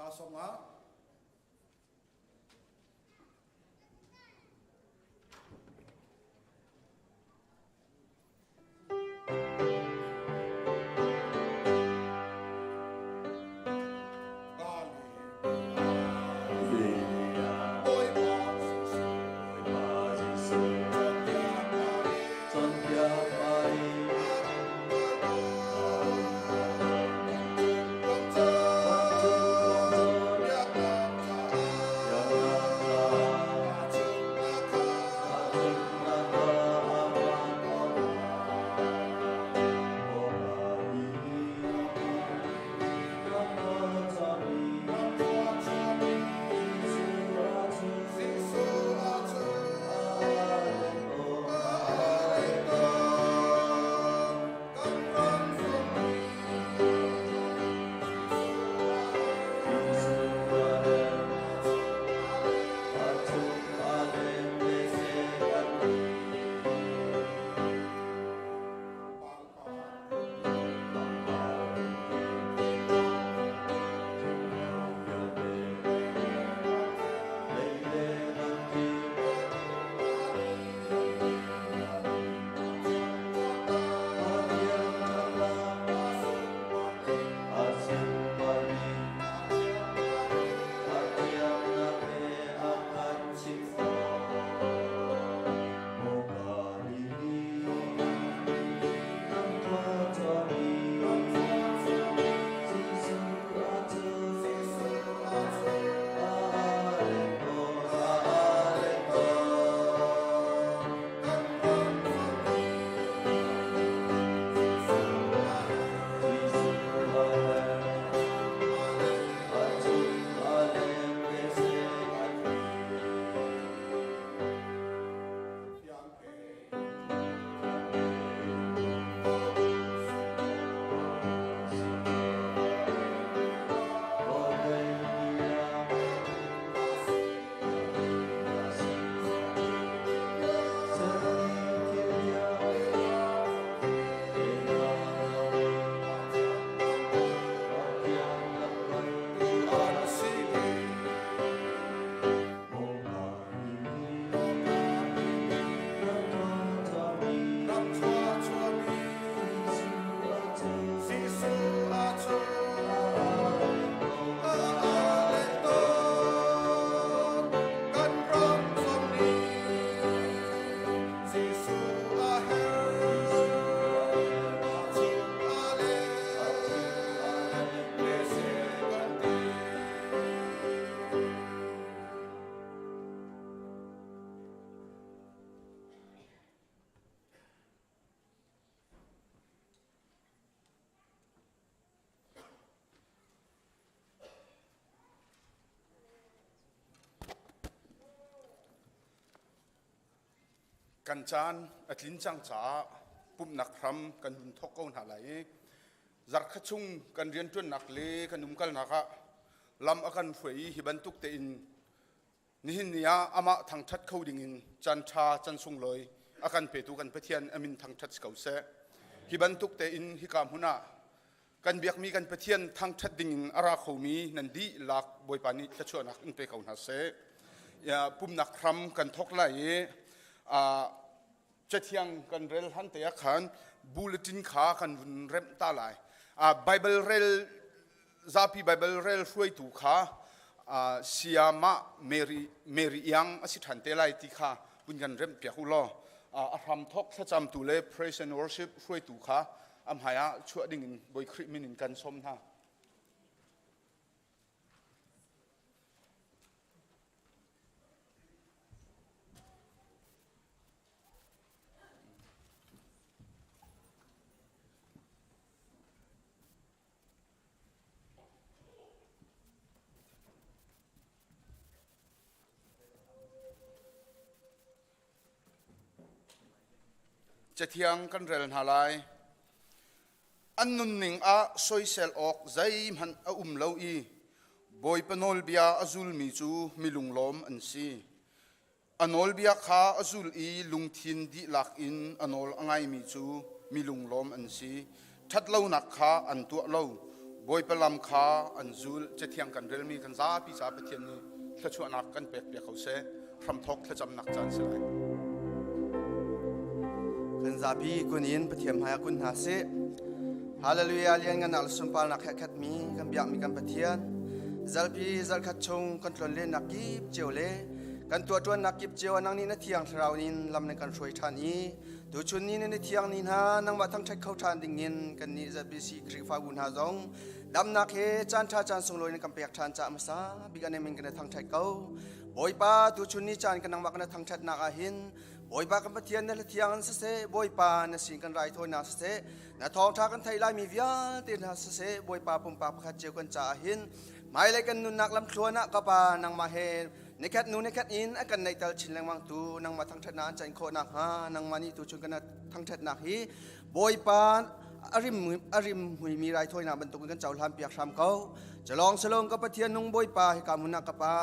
Thla 50. Kan caan a tlin cang caah pumhnak hram kan hun thawk ko hna lai i zarkhat chung kan rianṭuannak le kan umkalnak ah lam a kan hruai i hi bantuk tein nihin ni ah amah thangṭhat kho dingin caan ṭha can sunglawi a kan petu kan Pathian a min thangṭhat si ko seh. Hi bantuk tein hika hmun ah kan biakmi kan Pathian thangṭhat dingin a ra khomi nan dihlak Bawipa nih thluachuahnak in pe ko hna seh. Pumnak hram kan thawk lai i Cathiang kan rel han te ah khan bulletin kha kan vun remh ta lai. Bible rel zapi Bible rel hruaitu kha Siamah Mary Mary Iang a si ṭhan te lai ti kha vun kan remh piak u law a hram thawk thlacamtu le praise and worship hruaitu kha a hmai ah chuah ding in Bawi Khrih min in kan sawm hna. Cathiang kan rel hna lai. An nunning ah soisel awk zeihmanh a um lo i Bawipa nawlbia a zulmi cu mi lunglawm an si. A nawlbia kha a zul i lungthin dihlak in a nawl a ngaimi cu mi lunglawm an si. Ṭhatlonak kha an tuah lo. Bawipa lam kha an zul. Cathiang kan relmi kan zapi caah Pathian nih thluachuahnak kan pek piak ko seh. Hramthawk thlacamnak caan si lai. Kan zapi kun in Pathian hmaiah kun hna sih. Hallelujah lian ngan le sunparnak he khatmi kan biakmi kan Pathian zalpi zarkhat chung kan tlon lennak kip cio le kan tuahṭuannak kip cio nang nih na thiang thlarau in lam na kan hruai ṭhan i tuchun ni na thiang ni hna nangmah thangṭhat kho ṭhan dingin kan nih ZBC Khrihfabu hna zong damnak he caan ṭha caan sunglawi na kan pek ṭhan caah hmasa bik an min kan thangṭhat ko. Bawipa tuchun ni caan kan nangmah kan thangṭhatnak ah hin Bawipa kan Pathian na thiang in siseh Bawipa na sin kan raithawinak siseh na thawngṭha kan theih laimi vialte hna siseh Bawipa pumpak pakhat cio kan caah hin hmailei kan nunnak lamthluan ah ka Pa nangmah he nikhat nu nikhat in a kan naihter chin lengmang tu nangmah thangṭhatnak an can khawh nakhnga nangmah nih tuchun kan thangṭhatnak hi Bawipa a rim hmuimi raithawinak bantukin kan cohlan piak hram ko. Calong salong ka Pathian nung Bawipa hika hmun ah ka Pa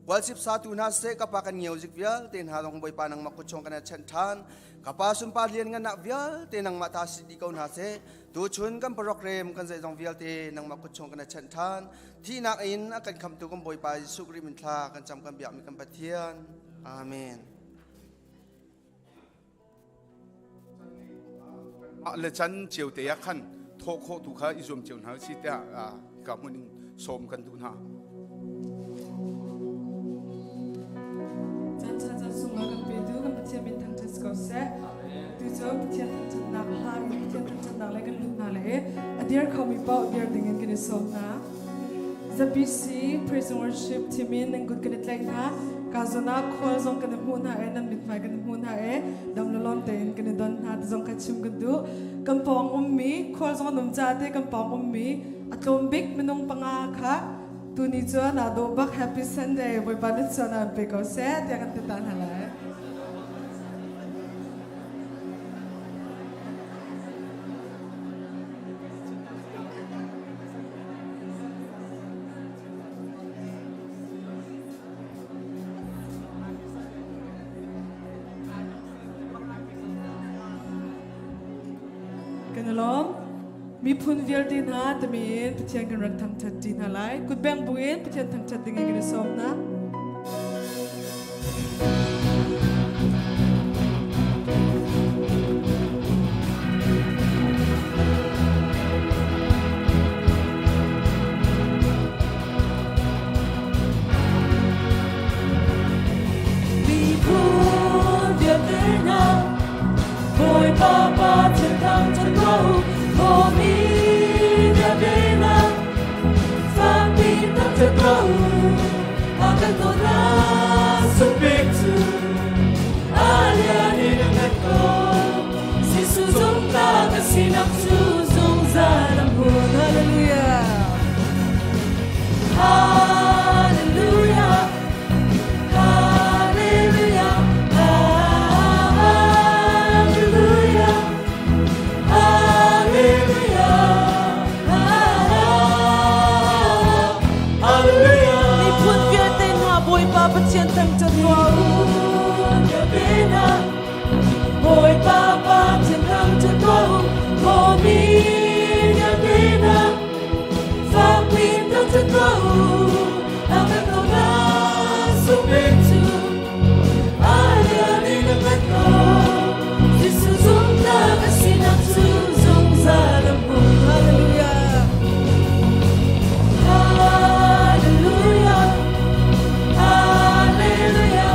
Kualsip satu hna seh ka pa kan ngiozik vialte hna zong Bawipa nangmah kut chung kan chanh ṭhan. Ka pa sunpar lian ngannak vialte nangmah ta si dih ko hna seh. Tuchun kan program kan zeizong vialte nangmah kut chung kan chanh ṭhan. Thihnak in a kan khamtu kan Bawipa Jesuh Khrih min thla kan cam kan biakmi kan Pathian. Amen. Mah le can cio te ah khan thawh khawh tu kha i zuam cio hna si tiah ka hmun in sawm kan duh hna. Caan caan caan sungah kan petu kan Pathian min thangṭhat ko seh. Tu cu Pathian thangṭhatnak hla in Pathian thangṭhatnak le kan lut hna le a dir khomi paoh dir dingin kan i sawm hna. ZBC Praise and Worship team in nan kut kan i tlaih hna. Ka zawn ah khual zong kan i hmuh hna i nan mithmai kan i hmuh hna i dam le lawm tein kan i don hna ti zong kha chim kan duh. Kan pawng ummi khual zong an um caah te kan pawng ummi a tlawm bik minung panga kha tuni cu naa dawh bak Happy Sunday Bawipa nih chuan an pe ko seh tiah kan ti ta hna lai. Kan i lawm. Miphun vialte hna timi in Pathian kan rak thangṭhat ṭi hna lai. Kutbeng buin Pathian thangṭhat ding in kan i sawm hna. Miphun vialte hna, Bawipa Pathian thangṭhat ko, Khuami vialte hna, Fakpi thangṭhat ko, a kan dawtnak sungpek cu a lian in a ngan ko. Jesuh zumhnak ka sinak cu zungzal a hmun. Hallelujah. Hallelujah. Hallelujah. Hallelujah. Hallelujah. Hallelujah. Miphun vialte hna Bawipa Pathian thangṭhat tuah u. Bawipa Pathian thangṭhat tuah u. Khuami vialte hna fakpi thangṭhat tuah u. A kan dawtnak sungpek cu a lian in a ngan ko. Jesuh zumhnak a sinak cu zungzal a hmun. Hallelujah. Hallelujah. Hallelujah.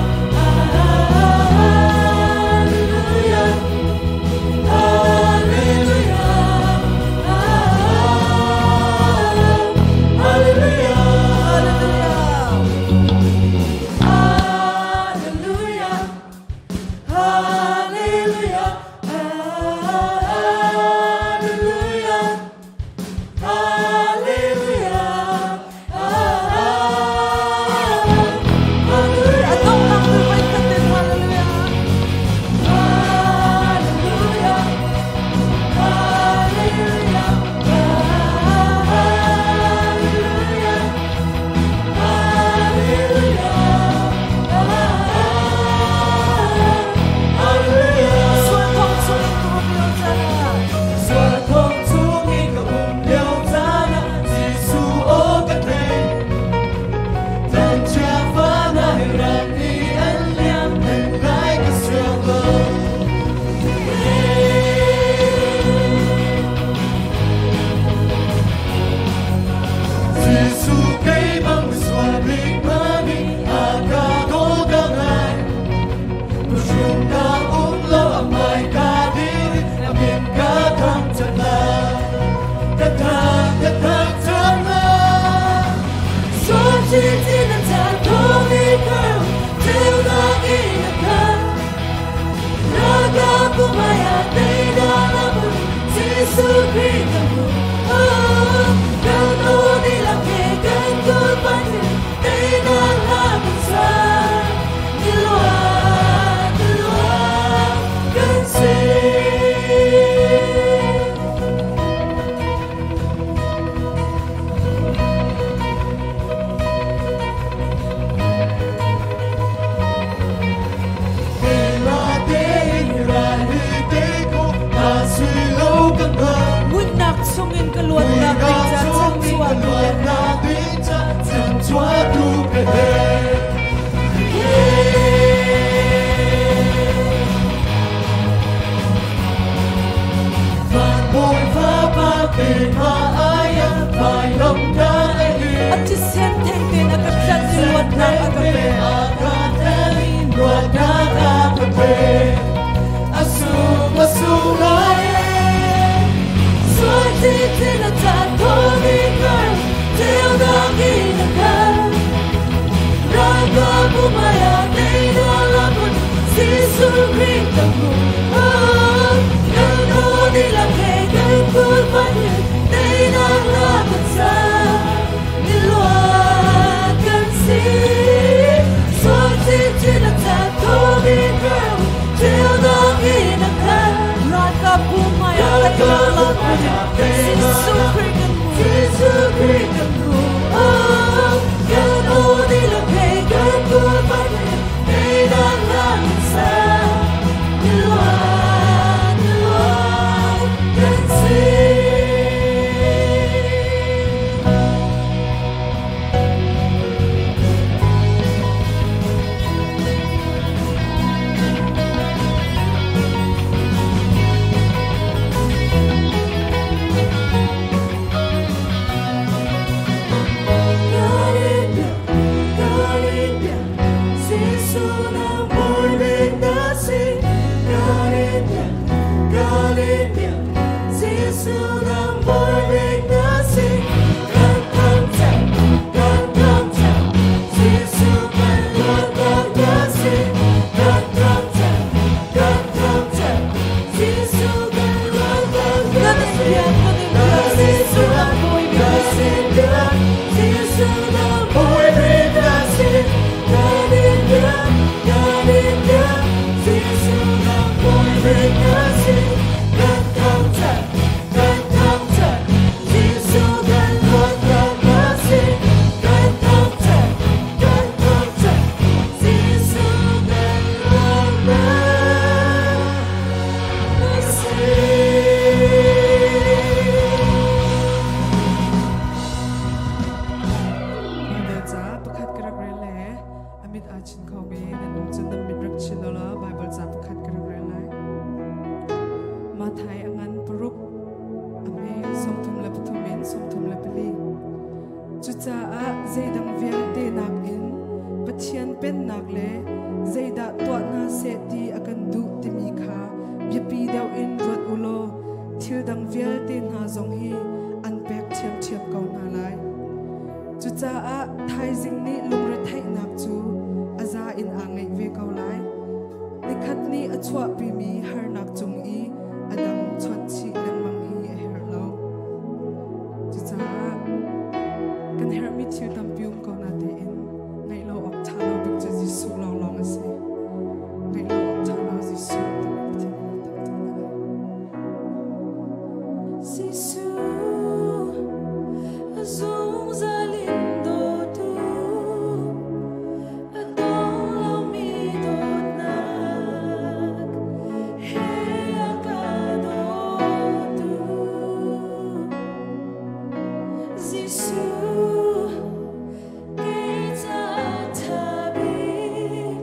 Bible ca pakhat ka rak rel le a mit aa chin khomi nan um cun nan mit rak chin law Bible ca pakhat ka rak rel lai. Mathai a ngan paruk a hme 33 in 34. Cucaah zeidang vialte nakin Pathian pennak le zeidah tuah hna seh ti a kan duh timi kha biapi deuh in ruat u law thil dang vialte hna zong hi an pek ṭhiamṭhiam ko hna lai. Cucaah thaizing nih lungretheihnak cu a za in aa ngeih ve ko lai. Nikhat nih a chuahpimi harnak cung i a dang chawnh chih lengmang hi a herh lo. Cucaah kan herhmi thil tampi um ko natein ngaih lo awk ṭha lo bik cu Jesuh lawnglawng a si. Ngaih lo awk ṭha lo Jesuh timi Pathian nih thangṭhat na lai. Jesuh, a zungzal in dawtu, a dong lomi dawtnak he a ka dawtu. Jesuh, kei caah ṭha bik,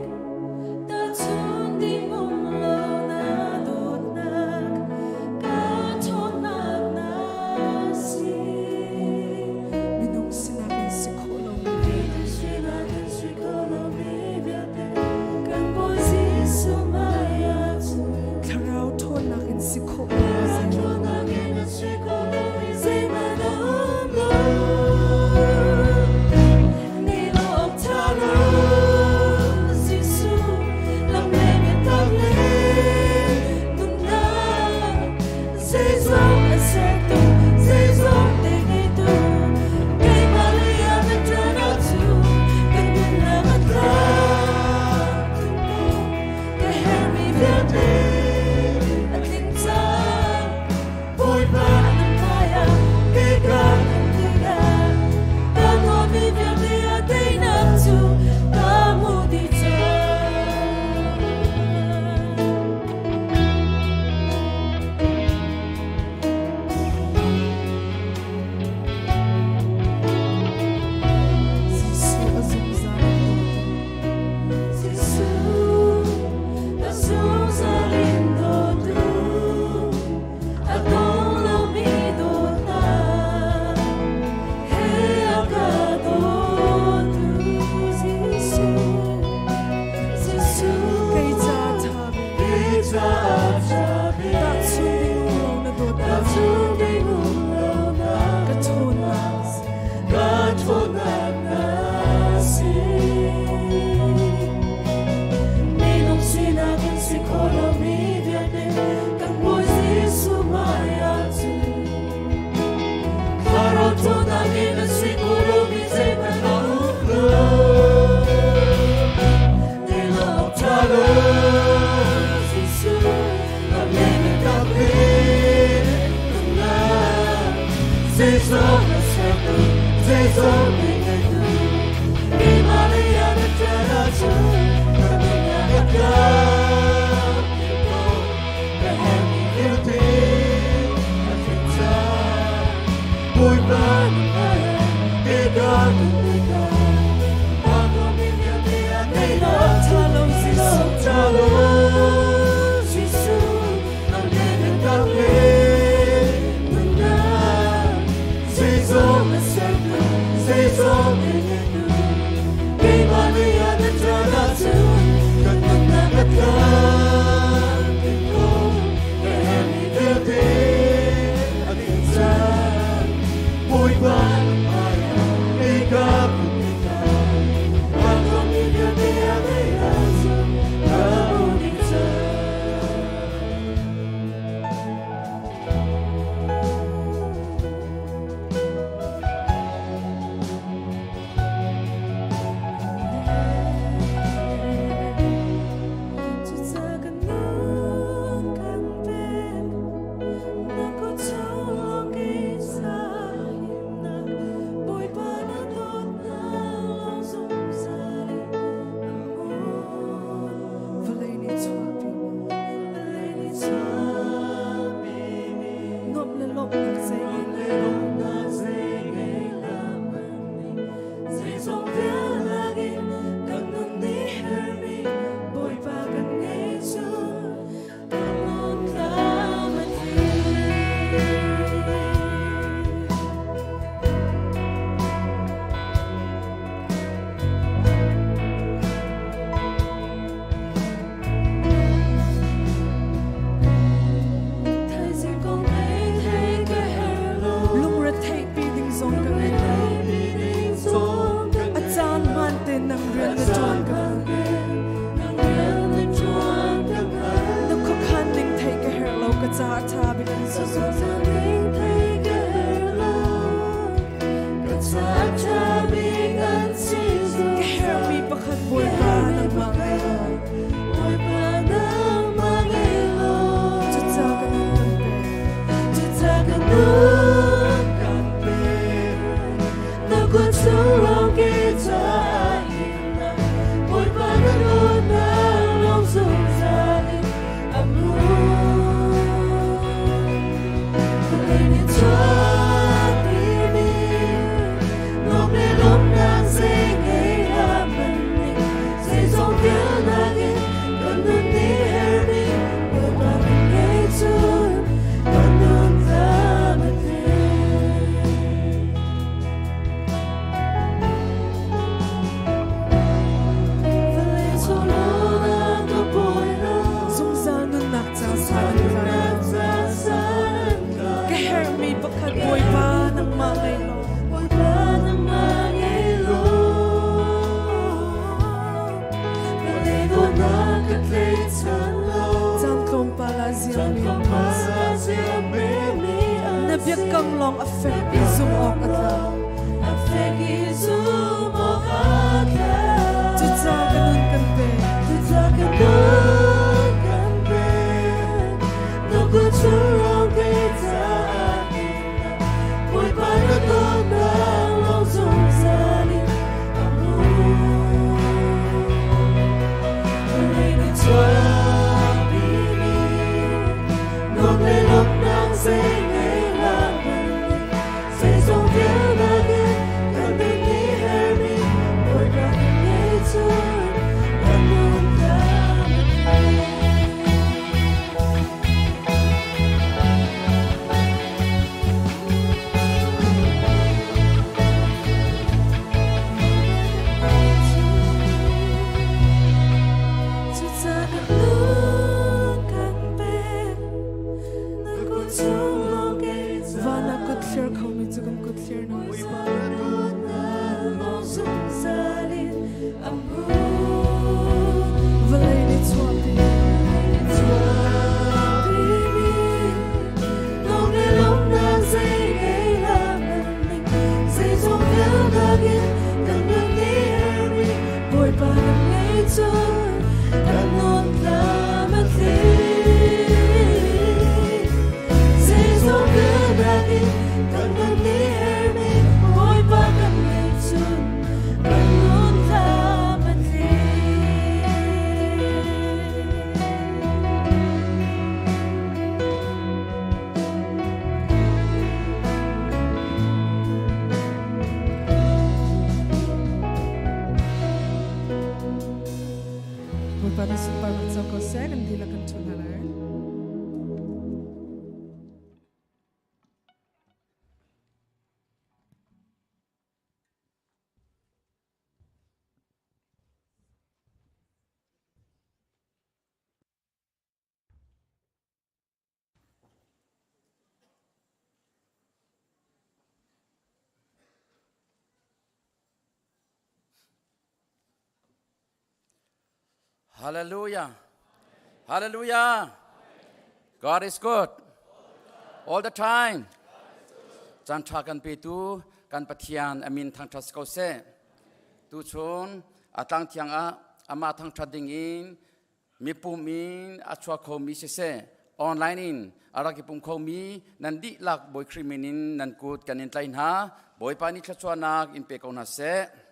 tahchunh ding um lo na dawtnak, ka ṭhawnnak na si. Minung sinak in si khawh lomi Kan Bawi Jesuh hmai ah cun thlarau ṭhawnnak in si khawh lomi Ṭhawnnak in a si khawh lomi zeihmanh a um lo. Vawlei nih chuahpimi nuamh le lawmhnak zei ngei lo. Zeizong vialte kan nun nih hermi Bawipa kan ngei cu kan nun tlam a tling. Thaizing kong thei thei ka herh lo. Lungretheihpi ding zong ka ngei lo. A caan hmaan te nang rian na ṭuan ka hngalh. Na khuakhan ning theih ka herh lo, ka ca a ṭha bik an si zungzal. Ka herhmi pakhat Bawipa nangmah ngei law. Cucaah ka nun kan pek. Cucaah ka nun kan pek. Na kut chung lawng ke caah himnak Bawipa na dawtnak lawng zungzal in a hmun. Vawlei nih chuahpimi nuam le lawmhnak zei ngei hlah hmanh ning zeizong vialnak in kan nun nih herhmi Bawipa kan ngei cun kan nun tlam a tling. Vawlei chung lawngah ka bawi lo. Zungzal nunnak ca san an tlai. Ka herhmi pakhat Bawipa nangmah ngei law. Bawipa nangmah ngei law. Vawlei dawtnak ka tlaihchan lo. Caan tlawmpal ah ziammi Na biakam lawng a fek i zumh awk a tlak. A fek i zumh awk a tlak. Cucaah ka nun kan pek. Cucaah ka nun kan pek. Na kut chung lawng kei caah himnak. Bawipa na dawtnak lawng zungzal in a hmun. Vawlei nih chuahpimi nuam le lawmhnak zei ngei hlah hmanh ning zeizong vialte kan nun nih herhmi Bawipa kan ngei cun kan nun tlam a tling. Cucaah ka nun kan pek, na kut chung lawng kei Van ah kut thlir khomi cu kan kut thlir hna usih. Zungzal in a hmun. Vawlei nih chuahpi. Chuahpimi nuam le lawmhnak zei ngei hlah hmanh ning zeizong vialnak in kan nun nih herhmi Bawipa kan ngei cun kan nun tlam a tling. Zeizong vialnak in kan nun nih herhmi Bawipa kan Bawipa nih sunparnak co ko seh kan dihlak kan ṭhu hna lai. Hallelujah. Hallelujah. God is good. All the time. Caan ṭha kan petu kan Pathian amin thangṭhat ko seh. Tuchun a tlang thiang ah amah thangṭhat ding in mipum in a chuak khomi siseh online in a rak i pum khomi nan dihlak Bawi Khrih min in nan kut kan in tlaih hna. Bawipa nih thluachuahnak in pe ko hna seh.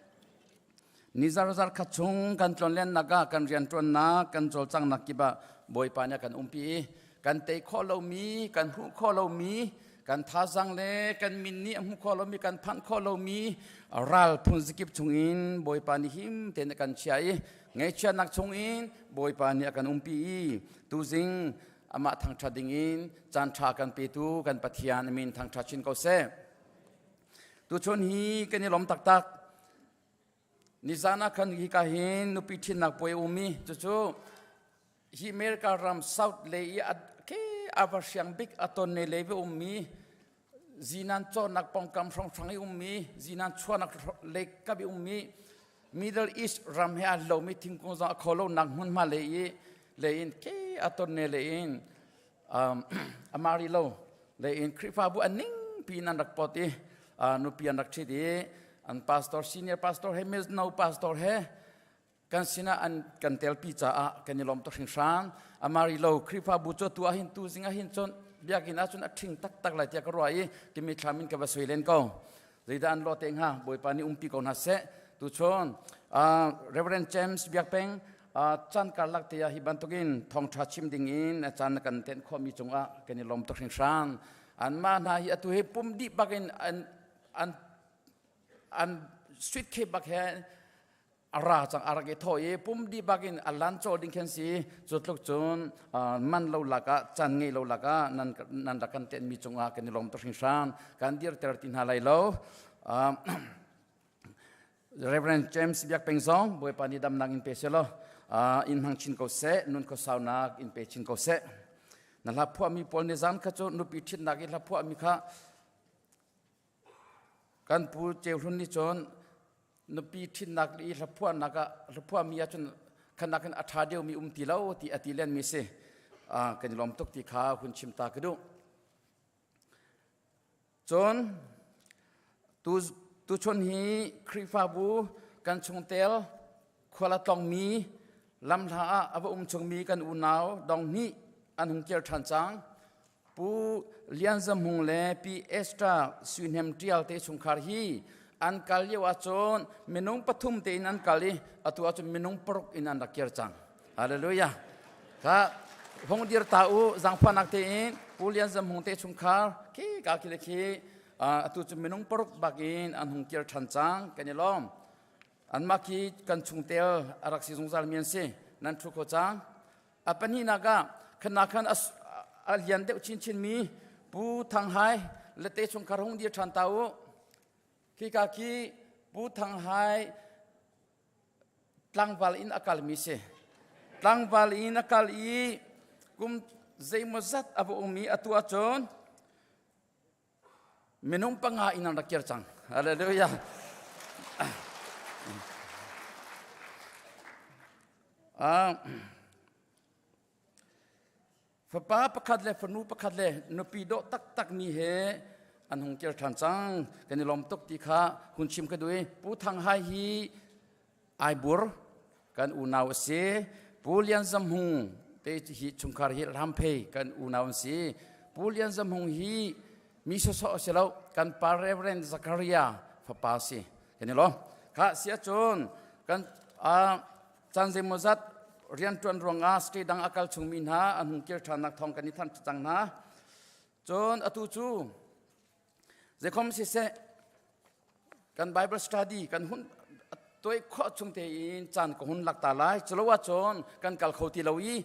Ni zarzar khat chung kan tlonlennak ah kan rianṭuannak kan cawlcanghnak kip ah Bawipa nih a kan umpi i kan tei khawh lomi kan hmuh khawh lomi kan thazang le kan min nih a hmuh khawh lomi kan phanh khawh lomi ral phun zakip chungin Bawipa nih him tein a kan chia i Ngaihchiatnak chungin Bawipa nih a kan umpi i tuzing amah thangṭhat dingin caan ṭha kan petu kan Pathian a min thangṭhat chin ko seh. Tuchun hi kan i lawm taktak. Nizan ah khan hika hin nupi ṭhitnak puai um i cucu hi America ram South lei i a ke a va hriang bik a ton ne lei va ummi zinan cawnak pawngkam hrawnghrang i ummi zinan chuahnak lei kap i ummi Middle East ram he a lomi thingkung zong a kho lonak hmunhma lei i lei in ke a ton ne lei in amari lo lei in Khrihfabu an ning pi in an rak pot i nupi an rak ṭhit i an pastor senior pastor he no pastor he kan sinah an kan telpi caah kan i lawm tuk hringhran. Amari lo Khrihfabu cu tu ahhin tu zing ahhin cun biakinn ahcun a ṭhing taktak lai tiah ka ruah i timi thlam in ka va soi len ko. Zeidah an lawh te hnga? Bawipa nih umpi ko hna seh. Tuchun Reverend James Biakpeng caan karlak te ah hi bantukin thawngṭha chim ding in a caan na kan tenh khawhmi cungah kan i lawm tuk hringhran. Anmah hna hi atu hi pum dih bakin an an an sweet cake bak he a ra cang a rak i thawh i pum dih bak in a lan cawl ding khin si cu tluk cun man lo lakah caan ngei lo lakah nan nan rak kan tenmi cungah kan i lawm tuk hringhran kan dirter ti hna lai lo. Reverend James Biak Peng zong Bawipa nih damnak in pe selaw in hmang chin ko seh, nun khuasaunak in pe chin ko seh. Na hla phuahmi pawl nih zan kha cu nupi ṭhitnak i hla phuahmi kha Kan pu Ceu Hlun nih cun nupi ṭhitnak i hlaphuahnak ah hlaphuahmi ahcun khanak in a ṭha deuhmi um ti lo ti a ti lenmi si. Kan i lawm tuk ti kha hun chim ta ka duh. Cun tu tuchun hi Khrihfabu kan chungtel khual a tlongmi lamhla ah a va um chungmi kan unau dong hnih an hung kir ṭhan cang. Pu Lian Za Hmung le Pi Esther Sui Hnem Ṭial te chungkhar hi an kal lio ahcun minung pathum tein an kal i atu ahcun minung paruk in an rak kir cang. Hallelujah. Kha hong dir ta u zangfahnak tein Pu Lian Za Hmung te chungkhar khi ka khi le khi atu cu minung paruk bak in an hung kir ṭhan cang kan i lawm. Anmah khi kan chungtel a rak si zungzal mi an si. Nan ṭhu kho cang. A pahnihnak ah khannak khan a lian deuh chinchin mi Pu Thang Hai le te chungkhar hung dir ṭhan ta u. Khika khi Pu Thang Hai tlangval in a kalmi si. Tlangval in a kal i kum zeimawzat a va um i atu ahcun minung panga in an rak kir cang. Hallelujah. Fapa pakhat le fanu pakhat le nupi dawh taktak mi he an hung kir ṭhan cang. Kan i lawm tuk ti kha hun chim ka duh i Pu Thang Hai hi Aibur kan unau a si. Pu Lian Zam Hung te hi chungkhar hi Ramphei kan unau an si. Pu Lian Zam Hung hi mi sawsawh a si lo, kan pa Reverend Zakaria fapa a si. Kan i lawm. Kha si ahcun kan caan zeimawzat rianṭuan ruangah state dang a kal chungmi hna an hung kir ṭhannak thawng kan i thanh cang hna. Cun atu cu zeikhom siseh kan Bible study kan hun. Toi khawh chung tein caan ka hun lak ta lai. Culo ahcun kan kal kho ti lo i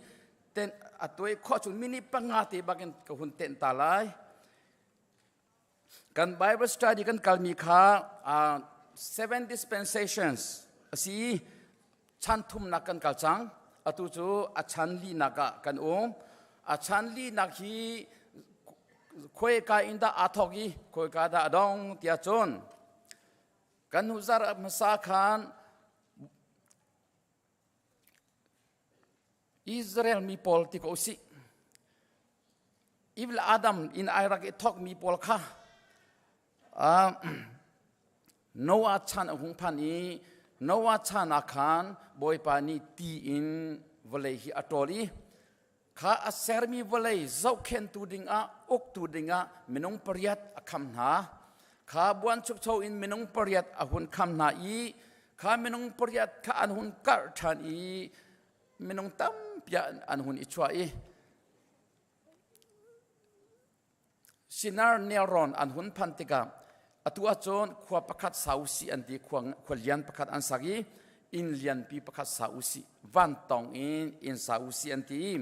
ten a tuai khawh chung minute panga te bakin ka hun tenh ta lai. Kan Bible study kan kalmi kha uh, seven dispensations a si i chan thumnak kan kal cang. Atu cu a chan linak ah kan um. A chan linak hi khuaika in dah aa thawk i khuaika dah a dong tiah cun Kan hnu zarh hmasa khan Israel mi pawl ti ko usih. Eve le Adam in ai rak i thawkmi pawl kha Noah chan a hung phan i Noah chan ah khan Bawipa nih ti in vawlei hi a ṭawl i kha a sermi vawlei zohkhenhtu dingah uktu dingah minung pariat a kham hna. Kha buanchukcho in minung pariat a hun kham hna i kha minung pariat kha an hun karh ṭhan i minung tampi an hun i chuah i Sinar nelrawn an hun phan tikah atu ahcun khua pakhat sa usih an ti khua, khua lian pakhat an sak i inn lianpi pakhat sa usih vantawng in inn sa usih an ti i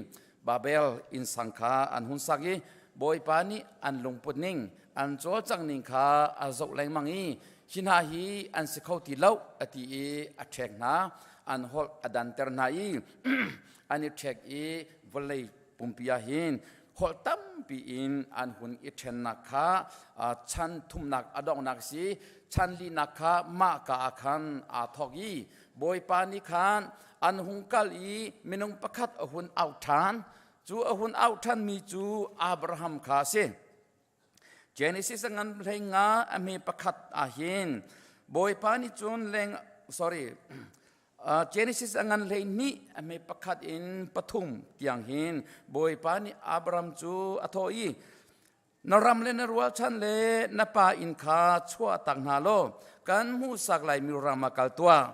Babel inn sang kha an hun sak i Bawipa nih an lungput ning an cawlcang ning kha a zoh lengmang i hi hna hi an si kho ti lo a ti i a ṭhek hna an holh a danter hna i an i ṭhek i vawlei pumpi ah hin holh tampi in an hun i ṭhennak kha chan thumnak a donghnak si chan linak kha mah ka ah khan aa thawk i Bawipa nih khan an hung kal i minung pakhat a hun auh ṭhan cu a hun auh ṭhanmi cu Abraham kha a si. Genesis a ngan hlei nga a hme pakhat ah hin Bawipa nih cun leng sorry Genesis a ngan hlei hnih a hme pakhat in pathum tiang hin Bawipa nih Abraham cu a thawh i na ram le na rualchan le na pa inn kha chuah tak hna law kan hmuhsak laimi ram ah kal tuah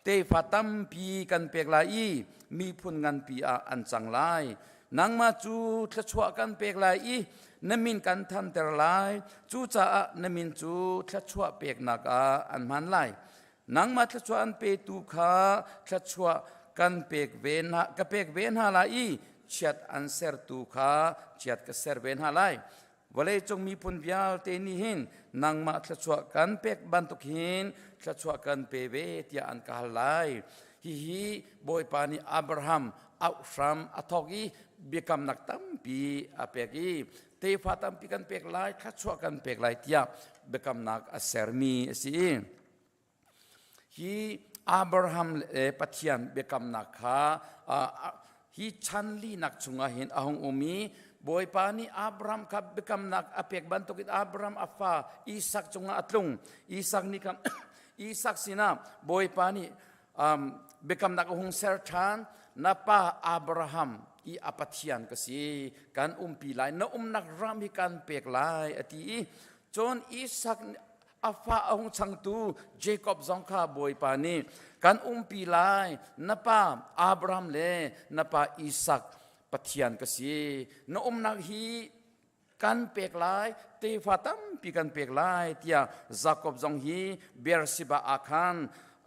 tefa tampi kan pek lai i miphun nganpi ah an cang lai nangmah cu thluachuah kan pek lai i na min kan thanter lai cucaah na min cu thluachuah peknak ah an hman lai nangmah thluachuah an petu kha thluachuah kan pek ve hna ka pek ve hna lai i chiat an sertu kha chiat ka ser ve hna lai Vawleicung miphun vialte nih hin nangmah thluachuah kan pek bantuk hin thluachuah kan pe ve tiah an ka hal lai. Hihi Bawipa nih Abraham auh hram a thawk i biakamnak tampi a pek i tefa tampi kan pek lai, thluachuah kan pek lai tiah biakamnak a sermi a si. Hi Abraham le Pathian biakamnak kha hi chan linak chungah hin a hung um i Bawipa nih Abraham kha biakamnak a pek bantukin Abraham a fa Isak cungah a tlung. Isak nih khan Isak sinah Bawipa nih biakamnak a hung ser ṭhan. Na pa Abraham i a Pathian ka si, kan umpi lai, na umnak ram hi kan pek lai a ti i cun Isak a fa a hung changtu Jacob zong kha Bawipa nih kan umpi lai na pa Abraham le na pa Isak Pathian ka si na umnak hi kan pek lai tefa tampi kan pek lai tiah Jacob zong hi Beersheba ah khan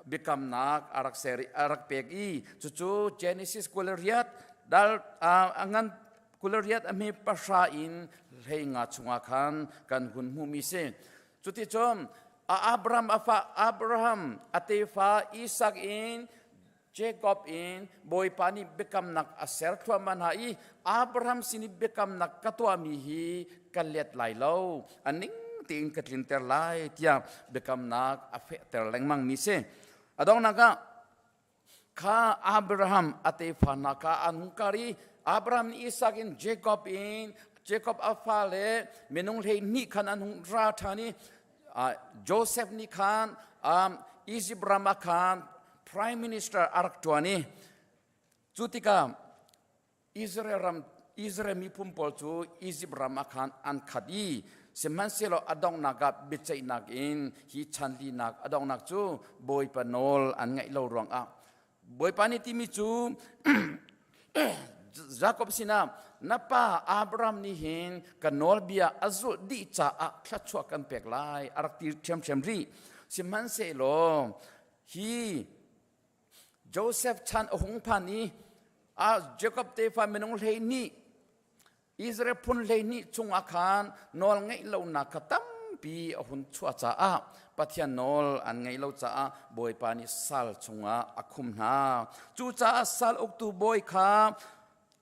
biakamnak a rak ser a rak pek i cucu Genesis 28 dal a ngan 28 a hme pahra in hleinga chungah khan kan hun hmuhmi si. Cuticun Abraham a fa Abraham a tefa Isak in Jacob in Bawipa nih biakamnak a ser thluahmah hna i Abraham sin i biakamnak ka tuahmi hi ka let lai lo a ning tein ka tlinter lai tiah biakamnak a fehter lengmangmi si. A donghnak ah kha Abraham a tefa hna kha an hung kar i Abraham nih Isak in Jacob in Jacob a fale minung 12 khan an hung ra ṭhan i Joseph nih khan Egypt ram ah khan prime minister a rak ṭuan i cu tikah Israel ram Israel miphun pawl cu Egypt ram ah khan an khat i sihmanhsehlaw a donghnak ah biaceihnak in hi chan linak a donghnak cu Bawipa nawl an ngaih lo ruangah Bawipa nih timi cu Jakob sinah na pa Abraham nih hin ka nawlbia a zulh dih caah thluachuah kan pek lai a rak ti ṭhiamṭhiam rih sihmanhsehlaw. Hi Joseph chan a hung phan i a Jacob tefa minung 12 Israel phun 12 chungah khan nawl ngeih lonak kha tampi a hun chuah caah Pathian nawl an ngeih lo caah Bawipa nih sal chungah a khum hna. Cucaah sal uktu bawi kha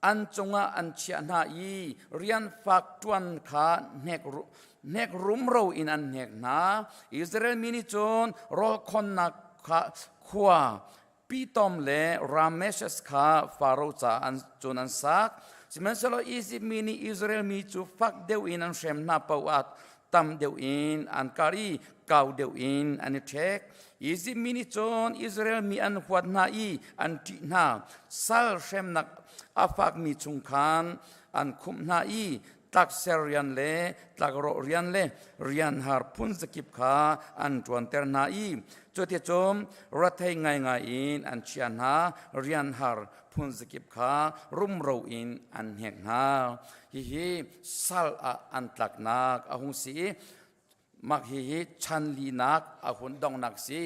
an cungah an chiah hna i rian fak ṭuan kha hnek rumro in an hnek hna. Israel mi nih cun rawl khonnak kha khua Pitom le Ramesses kha Faro ca an cun an sak. Sihmanhsehlaw Izipt mi nih Israel mi cu fak deuh in an hrem hna paoh ah tam deuh in an kar i kau deuh in an i ṭhek. Izipt mi nih cun Israel mi an huat hna i an ṭih hna. Sal hremnak a fakmi chung khan an khumh hna i tlakser rian le tlakrawh rian le rian har phun zakip kha an ṭuanter hna i cuticun rethei ngaingai in an chia hna. Rian har phun zakip kha rumro in an hnek hna. Hihi sal ah an tlaknak a hung si i Mak hihi chan linak a hun donghnak si.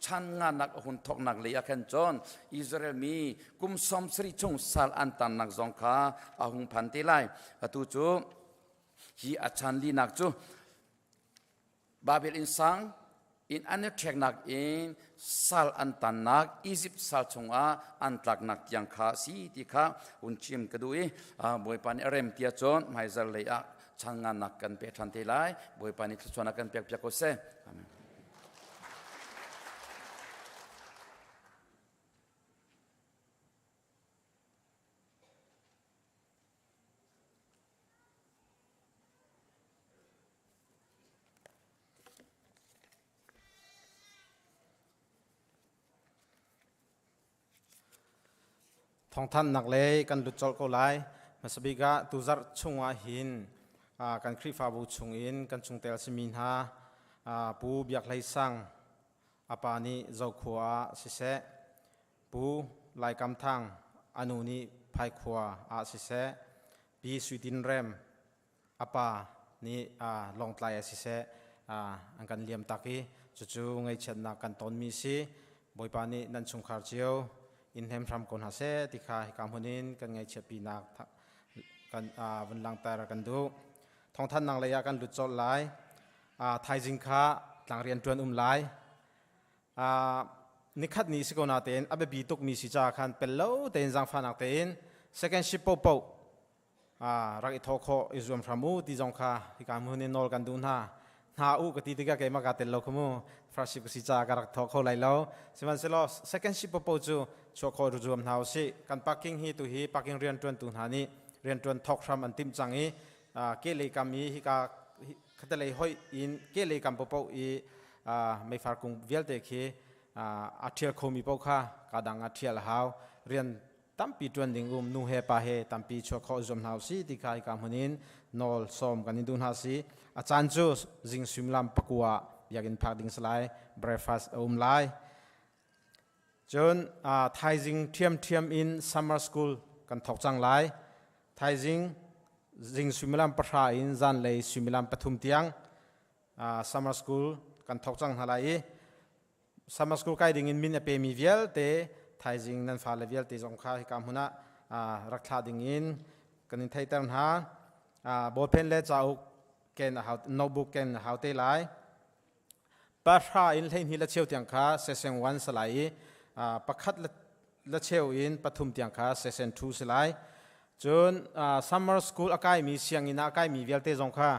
Chan nganak a hun thawknak lei ah khan cun Israel mi kum 70 chung sal an tannak zong kha a hung phan te lai. Atu cu hi a chan linak cu Babel innsang in an i ṭheknak in sal an tannak Izipt sal chungah an tlaknak tiang kha si ti kha hun chim ka duh i Bawipa nih a rem ti ahcun hmaizar lei ah chan ngannak kan pe ṭhan te lai. Bawipa nih thluachuahnak kan pek piak ko seh. Amen. Thawngthanhnak lei kan lut colh ko lai. Hmasabik ah tuzarh chungah hin kan Khrihfabu chungin kan chungtel simi hna Pu Biak Hlei Sang a pa nih Zokhua ah siseh, Pu Lai Kam Thang a nu nih Phaikhua ah siseh, Pi Sui Tin Rem a pa nih Lawngtlai ah siseh an kan liam tak i cucu ngaihchiatnak kan tonmi si. Bawipa nih nan chungkhar cio in hnem hram ko hna seh ti kha hika hmun in kan ngaihchiatpinak kan vun langhter kan duh. Thawngthanhnak lei ah kan lut colh lai. Thaizing kha tlangrian ṭuan um lai. Nikhat ni si ko natein a biapi tukmi si caah khan pel lo tein zaangfahnak tein second shift paohpaoh rak i thawh khawh i zuam hram u ti zong kha hika hmun in nawl kan duh hna. Hna u ka ti tikah keimah kaa tel lo kha mu. First shift ka si caah ka rak thawh kho lai lo. Sihmanhsehlaw second shift paohpaoh cu chuah khawh i zuam hna u sih. Kan parking hi tu hi parking rianṭuantu hna nih rianṭuan thawk hram an timh cang i kehlei kam i hika khatalei hoih in kehlei kam paohpaoh i meifar kung vialte khi a ṭhial khomi paoh kha ka dang ah ṭhial a hau. Rian tampi ṭuan ding um nu he pa he tampi chuah khawh zuam hna usih ti kha hika hmun in nawl sawm kan in duh hna si. A caan cu zing suimilam 9 biakinn phak ding si lai. Breakfast a um lai. Cun thaizing ṭhiamṭhiam in summer school kan thawk cang lai. Thaizing zing suimilam 9 in zanlei suimilam 3 tiang summer school kan thawk cang hna lai i summer school kai ding in min a pemi vialte thaizing nan fale vialte zong kha hika hmun ah rak thlah ding in kan in theihter hna. Ballpen le cauk ken a hau, notebook ken a hau te lai. 10 in 12 le cheu tiang kha session 1 si lai i pakhat le cheu in pathum tiang kha session 2 si lai. Cun summer school a kaimi sianginn ah a kaimi vialte zong kha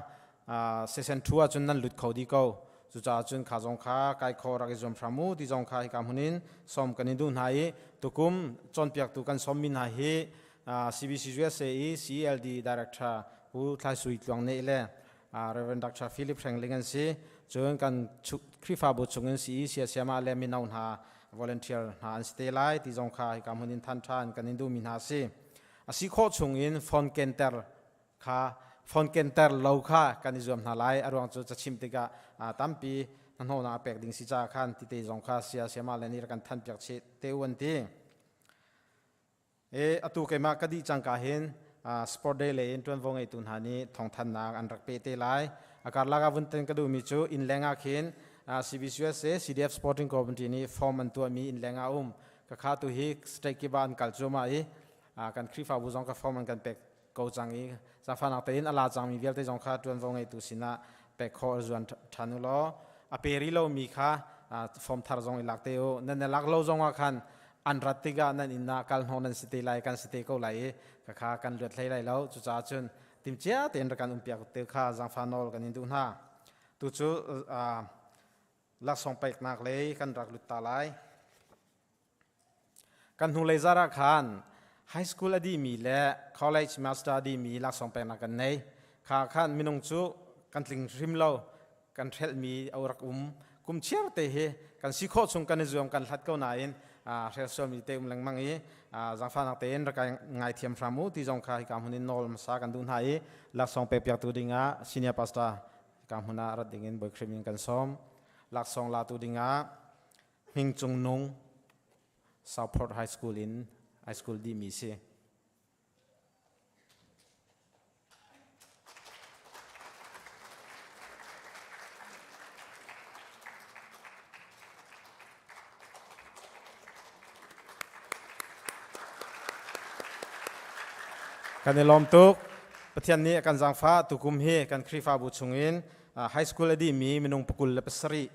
session 2 ahcun nan lut kho dih ko. Cucaah cun kha zong kha kai kho rak i zuam hram u ti zong kha hika hmun in sawm kan in duh hna i tukum cawnpiaktu kan sawmmi hna hi CBC USA i CELD Director Pu Thlai Sui Tluang Neh le Reverend Dr. Philip Hrengling an si. Cun kan Khrihfabu chungin CE siasiamah le mino hna volunteer hna an si te lai ti zong kha hika hmun in than ṭhan kan in duhmi hna a si. A si khawh chungin phone kenter kha phone kenter lo kha kan i zuam hna lai. A ruang cu cachim tikah tampi hnahnawhnak a pek ding si caah khan ti te zong kha sia siamah le nih rak kan than piak chih te u an ti. E atu keimah ka dih cangka hin sport day lei in ṭuanvo ngeitu hna nih thawngthannak an rak peh te lai. A karlak ah vun ten ka duhmi cu inn leng ah khin CBCUSA CDF Sporting Committee nih form an tuahmi inn leng ah um. Ka kha tu hi state kip ah an kal cuahmah i kan Khrihfabu zong ka form an kan pek ko cang i zaangfahnak tein a la cangmi vialte zong kha ṭuanvo ngeitu sinah pek khawh zuan ṭhan u law a pe rih lomi kha form thar zong i lak te u. Nan i lak lo zong ah khan an rat tikah nan inn ah kal hnawh nan si te lai, kan si te ko lai i khakha kan luat hlei lai lo. Cucaah cun timhcia tein rak kan umpiak te kha zaangfah nawl kan in duh hna. Tu cu laksawng peknak lei kan rak lut ta lai. Kan hnulei zarh ah khan high school a dihmi le college master a dihmi laksawng peknak kan nei. Kha khan minung cu kan tling hrim lo, kan hrelhmi a rak um. Kum chiar te hi kan si khawh chung kan i zuam kan hlat ko nain hrel sualmi te um lengmang i zaangfahnak tein rak ngaithiam hram u ti zong kha hika hmun in nawl hmasa kan duh hna i laksawng pekpiaktu dingah senior pastor hika hmun ah rat dingin Bawi Khrih min kan sawm. Laksawng latu dingah Hming Cung Nung, Southport High School in high school dihmi si. Kan i lawm tuk. Pathian nih a kan zaangfah tukum hi kan Khrihfabu chungin high school a dihmi minung 27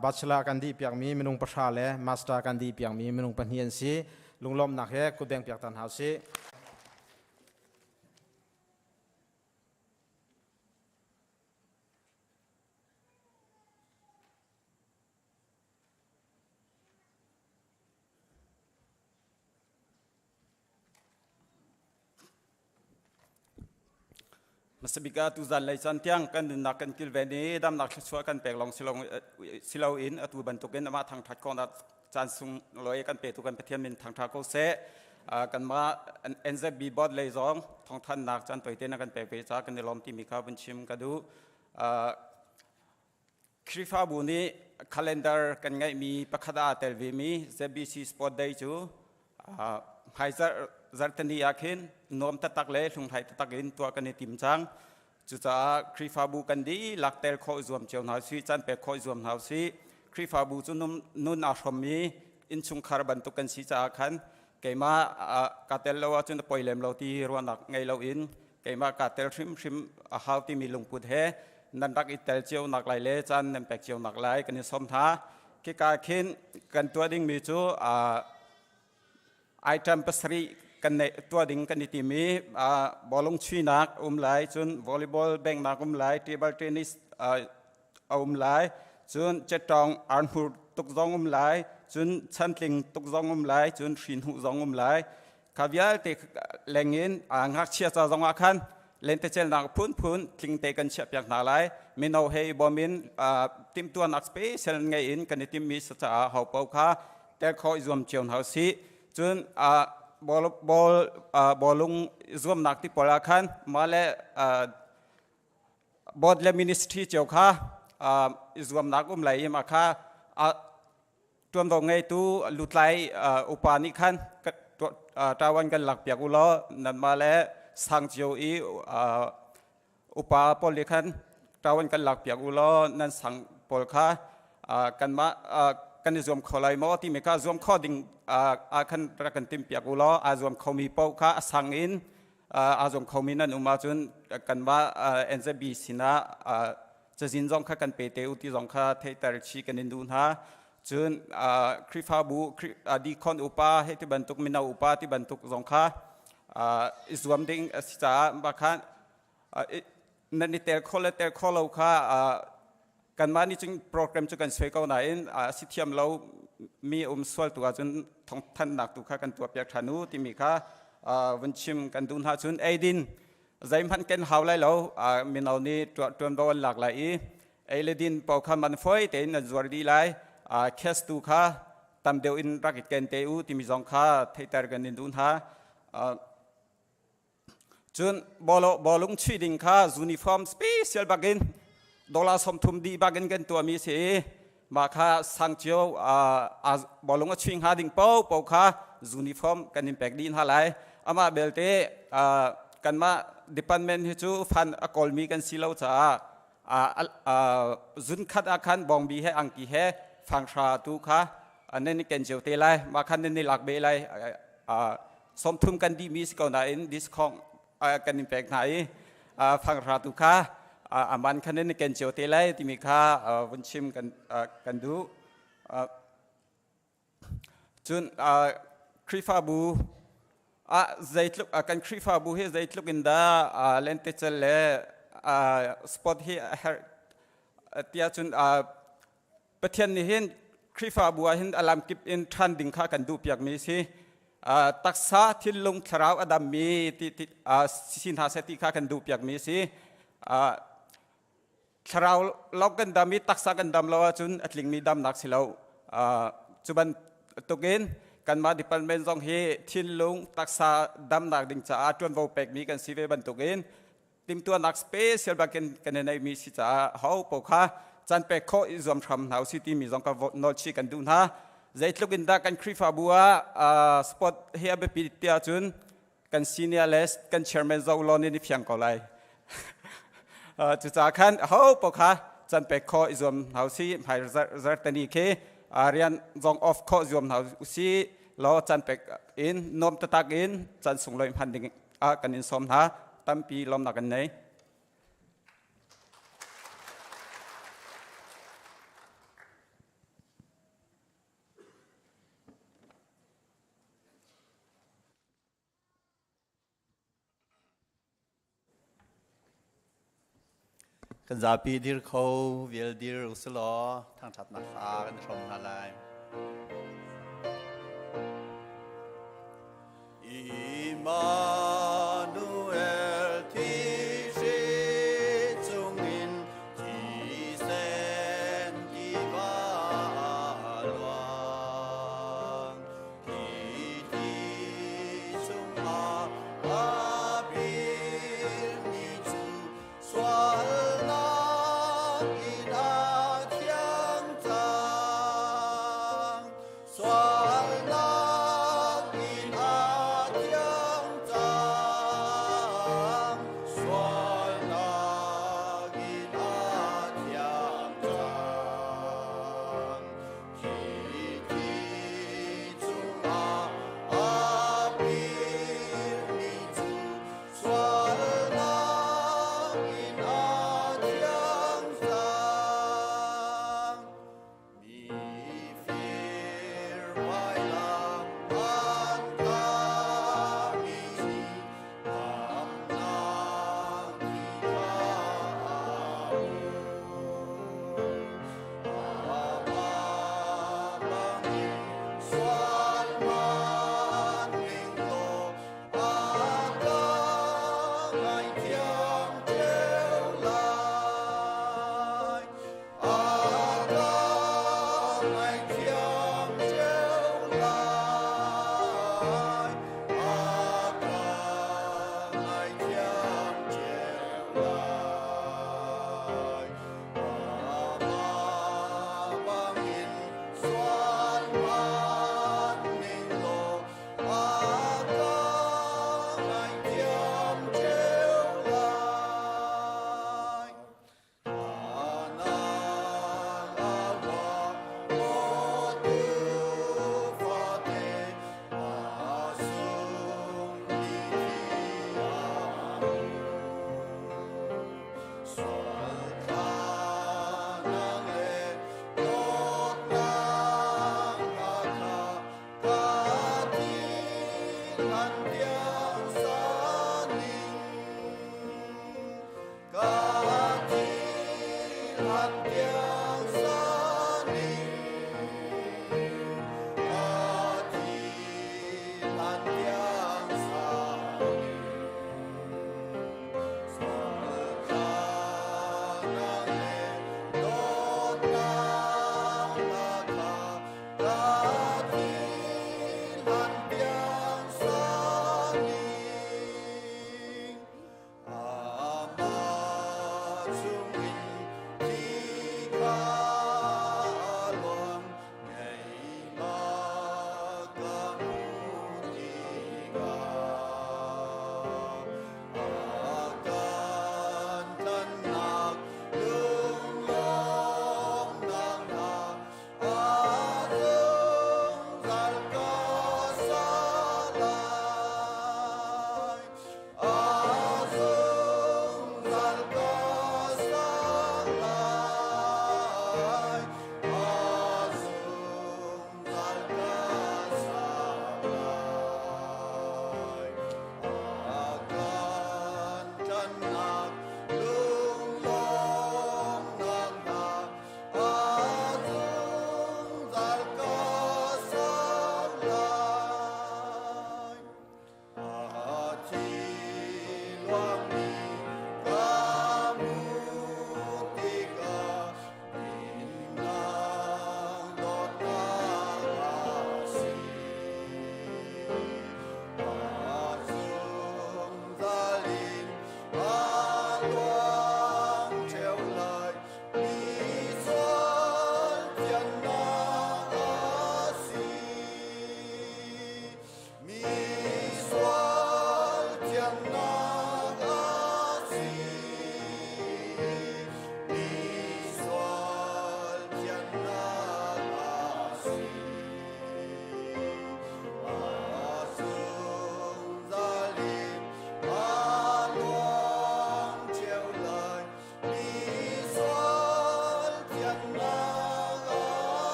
bachelor kan dih piakmi minung pahra le master kan dih piakmi minung pahnih an si. Lunglawmhnak he kutbeng piak tan hau si. Hmasabik ah tuzan lei caan tiang kan nunnak kan kilven i damnak thluachuah kan pek lawng si loin atu bantukin amah thangṭhat khawhnak caan sunglawi kan petu kan Pathian min thangṭha ko seh. Kanmah NZB board lei zong thawngthanhnak caan toite na kan pek ve caah kan i lawm timi kha vun chim ka duh. Khrihfabu nih calendar kan ngeihmi pakhat ah aa tel vemi ZBC Sport Day cu hmaizarh zarhteni ah khin nuam taktak le hlunghlai taktak in tuah kan i tim cang. Cucaah Khrihfabu kan dihlak tel khawh zuam cio hna usih, caan pek khawh zuam hna usih. Khrihfabu cu nun aa hrawmmi innchungkhar bantuk kan si caah khan keimah kaa tel lo ahcun a poi lem lo ti ruahnak ngei loin keimah kaa tel hrimhrim a hau timi lungput he nan rak i tel cio nak lai le caan nan pek cio nak lai kan i sawm hna. Khika khin kan tuah dingmi cu item pasarih kan neih tuah ding kan i tim i bawlung chuihnak um lai, cun volleyball bengnak um lai, table tennis a um lai, cun cetawng arhmur tuk zong um lai, cun chantling tuk zong um lai, cun hri hnuh zong um lai. Kha vialte lengin ngakchia ca zong ah khan lentecelnak phunphun tlingte kan chiahpiak hna lai. Mino he i bawm in timhtuahnak special ngei in kan i timmi caah ho paoh kha tel khawh i zuam cio hna usih. Cun bawlung zuamnak ti pawl ah khan mah le board le ministry cio kha i zuamnak um lai i mah kha ṭuanvo ngeitu lutlai upa nih khan ṭawan kan lakpiak u law nanmah le sang cio i upa pawl nih khan ṭawan kan lakpiak u law nan sang pawl kha kanmah kan i zuam kho lai maw timi kha zuam kho ding ah khan rak kan timhpiak u law aa zuam khomi paoh kha a sang in aa zuam khomi nan um ahcun kanmah NZB sinah cazin zong kha kan pe te u ti zong kha theihter chih kan in duh hna. Cun Khrihfabu deacon upa hei ti bantuk mino upa ti bantuk zong kha i zuam ding a si caah mah kha nan i tel kho le tel kho lo kha kanmah nih cun program cu kan suai ko nain a si thiam lo mi um sual tu ahcun thawngthanhnak tu kha kan tuahpiak ṭhan u timi kha vun chim kan duh hna. Cun eidin zeihmanh ken hau lai lo, mino nih ṭuanvo an lak lai i ei le din paoh kha man fawi tein an zuar dih lai. Cash tu kha tam deuh in rak i ken te u timi zong kha theihter kan in duh hna. Cun bawlung chuih ding kha uniform special bakin dollar 30 dih bakin kan tuahmi si i mah kha sang cio bawlung a chuih hnga ding paohpaoh kha uniform kan in pek dih hna lai. Amah belte kanmah department hi cu fund a kawlmi kan si lo caah. Zun khat ah khan bawngbi he angki he fanghra tu kha nan i ken cio te lai. Mah khan nan i lak beh lai. 30 kan dihmi si ko nain discount kan in pek hna i fanghra tu kha aman khan nan i ken cio te lai timi kha vun chim kan duh. Cun Khrihfabu ah zeitluk kan Khrihfabu hi zeitluk in dah lentecelh le sport hi a herh tiah cun Pathian nih hin Khrihfabu ah hin a lamkip in ṭhan ding kha kan duh piakmi si. Taksa thinlung thlarau a dammi ti si hna seh ti kha kan duh piakmi si. Thlarau lawng kan dam i taksa kan dam lo ahcun a tlingmi damnak si lo. Cu bantukin kanmah department zong hi thinlung taksa damnak ding caah ṭuanvo pekmi kan si ve bantukin timhtuahnak special bakin kan i neihmi si caah ho paoh kha caan pek khawh i zuam hram hna usih timi zong ka nawlchih kan duh hna. Zeitluk in dah kan Khrihfabu ah sport hi a biapi tiah cun kan senior le kan chairman zo law nih fiang ko lai. Cucaah khan ho paoh kha can pek khawh i zuam hna usih. Hmai zartani khi rian zong off khawh zuam hna usih law can pek in nuam taktak in can sunglawi hman ding ah kan in sawm hna. Tampi lawmnak kan nei. Kan zapi dir kho vial dir usilaw thangṭhatnak hla kan i hrawm hna lai. Immanuel thihri chungin thisen tiva a luang. Sualnak in a thiang cang.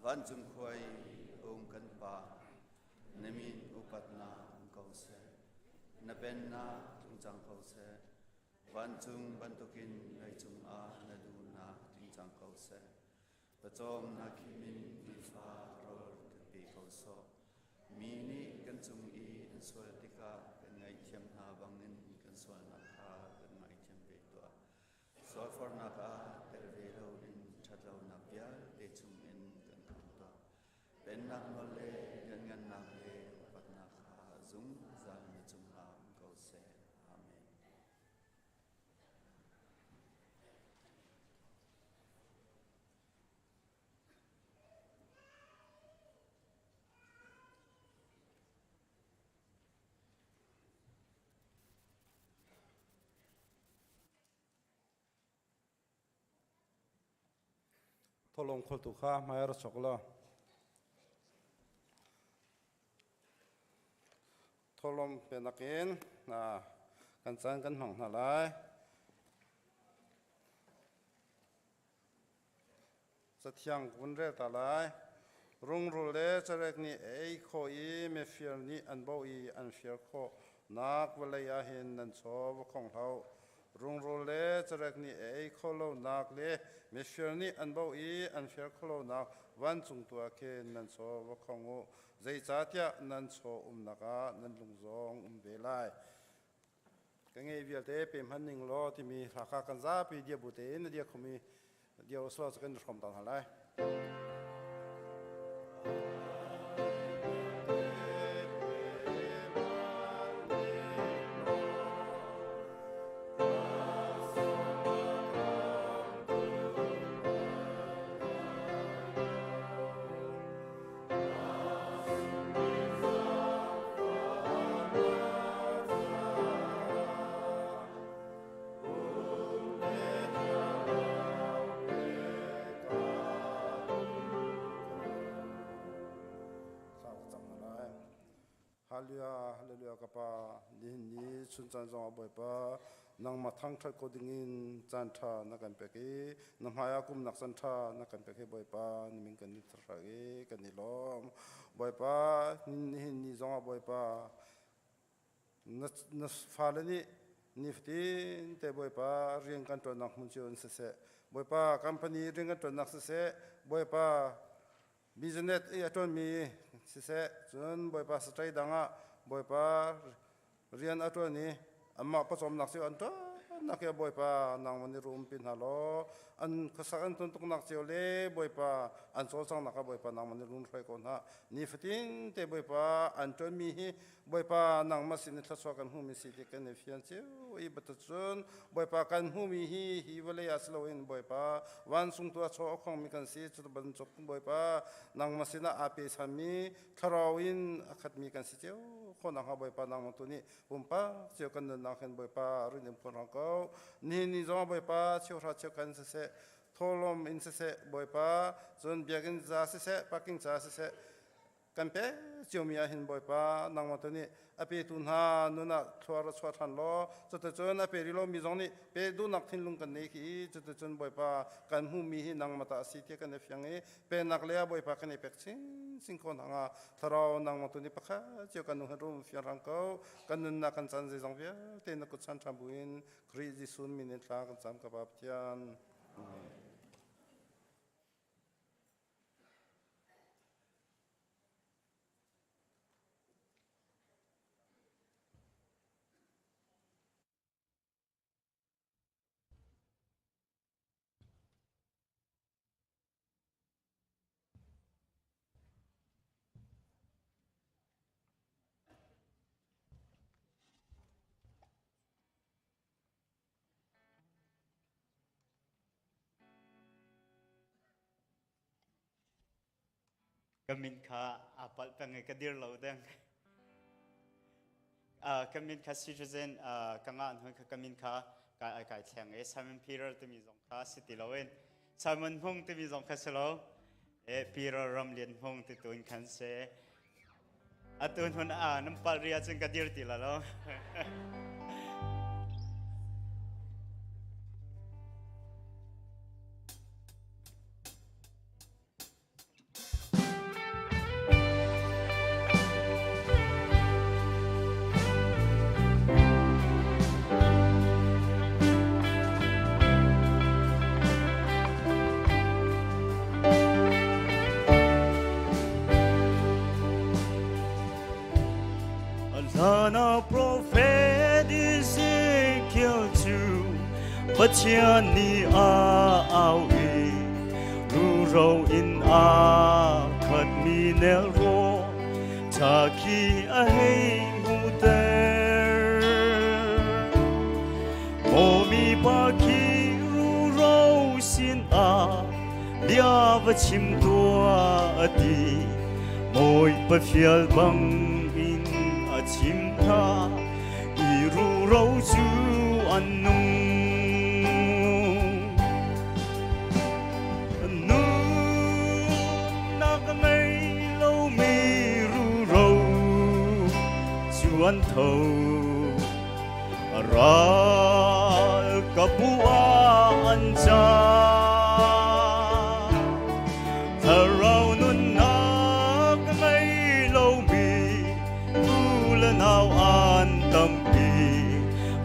Vancung khua i a um kan Pa, na min upatnak um ko seh. Na pennak tlung cang ko seh. Vancung bantukin leicung ah na duhnak tling cang ko seh. Pawcawm na khim in nifa rawl kan pe ko sawh. Mi nih kan cung i an sual tikah kan ngaihthiam hna bangin kan sualnak kha kan ngaihthiam ve tuah. Sualfornak ah tel ve loin ṭhatlonak vialte chungin kan khamh tuah. Pennak nawl le lianngannak le upatnak kha zungzal na cungah um ko seh. Amen. Tholong kholtu kha hmai ra chok law. Tholom penak in na kan caan kan hmang hna lai. Cathiang vun rel ta lai. Rungrul le carek nih ei khawh i mifir nih an boh i an fir khawh nak vawlei ah hin nan chaw va khong hlah. Rungrul le carek nih ei kho lonak le mifir nih an boh i an fir kho lonak vancung tu ah khin nan chaw va khong u. Zeicahtiah nan chaw umnak ah nan lung zong um ve lai. Ka ngei vialte pe hman ning law timi hla kha kan zapi dia bu tein na dia khomi dia uslo kan hrom ta hna lai. Hallelujah, hallelujah ka pa nihin ni chun caan zong ah Bawipa nangmah thangṭhat ko dingin caan ṭha na kan pek i na hmaiah kumnak caan ṭha na kan pek hi Bawipa na min kan i thahrak i kan i lawm. Bawipa nihin ni zongah Bawipa na fale nih nifatin te Bawipa rian kan ṭuannak hmun cio in siseh Bawipa company rian kan ṭuannak siseh Bawipa business i a ṭuanmi siseh cun Bawipa saṭei dang ah Bawipa rian a ṭuan i anmah pawcawmnak cio an ṭuannak hi Bawipa nangmah nih rum pi hna law an khuasak an tuntuknak cio le Bawipa an cawlcanghnak ah Bawipa nangmah nih run hruai ko hna. Nifatin te Bawipa an ṭuanmi hi Bawipa nangmah sin in thluachuah kan hmuhmi si ti kan i fian cio i cun Bawipa kan hmuhmi hi hi vawlei ah si loin Bawipa vancung tu a chaw a khongmi kan si. Cu bantuk Bawipa nangmah sinah aa pechanmi thlarau in a khatmi kan si cio khawh nakhnga Bawipa nangmah tu nih pumpak cio kan nunnak hin Bawipa rin in phun rang ko. Nihin ni zong Bawipa cheuhra cheukan siseh, thawhlawm in siseh, Bawipa cun biakinn ca siseh, parking ca siseh, kan pek ciomi ah hin Bawipa nangmah tu nih a petu hna nun ah thlua ra chuah ṭhan law cuticun a pe rih lomi zong nih pe duhnak thinlung kan nei khi cuticun Bawipa kan hmuhmi hi nangmah ta a si tiah kan i fiang i pennak le ah Bawipa kan i pek chinchin ko hna thlarau nangmah tu nih pakhat cio kan nu hin rum fiang rang ko kan nunnak kan caan zeizong vialte na kut chan ṭhan buin Khrih Jesuh min in thla kan cam ka Pa Pathian. Amen. Ka min kha aa palh peng i ka dir lo deng. Ka min kha citizen ka ngah hnu kha ka min kha kai kai thleng i Simon Peter timi zong kha si ti loin Simon Hmung timi zong kha si lo. E Peter Ram Lian Hmung ti tuin khan si. Atu hmun ah nan palh ri ahcun ka dir ti la lo. Pathian nih a au i ruro in a khatmi nelrawn ṭha khi a hei hmuhter. Maw mipa khi ruro sinah bia va chim tuah a ti. Bawipa fial bang in a chim hna i ruro cu an nung. Nunnak a ngei lomi ruro cu an tho. Ral ka bu ah an cang. Thlarau nunnak a ngei lomi u le nau an tampi.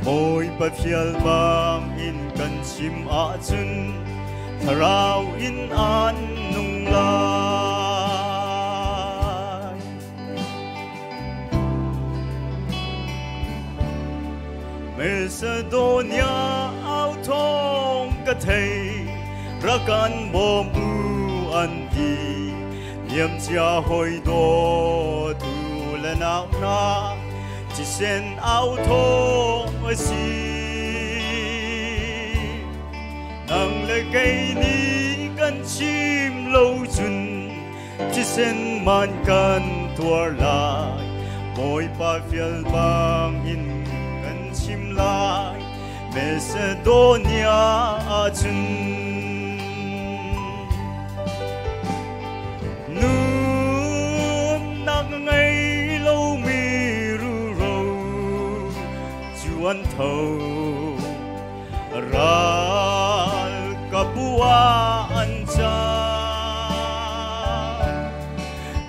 Bawipa fial bang in kan chim ahcun thlarau in an nung lai. Macedonia au thawng ka thei rakan bawm u an ti niamcia hoi dawt u le nau hna thisen au thawng a si nang le kei nih kan chim lo cun thisen man kan tuar lai Bawipa fial bang in kan chim lai Macedonia ahcun nunnak ngei lomi ruro cu an tho ral ka bu ah an cang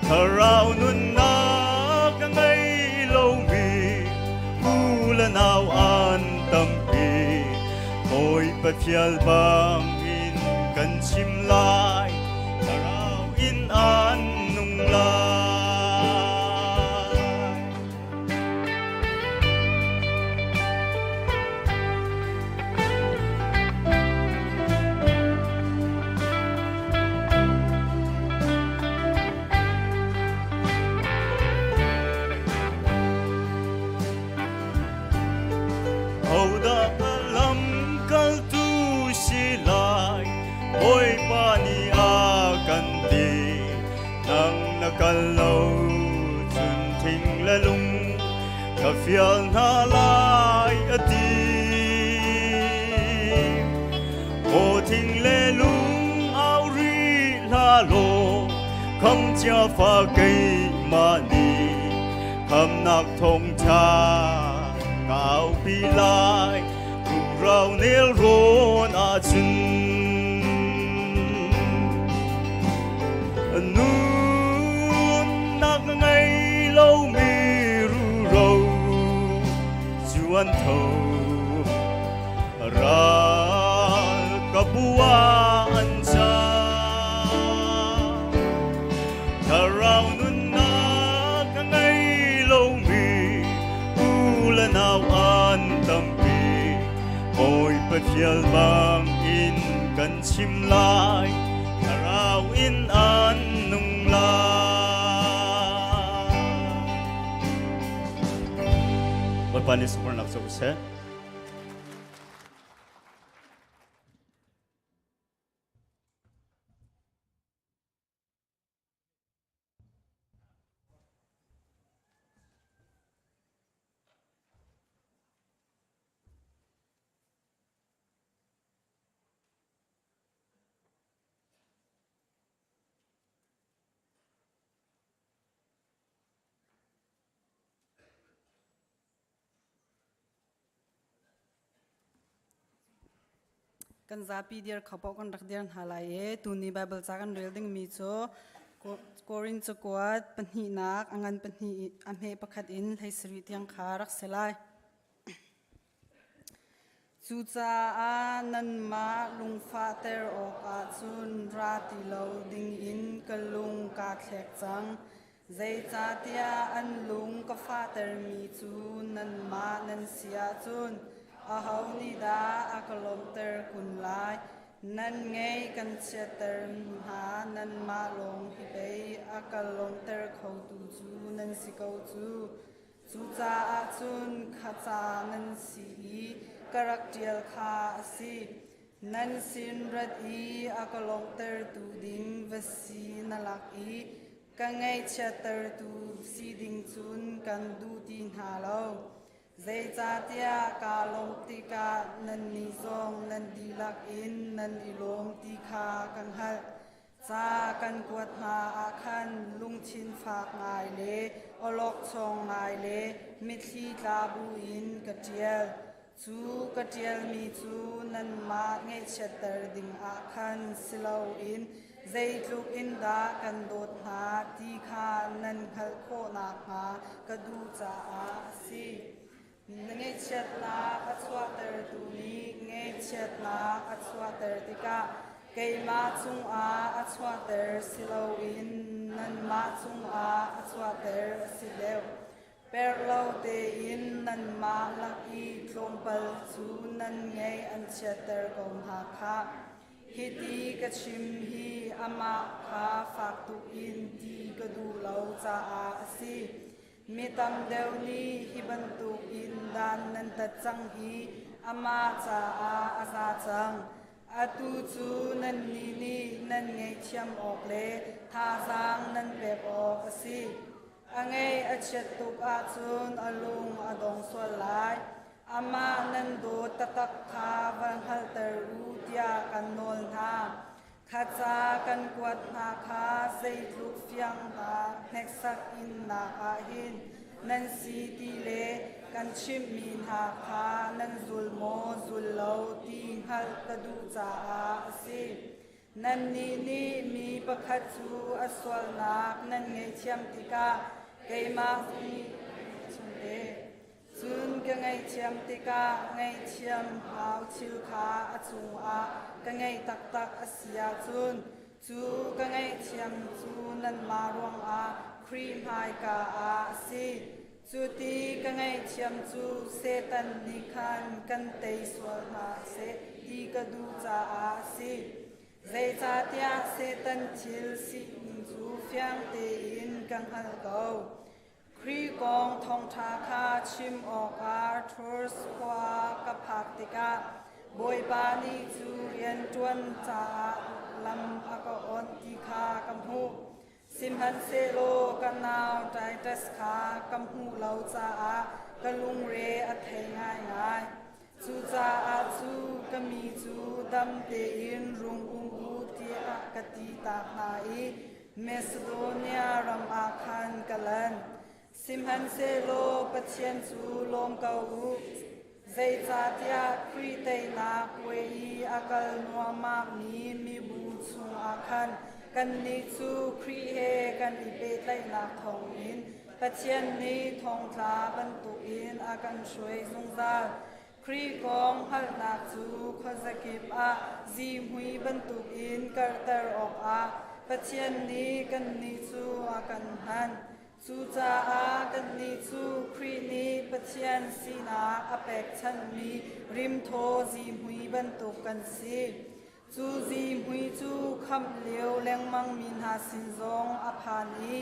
thlarau nunnak a ngei lomi u le nau an tampi Bawipa fial bang in kan chim lai thlarau in an nung lai. Hodah lamkaltu si lai Bawipa nih a kan ti nang na kal lo cun thing le lung ka fial hna lai a ti Maw thing le lung au rih hlah law kham cia fa keimah nih khamnak thawngṭha ka aupi lai Rau nelrawn ahcun nunnak ngei lomi ruro cu an tho ral ka bu ah an cang thlarau nunnak ngei lomi u le nau an tampi Bawipa fial bang in kan chim lai thlarau in an nung lai Bawipa nih sunparnak co seh. Kan zapi dir kho paoh kan rak dir hna lai i tuni Baibal ca kan rel dingmi cu Korin cakuat pahnihnak a ngan pahnih a hme pakhat in 17 tiang kha rak si lai. Cucaah nanmah lungfahter awkah cun ra ti lo dingin ka lung kaa thlek cang. Zeicahtiah an lung ka fahtermi cu nanmah nan si ahcun. Aho nih dah a ka lawmhter kun lai? Nan ngei kan chiatter hna, nanmah lawng hi pei a ka lawmhter khotu cu nan si ko cu. Cucaah cun kha ca nan si i ka rak ṭial kha a si. Nan sin rat i a ka lawmhtertu ding va si na lak i ka ngaihchiattertu si ding cun kan duh ti hna lo. Zeicahtiah kaa lawmh tikah nannih zong nan dihlak in nan i lawm ti kha ka hngalh. Ca kan kuat hna ah khan lungthin fak ngai le awlokchong ngai le mitthli tla buin ka ṭial. Cu ka ṭialmi cu nanmah ngaihchiatter dingah khan si loin zeitluk in dah kan dawt hna ti kha nan hngalh khawh nakhnga ka duh caah a si. Na ngaihchiatnak a chuahtertu nih ngaihchiatnak a chuahter tikah keimah cungah a chuahter si loin nanmah cungah a chuahter a si deuh. Per lo tein nanmah lak i tlawmpal cu nan ngaih an chiatter ko hna khah. Hiti ka chim hi amah kha fak tuk in ti ka duh lo caah a si. Mi tam deuh nih hi bantuk in dan nan tat cang hi amah caah a za cang. Atu cu nannih nih nan ngaihthiam awk le thazaang nan pek awk a si. A ngaih a chiat tuk ahcun a lung a dong sual lai. Amah nan dawt taktak kha van hngalhter u tiah kan nawl hna. Kha ca kan kuat hna kha zeitluk fiang dah hneksak innak ah hin nan si ti le kan chimhmi hna kha nan zul maw zul lo ti hngalh ka duh caah a si. Nannih nih mi pakhat cu a sualnak nan ngaihthiam tikah keimah nih chungte cun ka ngaihthiam tikah ngaihthiam hau thil kha a cungah ka ngeih taktak a si ahcun cu ka ngaihthiam cu nanmah ruangah Khrih hmaika ah a si. Cu ti ka ngaihthiam cu Satan nih khan kan tei sual hna seh ti ka duh caah a si. Zeicahtiah Satan thil sining cu fiang tein ka hngalh ko. Khrih kong thawngṭha kha chim awkah Troas khua ka phak tikah Bawipa nih cu rian ṭuan caah lam a ka awnh ti kha ka hmuh. Sihmanhsehlaw ka nau Titus kha ka hmuh lo caah ka lungre a thei ngaingai. Cucaah cu ka mi cu dam tein rung um u tiah ka ti ta hna i Macedonia ram ah khan ka lan. Sihmanhsehlaw Pathian cu lawm ko u, zeicahtiah Khrih teinak puai i a kal nuahmahmi mibu chungah khan kannih cu Khrih he kan i pehtlaihnak thawngin Pathian nih thongtla bantukin a kan hruai zungzal. Khrih kong hngalhnak cu khuazakip ah zihmui bantukin karhter awkah Pathian nih kannih cu a kan hman. Cucaah kannih cu Khrih nih Pathian sinak a pekchanhmi rimthaw zihmui bantuk kan si. Cu zihmui cu khamh lio lengmangmi hna sin zong a phan i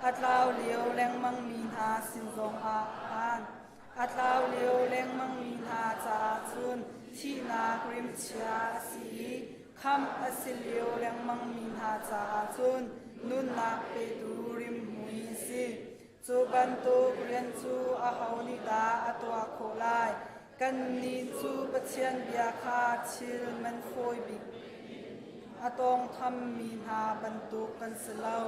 a tlau lio lengmangmi hna sin zong ah a phan. A tlau lio lengmangmi hna caah cun thihnak rimchia a si i khamh a si lio lengmangmi hna caah cun nunnak petu rimhmui a si. Cu bantuk rian cu aho nih dah a tuah khawh lai? Kannih cu Pathian bia kha thil man fawi bik a tawngthammi hna bantuk kan si lo.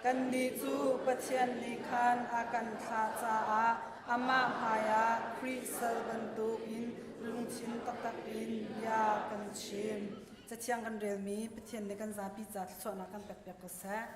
Kannih cu Pathian nih khan a kan thlah caah amah hmaiah Khrih sal bantukin lungthin taktak in bia kan chim. Cathiang kan relmi Pathian nih kan zapi ca thluachuahnak kan pekpiak ko seh.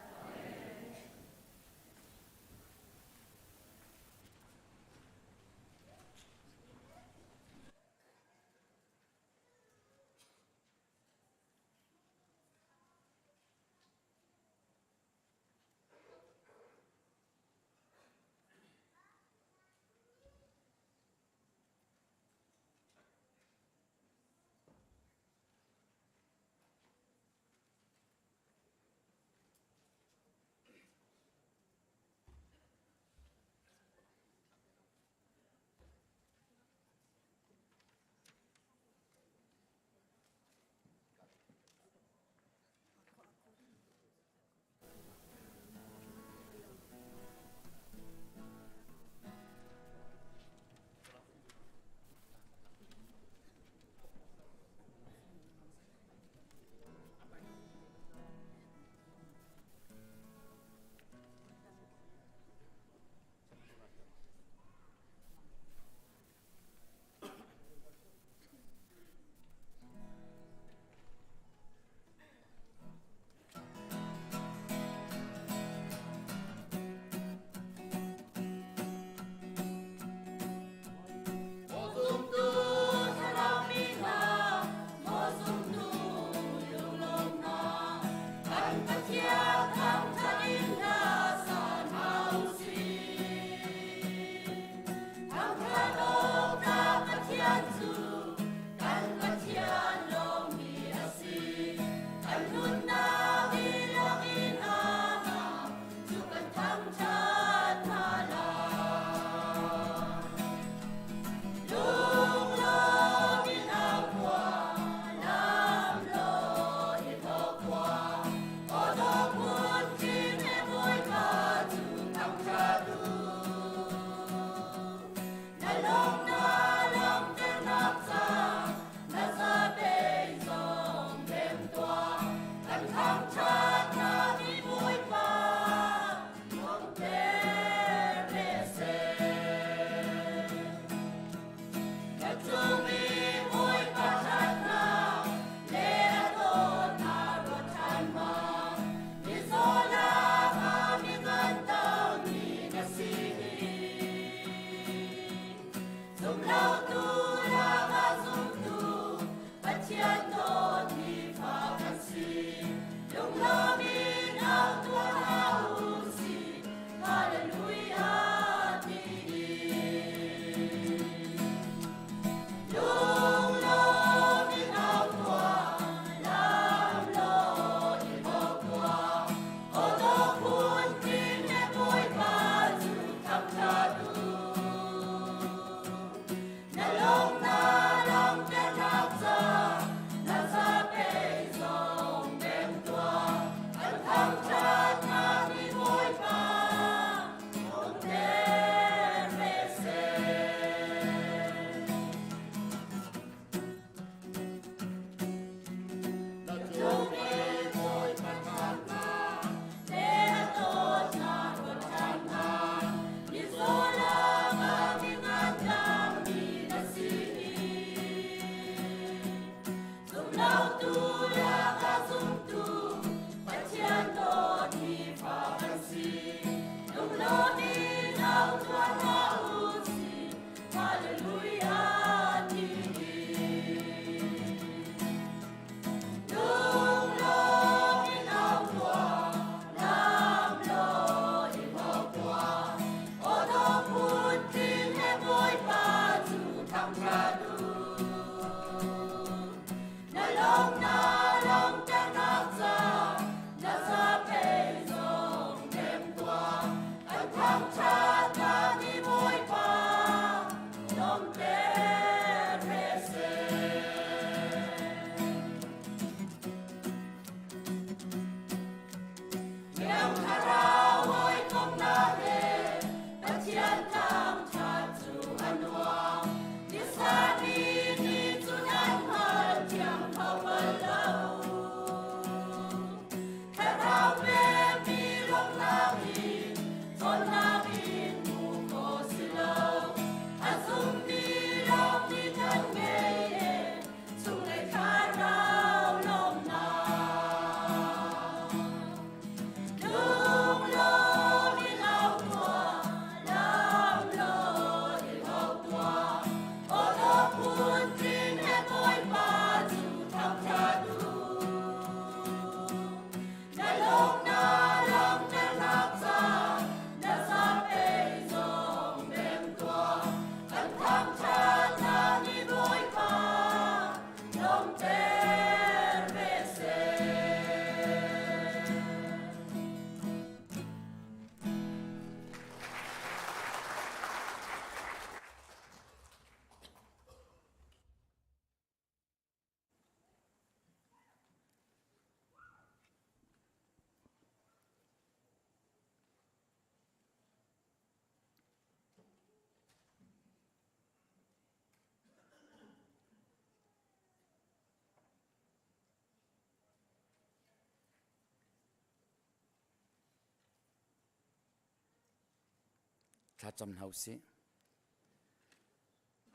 Thlacam hna usih.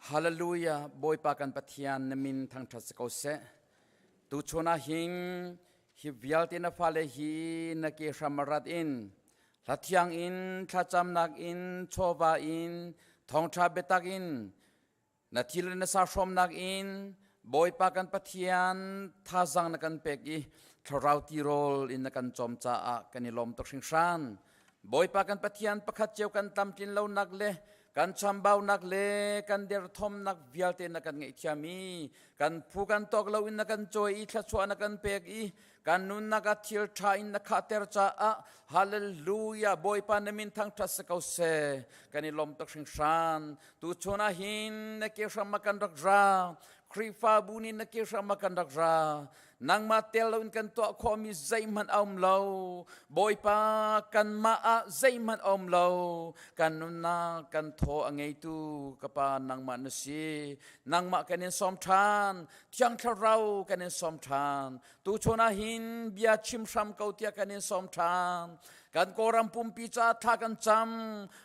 Hallelujah Bawipa kan Pathian na min thangṭhat si ko seh. Tuchun ah hin hi vialte na fale hi na ke hram rat in hlathiang in thlacamnak in chawva in thawngṭha biatak in na thil na sa hrawmnak in Bawipa kan Pathian thazang na kan pek i thlarau tirawl in na kan cawm caah kan i lawm tuk hringhran. Bawipa kan Pathian pakhat cio kan tlamtlin lonak le kan chambaunak le kan derthawmnak vialte na kan ngaihthiam i kan phu kan tawk lo in na kan cawi i thluachuah na kan pek i kan nunnak ah thil ṭha in na khahter caah hallelujah Bawipa na min thangṭhat si ko seh. Kan i lawm tuk hringhran. Tuchun ah hin na ke hram ah kan rak ra. Khrihfabu nih na ke hram ah kan rak ra. Nangmah tel loin kan tuah khawhmi zeihmanh a um lo. Bawipa, kanmah ah zeihmanh a um lo. Kan nunnak, kan thaw a ngeitu ka Pa nangmah na si. Nangmah kan in sawm ṭhan. Thiang Thlarau kan in sawm ṭhan. Tuchun ah hin bia chim hram ko tiah kan in sawm ṭhan. Kan Kawlram pumpi caah thla kan cam.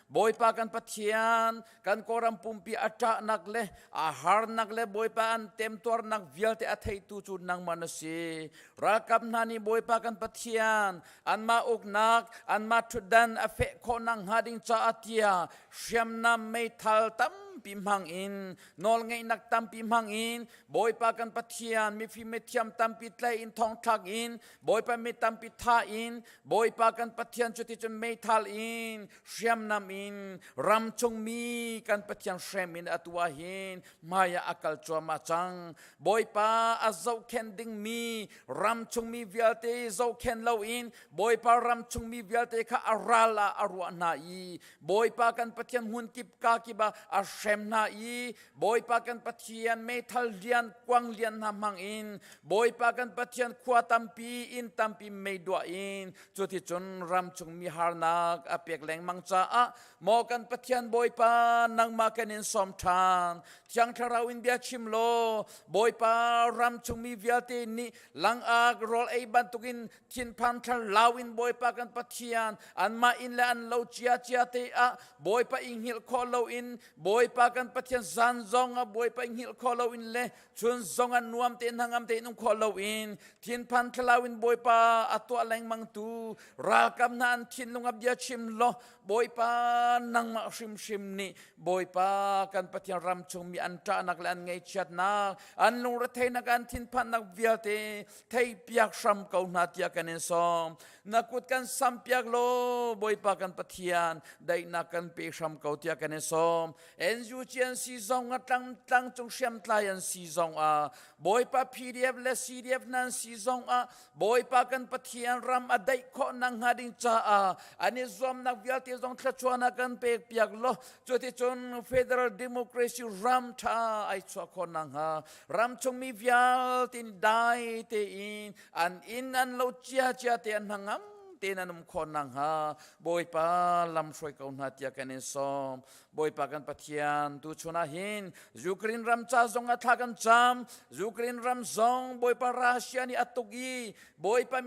Bawipa kan Pathian, kan Kawlram pumpi a ṭahnak le a harnak le Bawipa an temtuarnak vialte a theitu cu nangmah na si. Ralkap hna nih Bawipa kan Pathian, anmah uknak, anmah ṭhutdan a feh khawhnak hnga ding caah tiah hriamnam meithal tampi hmang in, nawlngeihnak tampi hmang in, Bawipa kan Pathian, mifim mithiam tampi tlai in thongthlak in, Bawipa mi tampi tha in, Bawipa kan Pathian cuticun meithal in, hriamnam in, ram chungmi kan Pathian hrem in atu ah hin hmai ah a kal cuahmah cang. Bawipa a zohkhenh dingmi ram chungmi vialte zohkhenh loin Bawipa ram chungmi vialte kha a ral ah a ruah hna i Bawipa kan Pathian hmun kip ka kip ah a hrem hna i Bawipa kan Pathian meithal lian kuang lian hna hmang in Bawipa kan Pathian khua tampi inn tampi mei duah in cuticun ram chung mi harnak a pek lengmang caah maw kan Pathian Bawipa nangmah kan in sawm ṭhan. Thiang Thlarau in bia chim law Bawipa ram chung mi vialte nih langak rawl ei bantukin thinphan thlarau in Bawipa kan Pathian anmah inn le an lo cia cia te ah Bawipa i hngilh khawh loin Bawipa kan Pathian zan zong ah Bawipa i hngilh khawh loin le chun zong ah nuam tein hnangam tein um khawh loin thinphan thlarau in Bawipa a tuah lengmang tu ralkap hna an thinlung ah bia chim law Bawipa nangmah hrimhrim nih Bawipa kan Pathian ram chungmi an ṭahnak le an ngaihchiatnak an lungretheinak an thinphannak vialte theipiak hram ko hna tiah kan in sawm. Na kut kan sampiak law Bawipa kan Pathian daihnak kan pe hram ko tiah kan in sawm. NUG an si zong ah tlang tlang cung hriamtlai an si zong ah Bawipa PDF le CDF nan si zong ah Bawipa kan Pathian ram a daih khawh nak hnga ding caah an i zuamnak vialte zong thluachuahnak kan pek piak law cuticun Federal Democracy ram ṭha ai chuah khawh nak hnga ram chungmi vialte dai tein an inn an lo cia cia te an hnangam tein an um khawh nak hnga Bawipa lam hruai ko hna tiah kan in sawm. Bawipa kan Pathian, tuchun ah hin Ukraine ram ca zong ah thla kan cam. Ukraine ram zong Bawipa Russia nih a tuk i Bawipa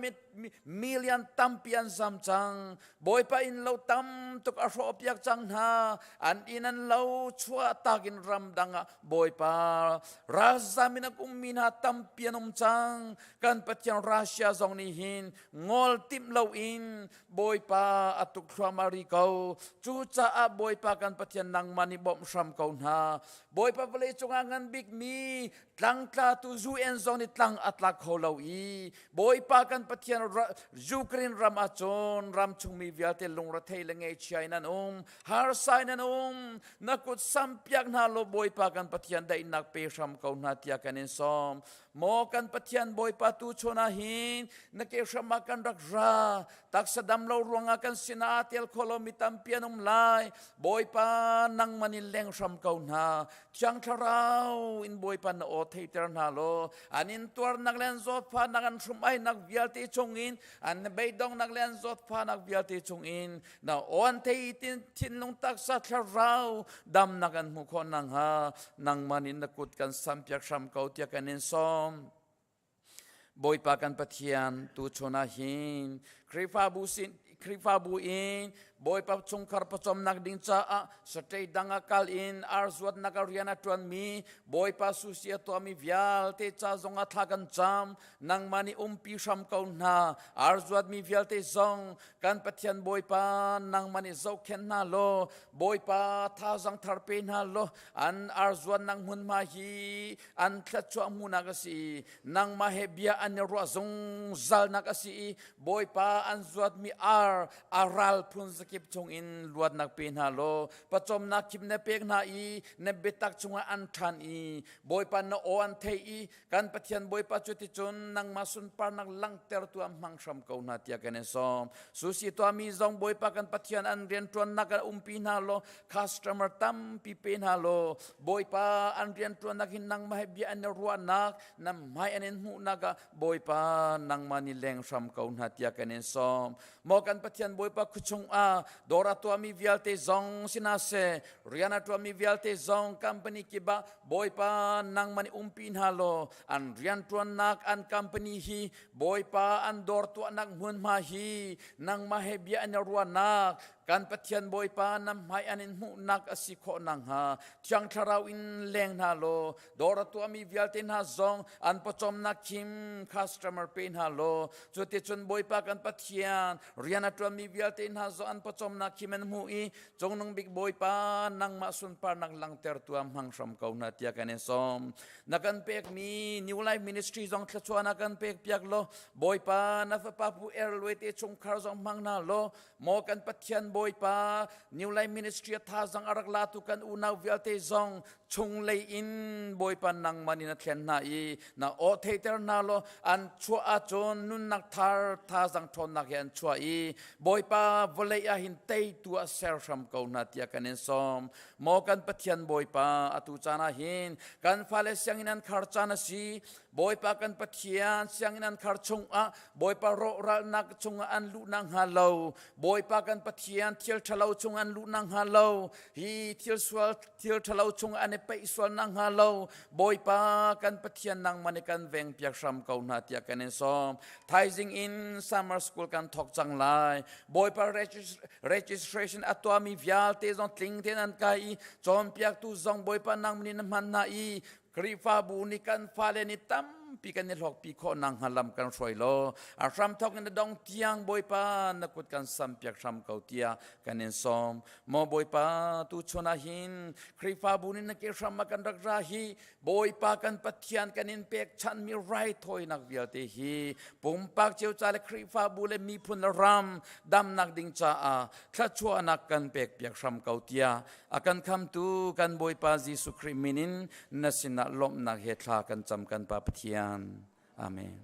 million tampi an zam cang. Bawipa inn lo tam tuk a hrawhpiak cang hna. An inn an lo chuah takin ram dang ah Bawipa ralzam in a ummi hna tampi an um cang. Kan Pathian Russia zong nih hin ngol timh loin Bawipa a tuk thluahmah ri ko. Cucaah Bawipa kan Pathian nangmah nih bawmh hram ko hna. Bawipa vawlei cungah ngan bikmi tlangtlatu UN zong nih tlang a tla kho lo i Bawipa kan Pathian Ukraine ram ahcun ram chungmi vialte lungrethei le ngaihchia in an um, harsa in an um. Na kut sampiak hna law Bawipa kan Pathian daihnak pe hram ko hna tiah kan in sawm. Maw kan Pathian Bawipa tu chun ah hin na ke hram ah kan rak ra. Taksa dam lo ruangah kan sinah tel kho lomi tampi an um lai. Bawipa nangman in leng hram ko hna. Thiang Thlarau in Bawipa na aw theiter hna law an in tuarnak le an zawtfahnak an hrum-ainak vialte chungin an beidongnak le an zawtfahnak vialte chungin na aw an thei tin thinlung taksa thlarau damnak an hmuh khawh nakhnga nangmah nih na kut kan sampiak hram ko tiah kan in sawm. Bawipa kan Pathian, tuchun ah hin Khrihfabu sin. Khrihfabu in Bawipa chungkhar pawcawmnak ding caah state dang ah kal in ar zuatnak ah rian a ṭuanmi Bawipa susi a tuahmi vialte ca zong ah thla kan cam. Nangmah nih umpi hram ko hna. Ar zuatmi vialte zong kan Pathian Bawipa nangmah nih zohkhenh hna law Bawipa thazaang thar pe hna law an ar zuatnak hmunhma hi an thluachuah hmuhnak a si. Nangmah he bia an i ruah zungzalnak a si i Bawipa an zuatmi ar a ral phun zakip chungin luatnak pe hna law pawcawmnak khim na pek hna i na biatak chungah an ṭhan i Bawipa na aw an theih i kan Pathian Bawipa cu ticun nangmah sunparnak langhtertu ah hmang hram ko hna tiah kan in sawm. Susi tuahmi zong Bawipa kan Pathian an rianṭuannak ah umpi hna law customer tampi pe hna law Bawipa an rianṭuannak hin nangmah he bia an i ruahnak na hmai an in hmuhnak ah Bawipa nangmah nih leng hram ko hna tiah kan in sawm. Maw kan Pathian Bawipa khuachung ah dawr a tuahmi vialte zong sina seh, rian a tuahmi vialte zong company kip ah Bawipa nangmah nih umpi hna law an rianṭuannak an company hi Bawipa an dawr tuahnak hmunhma hi nangmah he bia an i ruahnak kan Pathian Bawipa na hmai an in hmuhnak a si khawh nakhnga Thiang Thlarau in leng hna law dawr a tuahmi vialte hna zong an pawcawmnak khim customer pe hna law cuticun Bawipa kan Pathian rian a ṭuanmi vialte hna zong an pawcawmnak khim an hmuh i cungnung bik Bawipa nangmah sunparnak langhtertu ah hmang hram ko hna tiah kan in sawm. Na kan pekmi New Life Ministry zong thluachuah na kan pek piak law Bawipa na fapa Pu Erlue te chungkhar zong hmang hna law Maw kan Pathian Bawipa, New Life Ministry a thazang a rak latu kan unau vialte zong chunglei in Bawipa nangmah nih na thlen hna i na aw theiter hna law an chuah ahcun nunnak thar thazang ṭhawnnak he an chuah i Bawipa vawlei ah hin teitu ah ser hram ko hna tiah kan in sawm. Maw kan Pathian Bawipa, atu caan ah hin kan fale sianginn an khar caan a si. Bawipa kan Pathian sianginn an khar chungah Bawipa rawhralnak chungah an luh nakhnga lo Bawipa kan Pathian thil ṭhalo chung an luh nakhnga lo hi thil sual thil ṭhalo chung an i peih sual nakhnga lo Bawipa kan Pathian nangmah nih kan veng piak hram ko hna tiah kan in sawm thaizing in summer school kan thawk cang lai Bawipa registration a tuahmi vialte zong tling tein an kai i cawnpiaktu zong Bawipa nangmah nih na hman hna i Khrihfabu nih kan fale nih tampi kan i hlawkpi khawh nakhnga lam kan hruai law a hramthawk in a dong tiang Bawipa na kut kan sampiak hram ko tiah kan in sawm. Maw Bawipa tu chun ah hin Khrihfabu nih na ke hram ah kan rak ra hi Bawipa kan Pathian kan in pekchanhmi raithawinak vialte hi pumpak cio ca le Khrihfabu le miphun le ram damnak ding caah thluachuahnak kan pekpiak hram ko tiah A kan khamtu kan Bawipa Jesuh Khrih min in na sinah lawmhnak he thla kan cam kan Pa Pathian. Amen.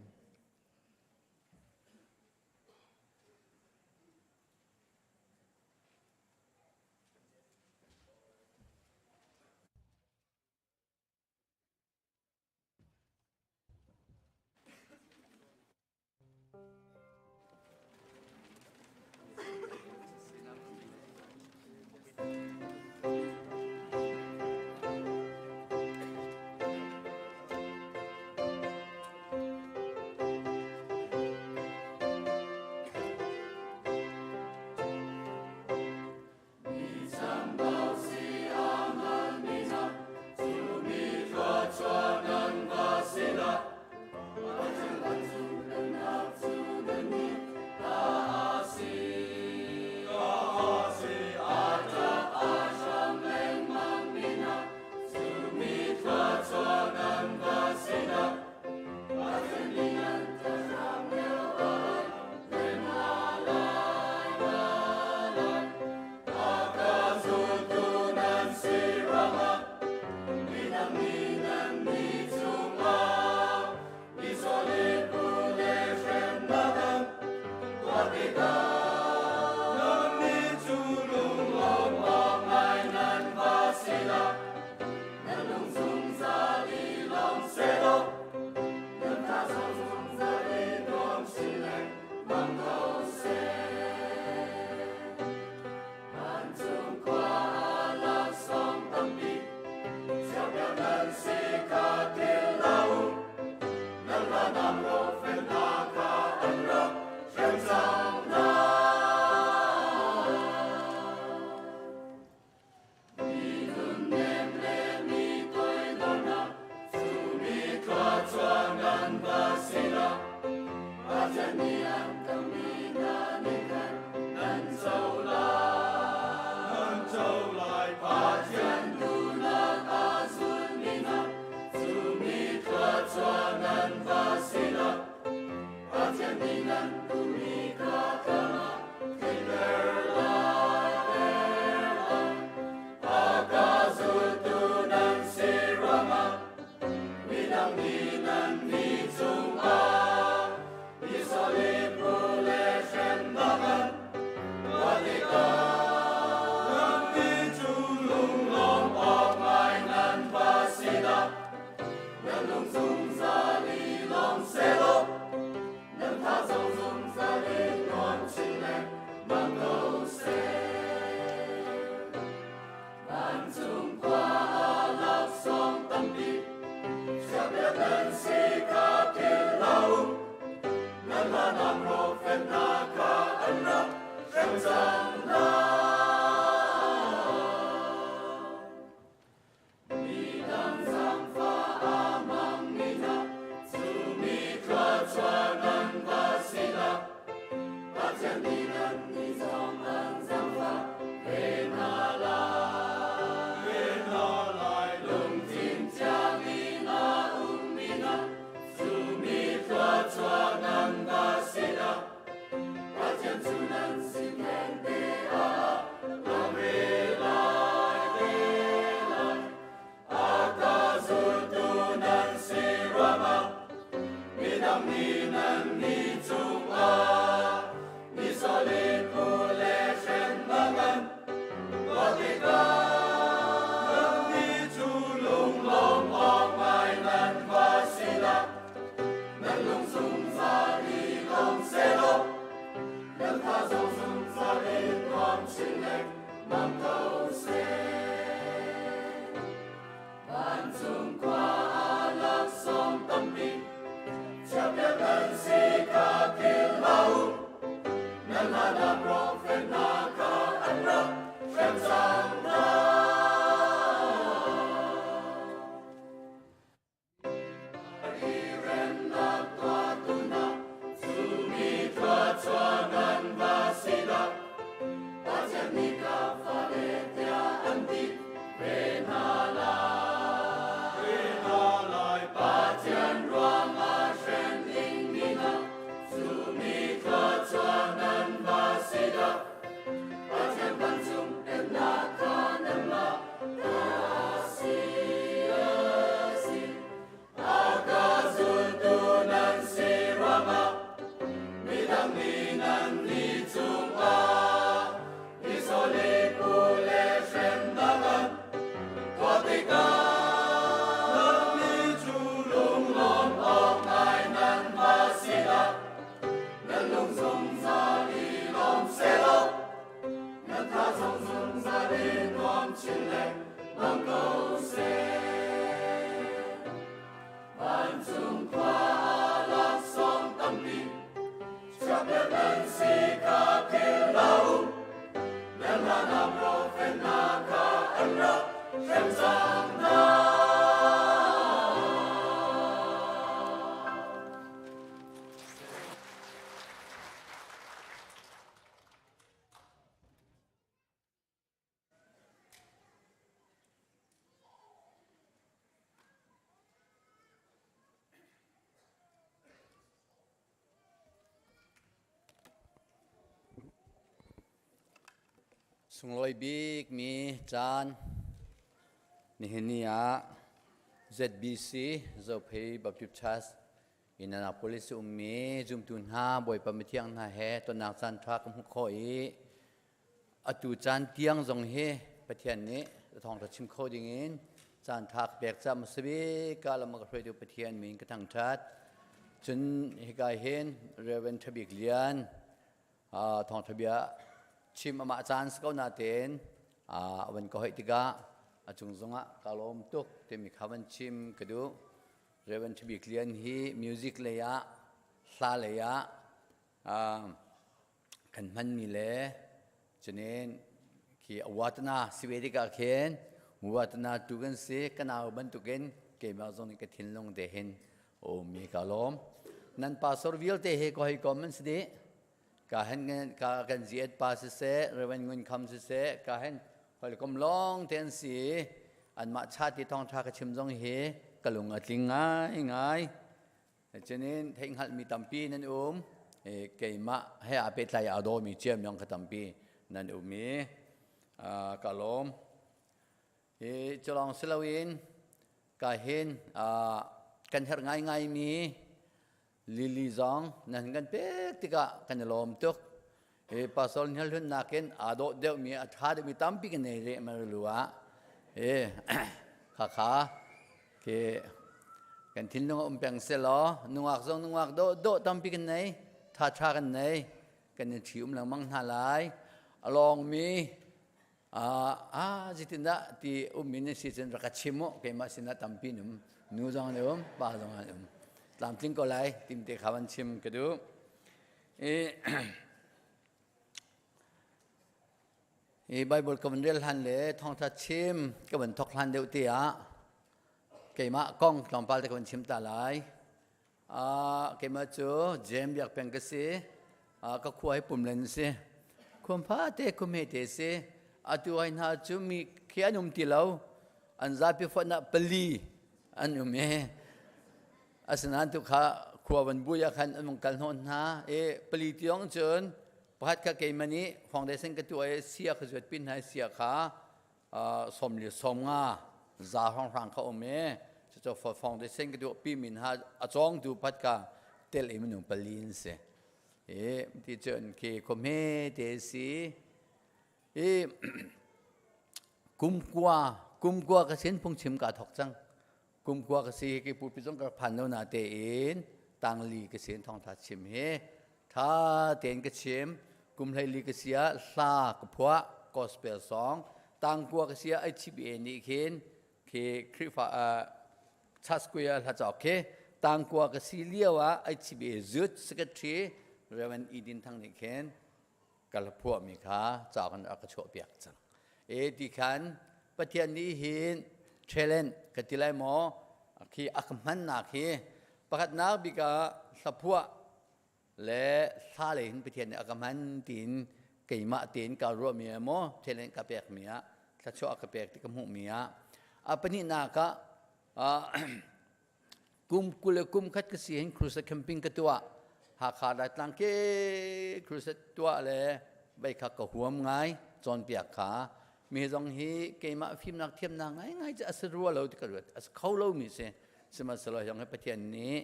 Sunglawi bikmi caan nihin ni ah ZBC Zophei Baptist Church Indianapolis ummi zumtu hna Bawipa mithiang hna he tonnak caan ṭha ka hmuh khawh i atu caan tiang zong hi Pathian nih thawngṭha chim kho dingin caan ṭha ka pek caah hmasa bik ka lam a ka hruaitu Pathian min ka thangṭhat. Cun hika hin Reverend Ṭha Bik Lian thawngṭha bia chim amah caan si ko natein a van ka hoih tikah a cung zongah ka lawm tuk timi kha van chim ka duh. Reverend Ṭha Bik Lian hi music lei ah hla lei ah kan hmanmi le cunin khi awatana si ve tikah khin watana tu kan si ka nau bantukin keimah zong nih ka thinlung te hin a ummi ka lawm nan pastor vialte he ko hei kom an si dih ka hen ka kan ziat pa siseh Reverend Ngun Kham siseh ka hen holikom lawng te an si anmah cha ti thawng tha ka chim zong hi ka lung a tling ngai ngai Cunin theihhngalhmi tampi nan um. Keimah he aa pehtlai aa dawmi cio minung kha tampi nan um i ka lawm. Hi culawng si loin ka hin kan herh ngaingaimi Lily zong nan kan pek tikah kan i lawm tuk. Hi pastor hnial hlun nakin aa dawh deuhmi a ṭha deuhmi tampi kan nei rih marilu ah. Hi khakha khi kan thinlung a um peng selaw nungak zong nungak dawh dawh tampi kan nei ṭha ṭha kan nei kan i ṭhi um lengmang hna lai. A lawngmi ah zeitindah ti ummi na si cun rak ka chim u keimah sinah tampi an um nu zong an um pa zong an um tlamtling ko lai timte kha van chim ka duh i i Bible ka van rel hlan le thawngtha chim ka van thok hlan deuh te ah keimah kong tlawmpal te ka van chim ta lai Keimah cu Jem Biak Peng ka si. Ka khua hi Pumlen si. Khuamfa te khuame te si. Atu ai hna cu mi khi an um ti lo. An zapi fonh ah pali an um i asinain tu kha khua van bui ah khan an vung kal hnawh hna i pali tiang cun pakhat kha keimah nih foundation ka tuah i sia ka zuat pin hna i sia kha som li som nga za hrawnghrang kha um i cucu foundation ka duh pi min ha a cawngtu phat ka tel i minung pali an si i ti cun khi khuame te si i kumkua kumkua ka sin phungchim ka thok cang kumkua ka si ki pupi zong ka phan lo na te in tangli ka sin thawngtha chim hi tha tein ka chim kum hleili ka si ah hla ka phuah gospel song tangkua ka si ah HBA nih khin khi Khrihfa Church Square hla cawk khi tangkua ka si lio ah HBA Youth Secretary Reverend Edin Thang nih khin ka hla phuahmi kha cauk in a ka chuahpiak cang. E ti khan Pathian nih hin talent ka ti lai maw khi a ka hmannak hi pakhatnak bik ah hla phuah le hla lei hin Pathian nih a ka hman tiin keimah tein ka ruahmi ah maw talent ka pekmi ah thluachuah a ka pek ti ka hmuhmi ah a pahnihnak ah Kum 20 le kum khat ka si hin crusade camping ka tuah. Hakha Laitlang ke crusade tuah le vei kha ka huam ngai cawnpiak kha. Mi zong hi keimah fimnak thiamnak ngaingai cu a si rua lo ti ka ruat. A si kho lo mi si. Sihmanhsehlaw hi zong hi Pathian nih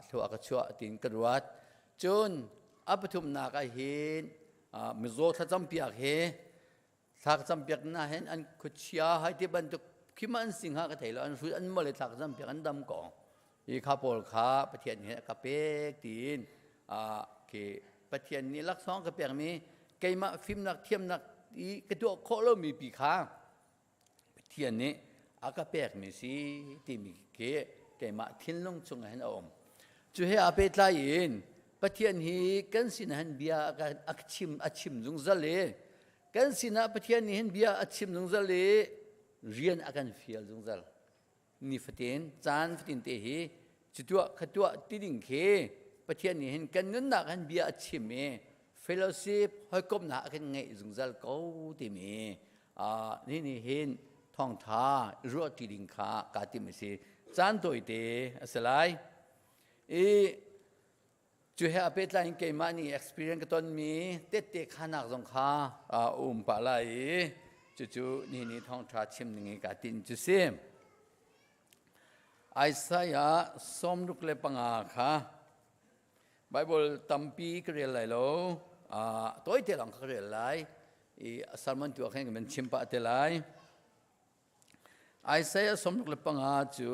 thlua ka chuah tiin ka ruat. Cun a pathumnak ah hin mizaw thlacampiak hi Thla ka campiak na hin an khuachia hai ti bantuk khi ma an si hnga ka thei lo an hrut an mol i thla ka campiak an dam ko hi kha pawl kha Pathian nih a ka pek tiin khi Pathian nih laksawng ka pekmi keimah fimnak thiamnak i ka tuah khawh lomi pi kha Pathian nih a ka pekmi si timi khi keimah thinlung chungah hin a um. Cu he aa pehtlai in Pathian hi kan sinah hin bia a chim a chim zungzal i kan sinah Pathian nih hin bia a chim zungzal i rian a kan fial zungzal. Nifatin caan fatin te hi cu tuah kha tuah ti ding khi Pathian nih hin kan nunnak hin bia a chim i fellowship hawikomhnak a kan ngeih zungzal ko timi ni nih hin thawngtha ruah ti ding kha kaa tim a si caan tawite a si lai i cu he a pehtlai in keimah nih experience ka tonmi tette khanak zong kha a um pah lai i cucu ni ni thawngtha chim ning i kaa tin cu si Isaiah 65 kha Bible tampi ka rel lai lo tawite lawng ka rel lai i sermon tu ah khan kan chim pah te lai Isaiah 65 cu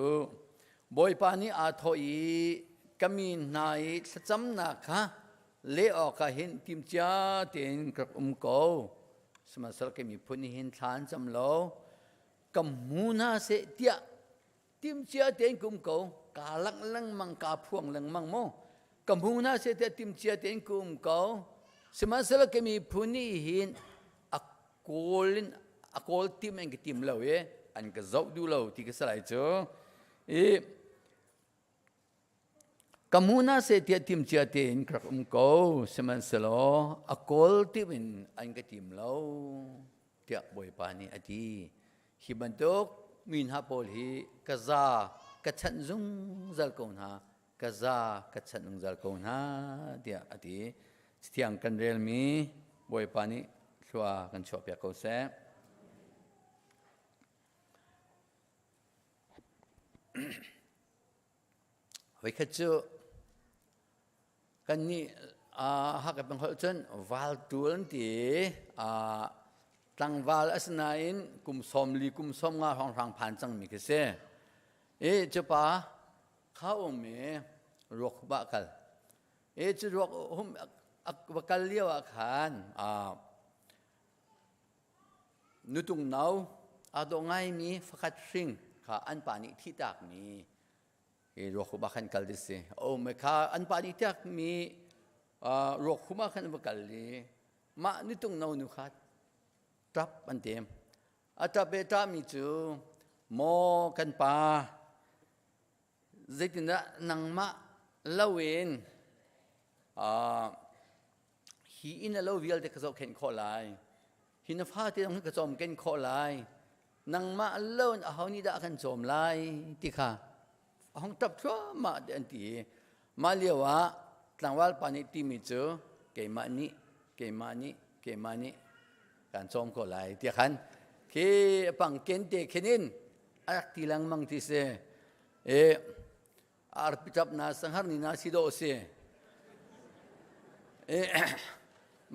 Bawipa nih aa thawh i ka mi hna i thlacamnak kha leh awkah hin timcia tein ka rak um ko. Sihmanhsehlaw ka miphun nih hin thla an cam lo. Ka hmu hna seh tiah timcia tein ka um ko. Kaa langh lengmang, kaa phuang lengmang mu. Ka hmu hna seh tiah timcia tein ka um ko. Sihmanhsehlaw ka miphun nih hin a kawl in a kawl tim an ka tim lo i an ka zoh duh lo ti ka si lai cu i ka hmu na se tiah tim cia tein ka rak um ko sihmanhsehlaw a kawl tim in an ka tim lo tiah Bawipa nih a ti hi bantuk mi hna pawl hi ka za ka chanh zungzal ko hna. ka za ka chanh zungzal ko hna tiah a ti. Cathiang kan relmi Bawipa nih thlua kan chuahpiak ko seh. Voikhat cu kannih Hakha peng holh cun valtul an ti tlangval asinain kum 40 kum 50 hrawnghrang phan cangmi khi si. I cu pa kha um i ruak hup ah kal. I cu ruak hum va kal lio ah khan nutung no aa dawh ngaimi fakhat hring kha an pa nih thihtakmi hi ruak hum ah khan kal ti si. O me kha an pa nih tiakmi ruak hum ah khan va kal i mah nutung no nu kha ṭap an ti. A ṭap e ṭahmi cu maw kan pa zeitindah nangmah loin hi inn a lo vialte ka zohkhenh khawh lai hi na fate zong hi ka cawmken khawh lai nangmah loin aho nih dah a kan cawm lai ti kha a hung ṭap thluahmah ti an ti i mah lio ah tlangval pa nih timi cu keimah nih keimah nih keimah nih kan cawm ko lai tiah khan khi pang ken te khin in a rak ti lengmang ti si e arpi ṭap na sanghar ni na si dawh si e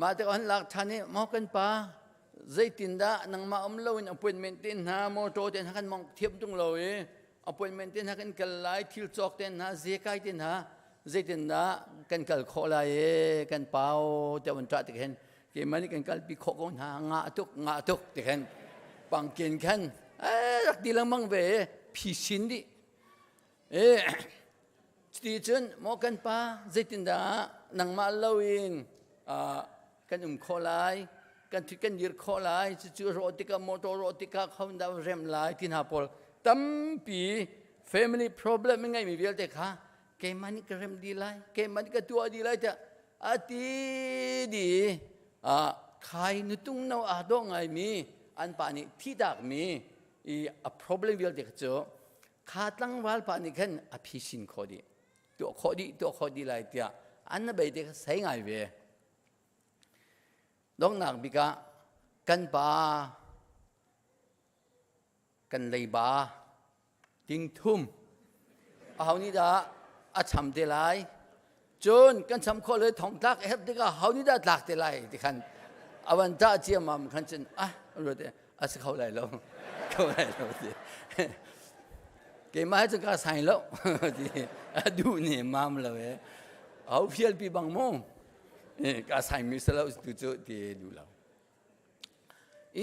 mah te han lak ṭhan i maw kan pa zeitindah nangmah um loin appointment te hna motor te hna kan mong thiam tung lo i appointment te hna kan kal lai thil cawk te hna zekai te hna zeitindah kan kal khawh lai e kan pau te on ṭah tik hin keimah nih kan kalpi khawh ko hna ngah tuk ngah tuk ti khan pangkin khan rak ti lengmang ve phisin dih e cuti cun maw kan pa zeitindah nangmah loin kan um khawh lai kan thut kan dir khawh lai cucu rawh tikah motor rawh tikah khon dah rem lai ti hna pawl tampi family problem ngeimi vialte kha keimah nih ka rem dih lai keimah nih ka tuah dih lai tiah a ti di khai nutung no aa dawh ngaimi an pa nih thihtakmi i a problem vialte kha cu kha tlangval pa nih khan a phisin khawh dih tuah khawh dih tuah khawh dih lai tiah an na bei te kha sei ngai ve donghnak bik ah kan pa kan leiba ting thum aho nih dah a cham te lai cun kan cham khawh le thong tlak a herh tikah ho nih dah tlak te lai ti khan a van tah ciammam khan cun ah ruat a si kho lai lo kho lai lo ti keimah he cun ka sai lo ti a duh ne mam lo e ho fial pi bang mu ka sai mi salo tu cu ti duh lo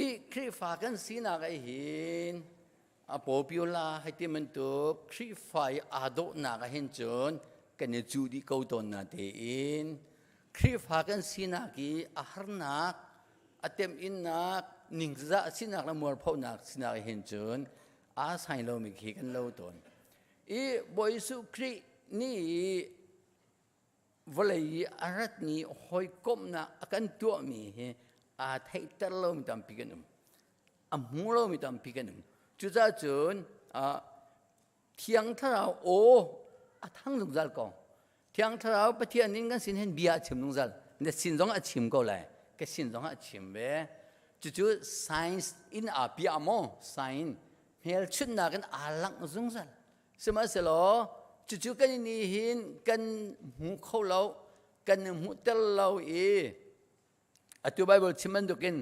i Khrihfa kan sinak ai hin a popular hei ti bantuk Khrihfa i aa dawhnak ah hin cun kan i cuh dih ko tawn na tein Khrihfa kan sinak i a harnak a temhinnak ningzah sinak le mualphonak sinak ah hin cun aa sai lomi khi kan lo tawn i Bawi Jesuh Khrih nih vawlei i a ratmi hawikomhnak a kan tuahmi hi aa theihter lomi tampi kan um a hmu lomi tampi kan um cucaah cun thiang thlarau aw a thang zungzal ko thiang thlarau pathian in kan sin hin bia a chim zungzal na sin zong a chim ko lai ka sin zong a chim ve cucu science in aa piah maw science hmelchunhnak in aa langh zungzal Sihmanhsehlaw cucu kan nih hin kan hmu kho lo, kan hmuhter lo i atu Bible chim bantukin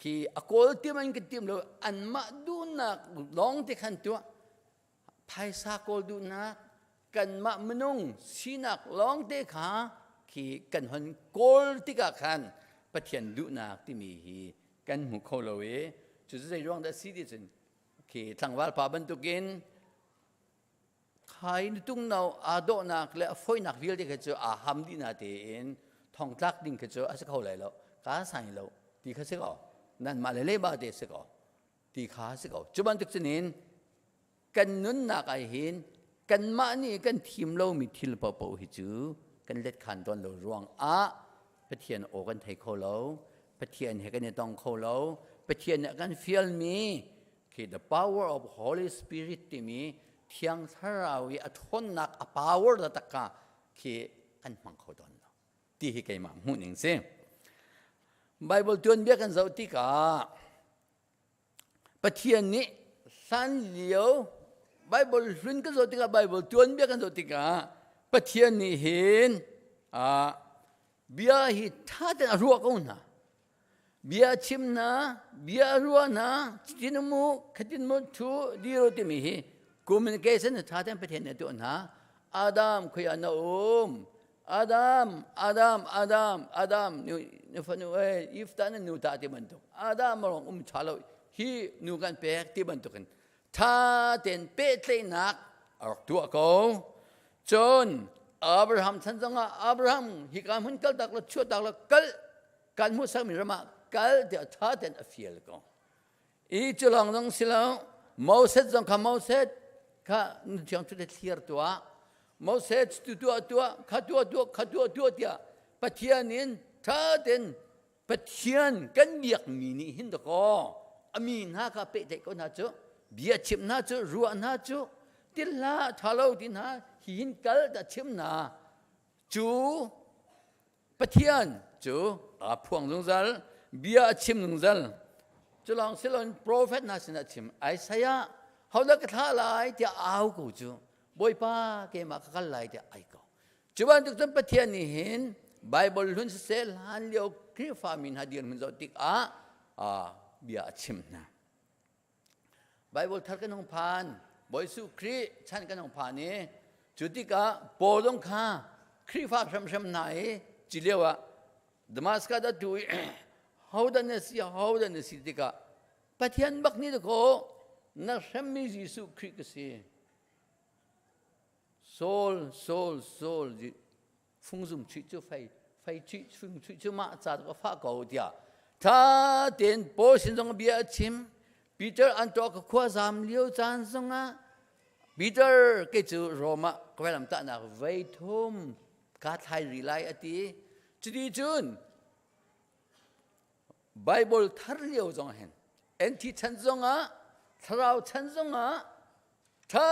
khi a kawl tim an kan tim lo anmah duhnak lawng te khan tuah phaisa kawl duhnak kanmah minung sinak lawng te kha khi kan hon kawl tikah khan Pathian duhnak timi hi kan hmu kho lo i cucu zei ruang dah si ti cun Khi tlangval pa bantukin khai nutung no aa dawhnak le a foinak vialte kha cu aa ham dih na tein thongtlak ding kha cu a si kho lai lo ka sai lo ti kha si ko nan mah le leba te si ko ti kha si ko cu bantuk cunin kan nunnak ai hin kanmah nih kan thim lomi thil paohpaoh hi cu kan let khan tawn lo ruang ah Pathian aw kan thei kho lo Pathian he kan i tong kho lo Pathian nih a kan fialmi khi the power of Holy Spirit timi Thiang Thlarau i a ṭhawnnak a power taktak kha khi kan hmang kho tawn lo ti hi keimah hmuh ning si. Bible tuanbia kan zoh tikah Pathian nih hlan lio Bible hlun kan zoh tikah Bible tuanbia kan zoh tikah Pathian nih hin bia hi ṭha tein a ruah ko hna. Bia chim hna, bia ruah hna, cutin mu, khatin mu, thu, diro timi hi communication ṭha tein Pathian nih a tuah hna. Adam khoi ah na um? Adam, Adam, Adam, Adam, nu fanu e, Eve ta na nu ta ti bantuk. Adam rong um ṭha lo, hi nu kan pek ti bantukin ṭha tein pehtlaihnak a rak tuah ko. Cun Abraham chan zongah Abraham hika hmun kal tak la chuah tak la kal kan hmuhsakmi ram ah kal tiah ṭha tein a fial ko. I cu lawng zong si lo, Moses zong kha Moses kha nu thiang cu thlir tuah. Moses tu tuah tuah kha tuah tuah kha tuah tuah tiah Pathian in ṭha tein Pathian kan biakmi nih hin dakaw a mi hna kha pehtlaih ko hna cu bia chim hna cu ruah hna cu til hlah ṭha lo ti hna hi hin kal dah chim hna cu Pathian cu aa phuang zungzal bia a chim zungzal cu lawng si loin profet hna sinah chim Isaiah hodah ka thlah lai tiah au ko cu Bawipa keimah ka kal lai tiah ai ko Cu bantuk cun Pathian nih hin Bible hlun siseh hlan lio Khrihfa mi hna dirhmun zoh tikah bia a chim hna. Bible thar kan hung phan, Bawi Jesuh Khrih chan kan hung phan i cu tikah Paul zong kha Khrihfa hramhram hna i ci lio ah Damascus a tu i hodah na si hodah na si tikah Pathian bak nih dakaw na hremmi Jesuh Khrih ka si. Saul, Saul, Saul, fungzum chuih cu fei, fei chuih, fung chuih cu mah ca ka fah ko tiah tha tein Paul sin zong bia a chim. Peter an tuah ka khua zam lio caan zongah Peter ke cu Rome ah ka lam tahnak vei thum ka thlai ri lai a ti. Cuti cun Bible thar lio zong hin NT chan zongah thlarau chan zongah ṭha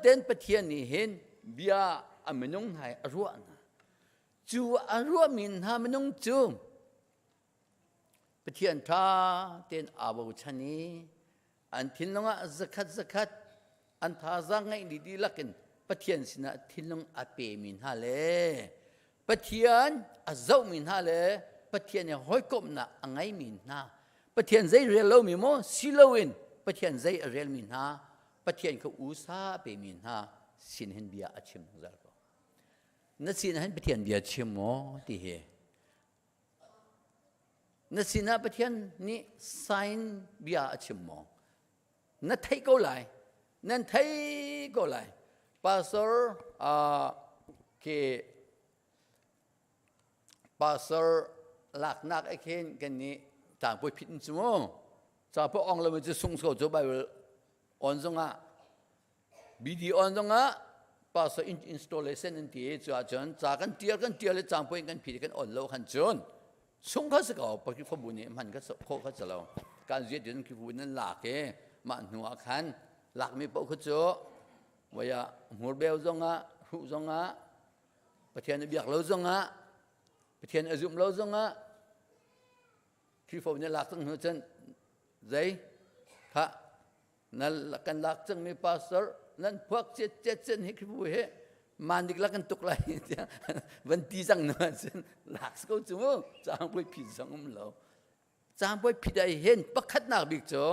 tein Pathian nih hin bia a minung hna a ruah hna. Cu a ruahmi hna minung cu Pathian ṭha tein aa bochan i an thinlung ah zakhat zakhat an thazaang ngeih dih dihlak in Pathian sinah thinlung a pemi hna le Pathian a zohmi hna le Pathian he hawikomhnak a ngeimi hna Pathian zei rel lomi maw si loin Pathian zei a relmi hna Pathian kha usa a pemi hna sin hin bia a chim zungzal ko. Na sin hin Pathian bia chim maw ti hi na sinah Pathian nih sign bia a chim maw? Na theih ko lai. Nan thei ko lai. Pastor uh, ke pastor laknak e khin kan nih tangpui phit in cu mu. Ca po ong lo mi cu sung so cu Bible on zongah BD on zongah pastor installation an ti cu ahcun ca kan tial kan tial le cangpui kan phit kan on lo khan cun sung kha si ko Khrihfabu nih hman kha khawh kha si lo kan ziat in Khrihfabu nan lak i mah hnu ah khan lakmi paoh kha cu voia hmurbeu zongah hruh zongah Pathian a biak lo zongah Pathian a zumh lo zongah Khrihfabu nih lak cang hnu cun zei kha na kan lak cangmi pastor nan phuak cet cet cen hi Khrihfabu he man dik lak kan tuk lai tiah van ti cang nu cun lak ko cu mu cangpui phit zong um lo cangpui phit ai hen pakhatnak bik cu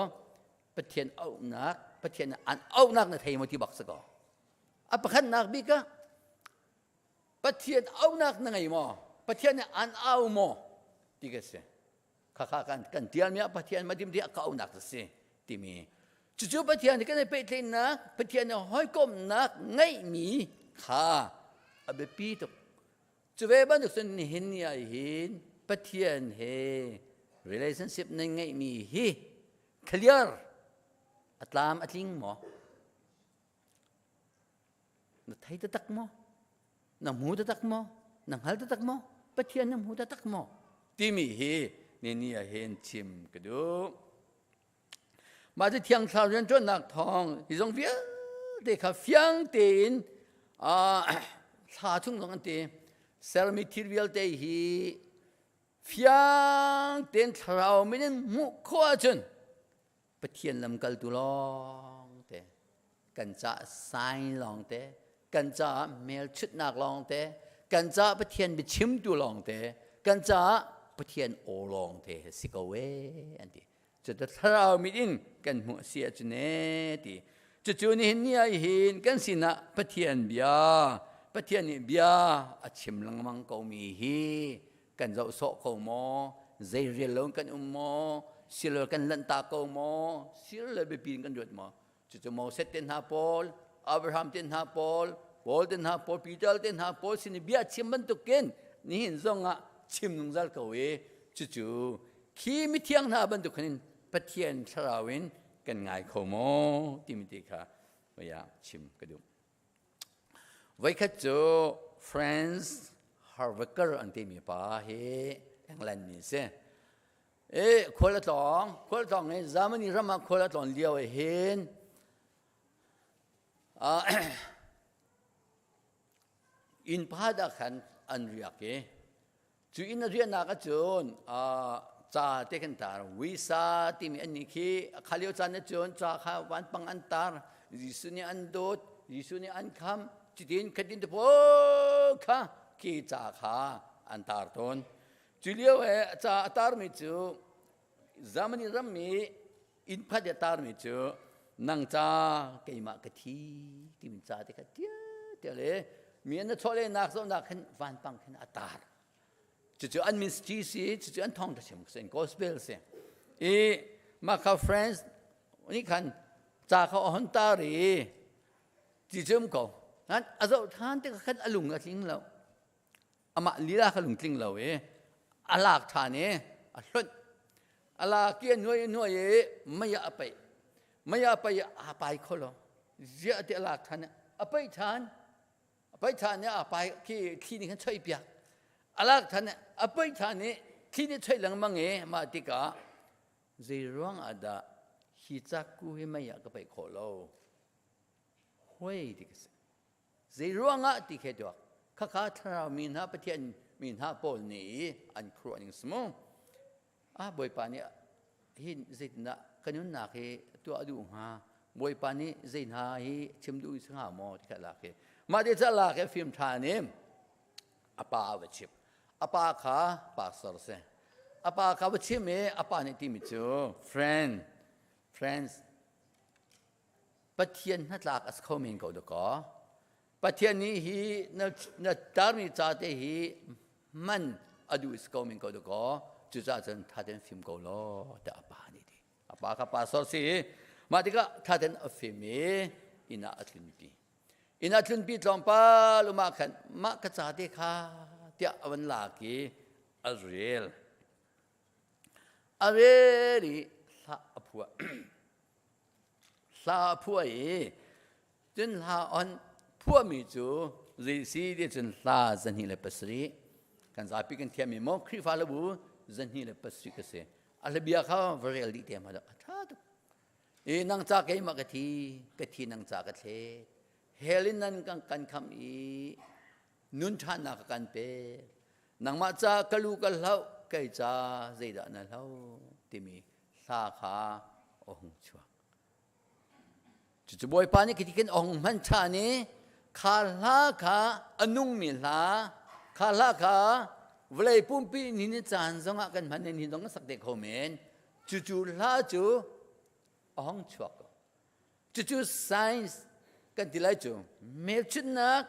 Pathian auhnak Pathian an auhnak na thei mo ti bak si ko a pakhatnak bik ah Pathian auhnak na ngei maw Pathian nih an au maw ti ka si khakha kan kan tialmi ah Pathian madim ti a kaunak a si timi cucu Pathian nih kan i pehtlaihnak Pathian nih hawikomhnak ngeihmi kha a biapi tuk cu ve bantuk cun nihin ni ah hin Pathian he relationship nan ngeihmi hi clear a tlam a tling maw Na thei taktak maw? Na hmu taktak maw? Na hngal taktak maw? Pathian na hmu taktak maw? Timi hi ni ah hin chim ka duh. Mah cu thiang thlarau rianṭuannak thawng hi zong vialte vialte kha fiang tein thla chung zong an ti. Sermi thil vialte hi fiang tein thlarau min in hmuh khawh ahcun Pathian lamkaltu lawng te kan caah sign lawng te kan caah hmelchunhnak lawng te kan caah Pathian biachimtu lawng te kan caah Pathian aw lawng te si ko ee an ti. Cucu thlarau mit in kan hmuh a si ahcun ee ti. Cucu nihin ni ah hin kan sinah Pathian bia Pathian nih bia a chim lengmang komi hi kan zoh sawh ko maw? Zei rial lo kan um maw? Silo kan lanhtak ko maw? Silo le biapi in kan ruat maw? Cucu Moses te hna pawl, Abraham te hna pawl, Paul te hna pawl, Peter te hna pawl sin i bia chim bantukin nihin zong ah chim zungzal ko i cucu khi mithiang hna bantuk khan in Pathian thlarau in kan ngai kho maw timi te kha voi ah chim ka duh. Voikhat cu Franz Harvecker an timi pa hi England mi si. E khual a tlawng, khual tlawng i Germany ram ah khual a tlawn lio ah hin inn pakhat ah khan an riak i cu inn a riahnak ahcun ca te kan tar visa timi an nih khi kha lio caan ahcun ca kha vanpang an tar Jesuh nih an dawt Jesuh nih an kham cutin khatin te pawl kha khi ca kha an tar tawn. Cu lio he ca a tarmi cu Germany rammi inn phat a tarmi cu nang ca keimah ka thi timi ca te kha tia tia le mi an chawlehnak zohnak khin vanpang khin a tar. Cucu an ministry si, cucu an thawngtha chim si, gospel si. I mah kha friends nih khan ca kha a hon tar i ti cu um ko. A zoh than tikah khan a lung a tling lo. Amah lila kha lungtling lo i a lak ṭhan i a hlonh. A lak i a nuai a nuai i mei ah a paih. Mei ah a paih i aa pai kho lo. Ziah ti a lak ṭhan i a paih ṭhan. A paih ṭhan i aa pai khi thli nih khan choih piak. A lak ṭhan i a paih ṭhan i thli nih choih lengmang i mah tikah zei ruang ah dah hi cakku hi mei ah ka paih khawh lo? Huai ti ka si. Zeiruangah ti khe tuak. Khakha thlarau mi hna Pathian mi hna pawl nih an khuaruah ning si mu. Ah Bawipa nih hin zeitindah ka nunnak hi tuah a duh hnga? Bawipa nih zei hna hi chim duh si hnga maw ti kha lak hi. Mah te ca lak hi fim ṭha nih a pa a va chimh. A pa kha pastor si. A pa kha va chim i a pa nih timi cu friend, friends, Pathian hnatlak a si kho men ko dakaw. Pathian nih hi na, na tarmi ca te hi man a duh si ko men ko dakaw. Cucaah cun tha tein fim ko law tiah a pa nih ti. A pa kha pastor si i mah tikah tha tein a fim i inn ah a tlunpi. Inn ah tlunpi tlawmpal um ah khan mah ka ca te kha tiah a van lak i a rel. A rel i hla a phuah. Hla a phuah i cun hla on phuahmi cu zei si ti cun hla 207 kan zapi kan thiammi maw Khrihfa le bu 207 ka si. A hlabia kha va rel dih te ma a ṭha tuk. I nang ca keimah ka thi, ka thi nang ca ka thlet. Hell in nan kan kan kham i nun ṭhannak ka kan pek. Nangmah ca ka lu ka hloh, kei ca zeidah na hloh timi hla kha a hung chuak. Cucu Bawipa nih khi khin a hung hman ṭhan i kha hla kha a nungmi hla, kha hla kha vawlei pumpi ni ni caan zongah kan hman i ni zong kan sak te kho men. Cucu hla cu a hung chuak ko. Cucu science kan ti lai cu hmelchunhnak,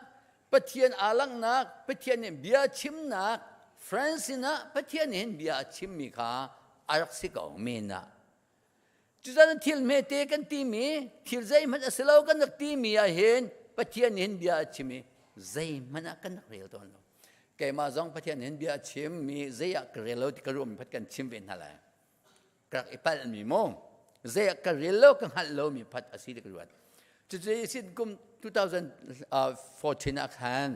Pathian aa langhnak, Pathian nih bia chimnak, France sinah Pathian nih hin bia a chimmi kha a rak si ko men ah. Cucaah thil hmete kan timi, thil zeihmanh a si lo kan rak timi ah hin Pathian nih hin bia a chim i zeihmanh ah kan rak rel tawn lo. Keimah zong Pathian nih hin bia a chimmi zei ah ka rel lo ti ka ruahmi phat kan chim ve hna lai. Ka rak i palhmi mu zei ah ka rel lo ka hngalh lomi phat a si ti ka ruat. Cucu sin kum 2014 ah khan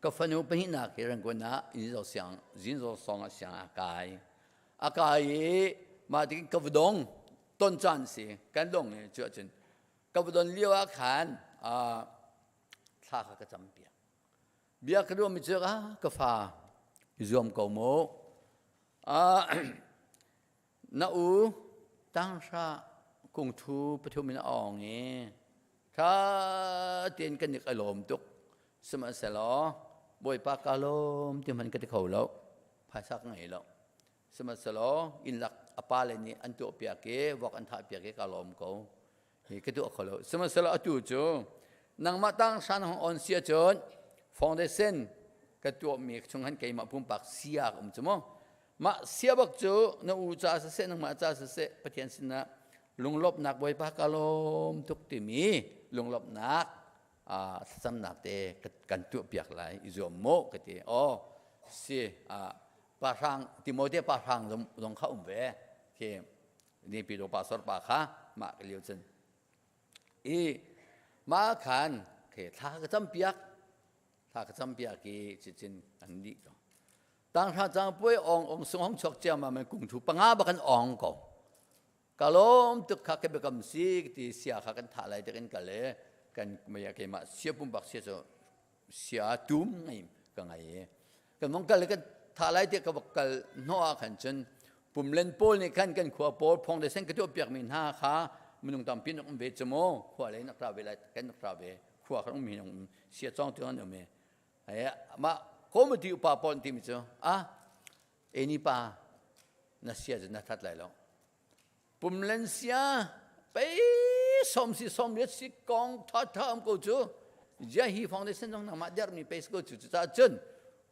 ka fanu pahnihnak hi Rangoon ah Zinzaw siang Zinzaw song ah siang a kai. A kai i mah tikin ka va dong ton caan si kan dong i cu ahcun. Ka va don lio ah khan thla kha ka cam piak. Bia ka ruahmi cu ah ka fa i zuam ko mu. Na u tanghra kungthu pathum in a awng i tha tein kan i lawm tuk. Sihmanhsehlaw Bawipa ka lawm ti hmanh ka ti kho lo. Phaisa ka ngei lo. Sihmanhsehlaw inn lak a pale nih an tuahpiak i vok an thahpiak i ka lawm ko. Hi ka tuah kho lo. Sihmanhsehlaw atu cu nangmah tang shan hong on sia cun foundation ka tuahmi chung han keimah pumpak sia ka um cu mu. Mah sia bak cu na u ca siseh nangmah ca siseh Pathian sinah lunglawmhnak Bawipa ka lawm tuk timi lunglawmhnak thlacamnak te kan tuahpiak lai i zuam mu ka ti. Aw si pa hrang Timote pa hrang zong kha um ve khi nipi do pastor pa kha mah ka lio cun i mah khan ke thla ka cam piak thla ka cam piak i cicin an dih ko tang hra chang puai ong ong sung hong chok chia ma men kung thu panga ba kan ong ko kalom tuk kha ke bekam si ti sia kha kan tha lai te kan kale kan maya ke ma sia pum bak sia cho sia tum ngai ka ngai e kan vong kal kan tha lai te ka kal hno ah khan cun pumlen pawl nih khan kan khua pawl phong le sen ka tuah piak mi hna kha minung tampi nak um ve chu mu khua lei nak ra ve lai kan nak ra ve khua khan um mi um sia chong tu an um e ai ma committee upa pawl ti mi chu a eni pa na sia chu na that lai lo Pumlen sia pei som si som riat si kong tha tha am ko cu zia hi foundation zong nangmah der mi pei ko cu cucaah cun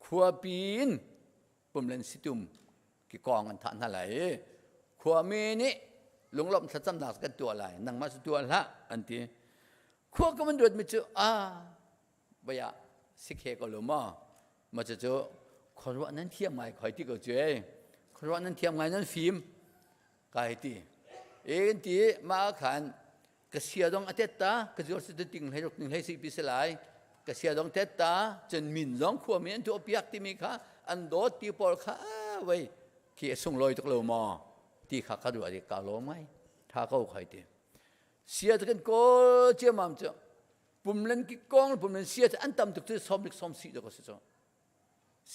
khuapi in pumlen situm ki kong an thah hna lai i khuami nih lunglawmh thlacamnak kan tuah lai nangmah cu tuah hlah an ti khua ka van ruat mi cu a baya sikhe ko lo maw ma cu cu khuaruah nan thiam ngai khoi ti ko cu ei khuaruah nan thiam ngai nan fim kai ti en ti ma khan ka sia dong atet ta ka zuar si ting hlei ruk ting hlei si pi selai ka sia dong tet ta cun min zong khua mi an tu piak ti mi kha an dawt ti pawl kha wei khi sung loi tuk lo maw ti kha ka ruah di ka lo mai tha ko khai ti sia kan kawl chiamam cu pumlen ki kong pumlen sia an tam tuk cu som lik som si ko si cu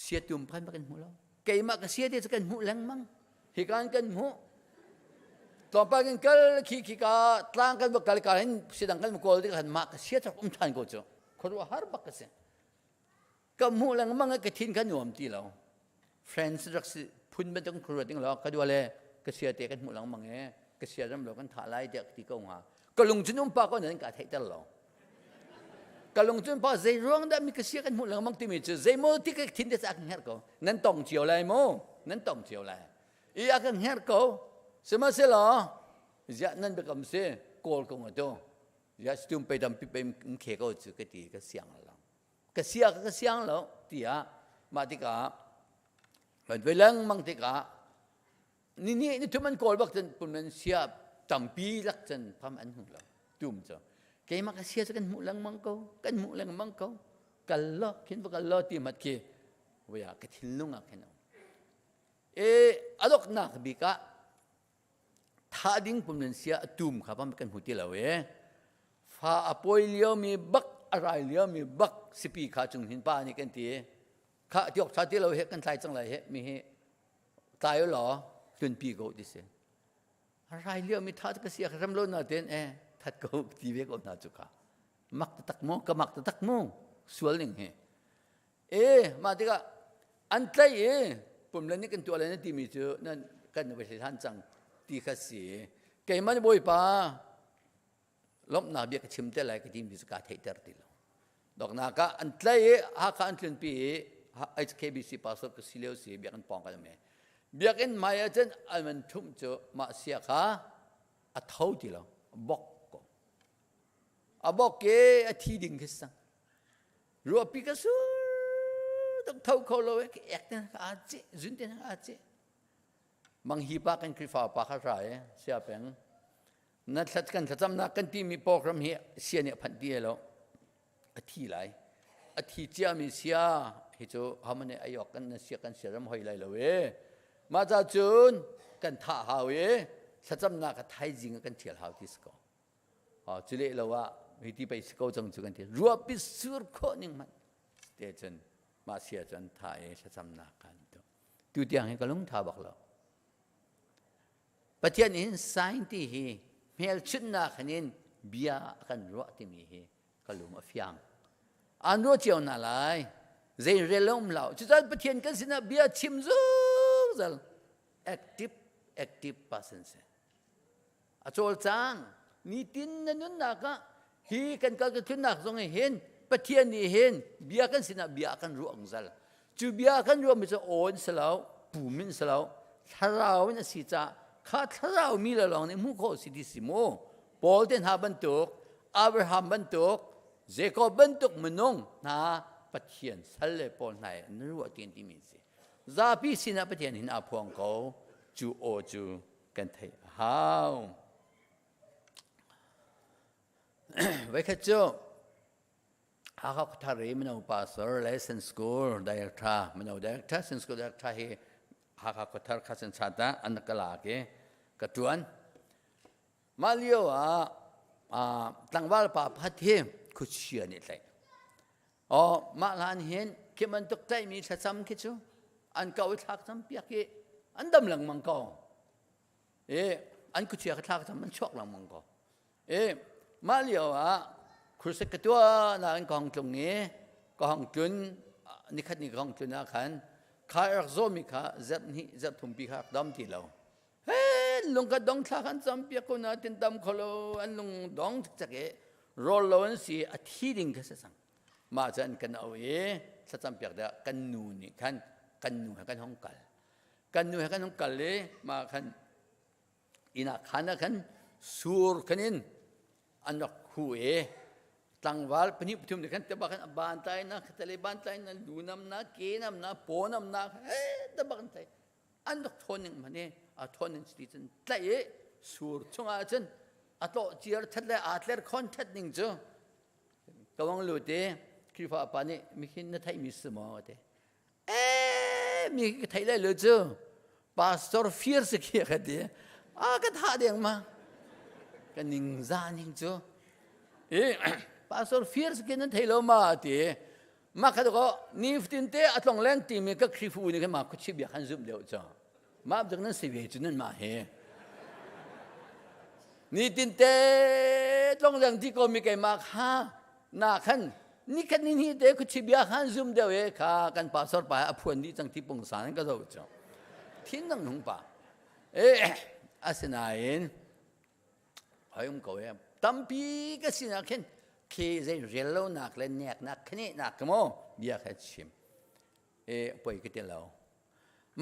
sia tum phan kan hmu lo keimah ka sia te cu kan hmuh lengmang hi kan kan hmuh tlawmpal kan kal khi khi ka tlang kan va kal ka hin sidang kan kawl tik han mah ka sia chak um than ko cu khuaruah har bak ka si ka hmuh lengmang ka thin ka nuam ti lo friends rak si phun bantuk khuaruat ding lo ka dua le ka sia te kan hmuh lengmang e ka sia ram lo kan thah lai tiah ti ko hnga ka lung cun um pa ko nan ka theihter lo ka lung cun pa zei ruang dah mi ka sia kan hmuh lengmang timi cu zei maw ti ka thin te a kan herh ko nan tong cio lai mu nan tong cio lai i a kan herh ko sihmanhsehlaw ziah nan biakam si kawl ko nga tu ya stum pe dam pi pe khe ko cu ka ti ka siang lo ka sia ka siang lo tiah mah tikah kan ve lengmang tikah ni ni ni thum an kawl bak cun pum nan sia tampi lak cun pham an hmu lo tum cu keimah ka sia cu kan hmuh lengmang ko kan hmuh lengmang ko kal lo khin va kal lo ti mat khi voia ka thinlung ah khin e adoknak bik ah thah ding pum nan sia a tum kha pam kan hmu ti lo e fa a poi lio mi bak a rai lio mi bak sipi kha chung hin pa nih kan ti kha tiok tha ti lo he kan tlai cang lai he mi hi tlai law tlunpi ko ti si rai lio mi tha ka sia ram lo na ten e that ko ti ve ko na chu kha mak tak mu ka mak tak mu sual ning he e ma tikah an tlai i pumlen nih kan tuah lai na timi cu nan kan va hlan cang ti kha si keimah nih bawipa lawmhnak bia ka chim te lai ka timi cu kaa theihter ti lo doknak ah an tlai i Hakha an tlunpi i HKBC pastor ka si lio si biakinn pawng kan um i biakinn hmai ah cun an man thumh cu mah sia kha a tho ti lo bok ko a bok i a thi ding khi sang ruahpi ka sur tuk tho kho lo e ek te ka a ce zun te ka a ce mang hi pa kan Khrihfa pa kha ra e sia peng na thlat kan thlacamnak kan timi program hi sia nih a phanh ti lo a thi lai a thi ciami sia hi cu hamane ayok kan na sia kan sia ram hoi lai lo e mah ca cun kan thah hau e thlacamnak ka thaizing kan thial hau ti si ko. Cu leh lo ah hi ti pei si ko cang cu kan ti. Ruahpi sur khawh ning hmanh te cun mah sia cu an tha i thlacamnak kan tuah. Tu tiang hi ka lung tha bak lo. Pathian hin sign ti hi hmelchunhnak hin bia a kan ruah timi hi ka lung a fiang. An ruah cio hna lai. Zei rel um lo. Cucaah Pathian kan sinah bia chim zungzal active active person si. A cawlcang. Nitin na nunnak ah hi kan kal ka tlunnak zong hin Pathian nih hin bia kan sinah bia a kan ruah zungzal. Cu bia kan ruahmi cu aw in si lo, pum in si lo, thlarau in a si caah kha thlarau mi le lawng nih hmuh khawh si ti si mu. Paul te hna bantuk, Abraham bantuk, Jacob bantuk minung hna Pathian sal le pawl hna i an ruah ti timi si. Zapi sinah Pathian hin aa phuang ko. Cu aw cu kan theih a hau. Voikhat cu Hakha Khuathar i mino pastor le Sen School director, mino director, Sen School director hi Hakha Khuathar kha sen chat ah an ka lak i ka ṭuan. Mah lio ah tlangval pa pakhat hi khuachia nih tlaih. Oh, mah hlan hin khi bantuk tlaihmi thlacam khi cu an ko i thlak cam piak i an dam lengmang ko. E an khuachia kha thlak cam an chuak lengmang ko. E mah lio ah crusade ka tuah nain ka hong tlung i ka hong tlun nikhat ni ka hong tlun ah khan kha rak zawmi kha zarh hnih zarh thumpi kha rak dam ti lo. He lung ka dong thla kan cam piak ko na tin dam kholo an lung dong cak i rawl lo an si a thi ding kha si cang. Mah cu an kan au i thlacam piak dah kan nu nih khan kan nu he kan hong kal. Kan nu he kan hong kal i mah khan inn ah khan ah khan sur khan in an rak hu i tlangval pahnih pathum nih khan tebak khan ban tlai na khatale ban tlai na lu nam na ke nam na paw nam na he tebak an tlai an rak thawn ning hmanh i a thawn ning chiti cun tlaih i sur chungah cun a tlawh ciar that le aa tler khon that ning cu ka wang lut i Khrihfa pa nih mikhin na theihmi si maw ti eh mi ka theih lai lo cu pastor fir si khi ka ti a ka thah deng ma ka ning za ning cu i pastor fir si khi nan thei lo ma ti ma kha ko ni fatin te a tlong leng ti mi ka Khrihfu nih khan ma khuachi bia khan zumh deuh cu ma bik nan si ve cu nan ma he ni tin te tlong leng ti ko mi keimah kha na khan ni khat ni hi te khuachi bia khan zum deuh e kha kan pastor pa a phuan dih cang ti pungsan ka zo cu thin nang hung pa e asinain hoi um ko e tampi ka sinah khin khi zei rel lo nak le nek nak khane nak ka mo bia kha chim e poi ka ti lo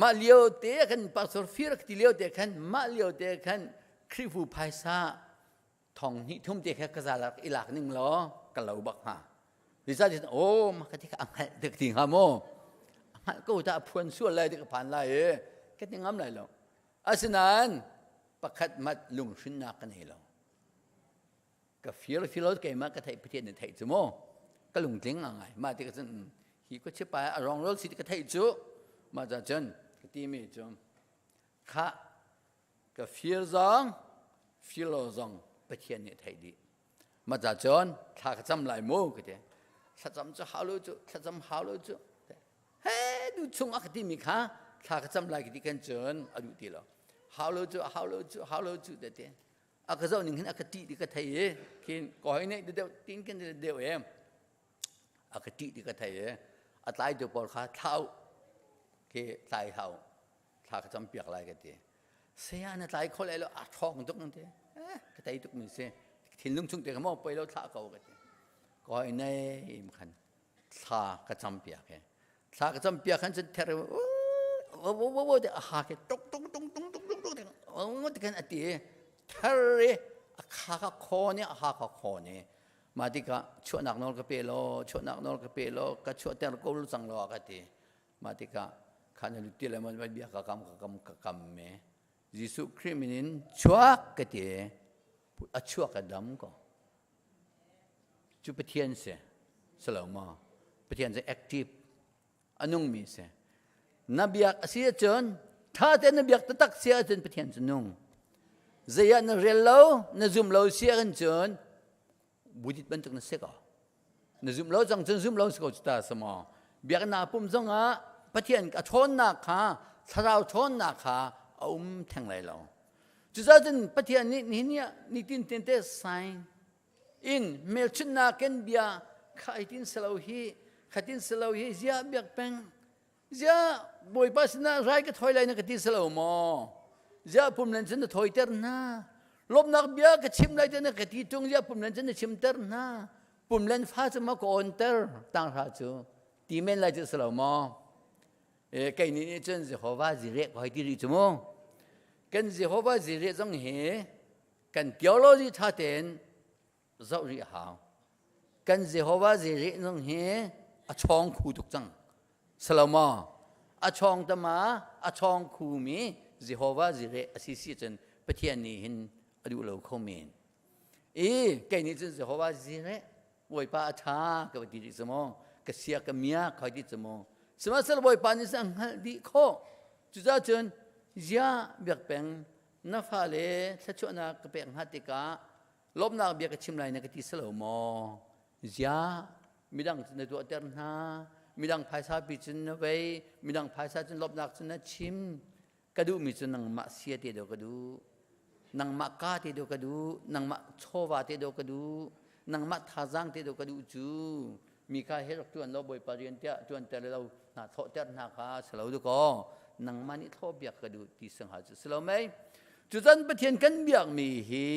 mah lio te khan pastor fir ti lio te khan mah lio te khan Khrihfu phaisa thong hnih thum te kha ka zalak i lak ning law ka lo bak hnga Zeicahtiah aw mah ka ti kha a hngalh dek ti hnga maw a hngalh ko ta a phuan sual lai ti ka phan lai i ka ti ngam lai lo asinain pakhat mat lunghrinnak ka nei lo ka fir filo keimah ka theih Pathian nih theih cu maw ka lungtling a ngai mah ti ka cun hi ko chipa a rong rol si ti ka theih cu mah ca cun ka ti mi cu khah ka fir zong fir lo zong Pathian nih theih dih mah ca cun thla ka cam lai mu ka ti thlacam cu hau lo cu thlacam hau lo cu he du chung a ka timi kha thla ka cam lai ka ti kan cun a duh ti lo hau lo cu hau lo cu hau lo cu te ti a ka zoh ning hin a ka ṭih ti ka thei i khin ko hoi ne deuh tin kan deuh e a ka ṭih ti ka thei i a tlaitu pawl kha thlau khi tlai hau thla ka cam piak lai ka ti saya na tlai kho lai lo a ṭhawng tuk nan ti eh ka tei tuk mi si thinlung chung te kha maw poi lo thlah ko ka ti ko hoi nei khan thla ka cam piak he thla ka cam piak khan cun ther wo wo wo te a ha ke tuk tuk tung tung tung tung tung tung ti khan a ti ther i a kha ka khaw ne a ha ka khaw ne mah tikah chuahnak nawl ka pe law chuahnak nawl ka pe law ka chuahter ko lu cang law ka ti mah tikah khan lu ti le mon bia ka kam ka kam ka kam me Jesuh Khrih min in chuak ka ti a chuak a dam ko cu Pathian si si lo maw Pathian cu active a nungmi si na biak a si ahcun ṭha tein na biak taktak si ahcun Pathian cu nung zei ah na rel lo na zum lo si ahcun cun Buddhist bantuk na si ko. Na zum lo cang cun zum lo si ko cu ta sama. Biaknak pum zongah Pathian a ṭhawnnak kha thlarau ṭhawnnak kha a um theng lai lo. Cucaah cun Pathian nih nihin ni ah nitin tin te sign in hmelchunhnak kan bia kha itin selo hi khatin selo hi zia biak peng zia bawipa sinah rai ka thoi lai na ka ti selo maw zia pum len cun na thawiter hna lawmnak bia ka chim lai te na ka ti tung zia pum len cun na chimter hna pum len fa cu ma ka onter tang hra cu ti men lai cu selo maw e kei nih nih cun Jehovah zireh ko hei ti rih cu mu kan Jehovah zireh zong hi kan theology ṭha tein zoh rih a hau. Kan Jehovah Jireh zong hi a chawng khu tuk cang. Salomo a chawng tama a chawng khu mi Jehovah Jireh a si si cun Pathian nih hin a duh lo kho men. I kei nih cun Jehovah Jireh Bawipa a ṭha ka ti rih cu maw ka sia ka mia ka ti cu maw sihmanhsehlaw Bawipa nih a hngalh dih khawh cucaah cun zia biak peng na fale thluachuahnak ka pek hna tikah lawmhnak bia ka chim lai na ka ti si lo maw zia midang cu na tuahter hna midang phaisa pi cun na vei midang phaisa cun lawmhnak cun na chim ka duhmi cu nangmah sia te do ka duh nangmah ka te do ka duh nangmah chawva te do ka duh nangmah thazaang te do ka duh cu mi kha he rak tuan lo bawipa rian tiah tuan ter lo hna thawhter hna kha si lo dukaw nangmah nih thlawh biak ka duh ti sangha cu si lo mei cucan pathian kan biakmi hi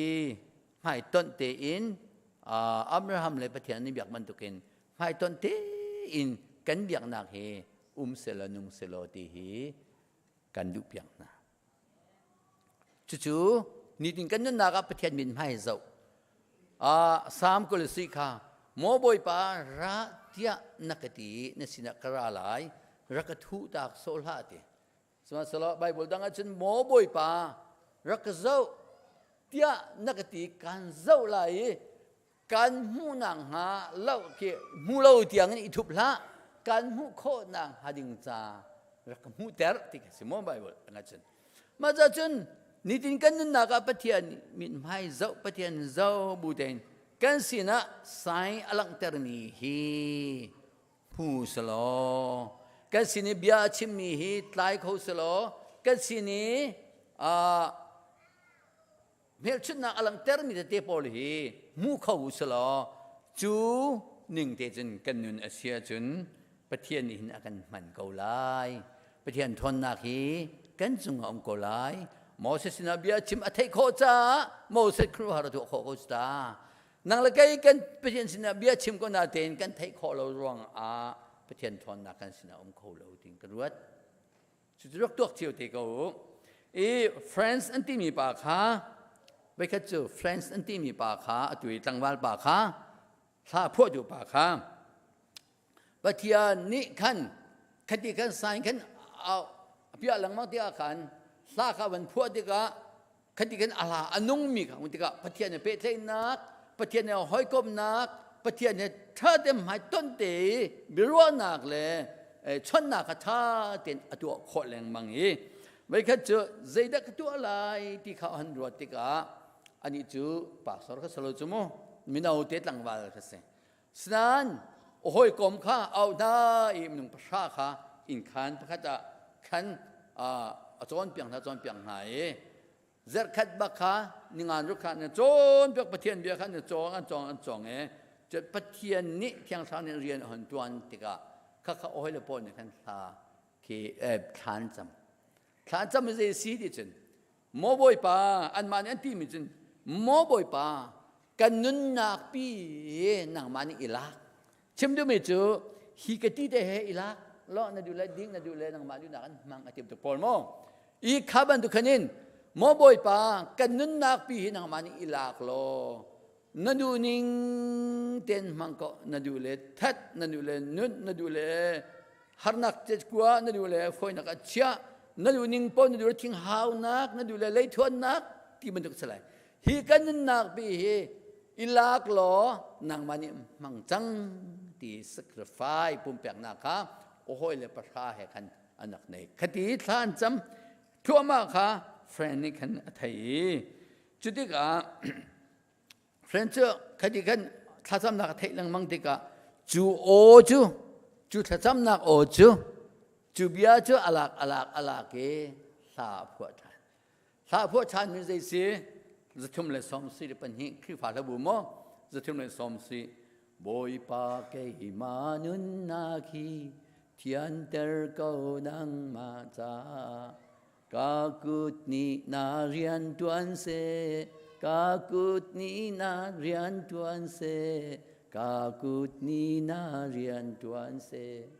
hmaitonh tein Abraham le Pathian nih biak bantukin hmaitonh tein kan biaknak hi um selaw nung selaw ti hi kan duh piak hna Cucu nitin kan nunnak ah Pathian min hmai zoh. Salm 24 kha maw Bawipa ra tiah na ka ti na sinah ka ra lai rak ka thuh tak sawh hlah ti. Sihmanhsehlaw Bible dang ahcun maw Bawipa rak ka zoh tiah na ka ti kan zoh lai i kan hmuhnak hnga lo khi hmu lo tiang in i thup hlah kan hmuh khawhnak hnga ding ca rak ka hmuhter ti ka si maw Bible ang cun mah ca cun nitin kan nunnak ah Pathian mithmai zoh Pathian zoh bu tein kan sinah sign a langhtermi hi hmu selaw kan sin i bia a chimmi hi tlai kho selaw kan sin i hmelchunhnak a langhtermi tete pawl hi hmu kho u selaw cu ning te cun kan nun a si ahcun Pathian nih hin a kan hman ko lai. Pathian ṭhawnnak hi kan cungah um ko lai. Moses sinah bia chim a theih khawh caah Moses khuaruahhar a tuah khawh ko cu ta. Nang le kei kan Pathian sinah bia chim ko natein kan theih khawh lo ruangah Pathian ṭhawnnak kan sinah um kho lo tiin ka ruat. Cucu rak tuak cio te ko u. I France an timi pa kha voikhat cu France an timi pa kha atu i tlangval pa kha thla phuahtu pa kha Pathian nih khan khati khan sign khan a piah lengmang tikah khan hla kha van phuah tikah khati khan a hla a nungmi kha tikah Pathian he pehtlaihnak Pathian he hawikomhnak Pathian he ṭha te hmai ton te i biaruahnak le chawnhnak kha ṭha tein a tuah khawh lengmang i voikhat cu zeidah ka tuah lai ti kha han ruat tikah anih cu pastor kha salo cu mu mino te tlangval kha si Sinain a hawikom kha auh hna i minung pahra kha innkhan pakhat ah khan a cawnpiak hna cawnpiak hna i zarhkhat bak kha ningan ruk kha na cawnpiak Pathian bia kha na cawng an cawng an cawng i Pathian nih Thiang Thlarau nih rian a hun tuan tikah khakha a hawile pawl nih khan thla khi thla an cam thla an cam zei si ti cun Maw Bawipa anmah nih an timi cun Maw Bawipa kan nunnak pi nangmah nih i lak chim duhmi cu hi ka ti te he i lak law na duh le ding na duh le nangmah duhnak an hmang a ti tuk pawl maw i kha bantuk khan in maw Bawipa kan nunnak pi hi nangmah nih i lak law na duh ning ten hmang ko na duh le that na duh le nun na duh le harnak kua na duh le fawinak a chiah na duh ning paoh na duh le thing haunak na duh le leithuannak ti bantuk si lai hi kan nunnak pi hi i lak law nangmah nih hmang cang ti sacrifice pumpeknak kha hawi le pahra he khan anak nei khati thla an cam thluahmah kha friend nih khan a thei i cutikah friend cu khati khan Thlacamnak a theih lengmang tikah cu aw cu cu thlacamnak aw cu cu bia cu alak alak alak i hla a phuah ṭhan. Hla a phuah ṭhan mi zei si? 372 Khrihfa hlabu maw? 370 Bawipa keimah nunnak hi thianter ko nangmah caah Ka kut nih na rian ṭuan seh, ka kut nih na rian ṭuan seh, ka kut nih na rian ṭuan seh.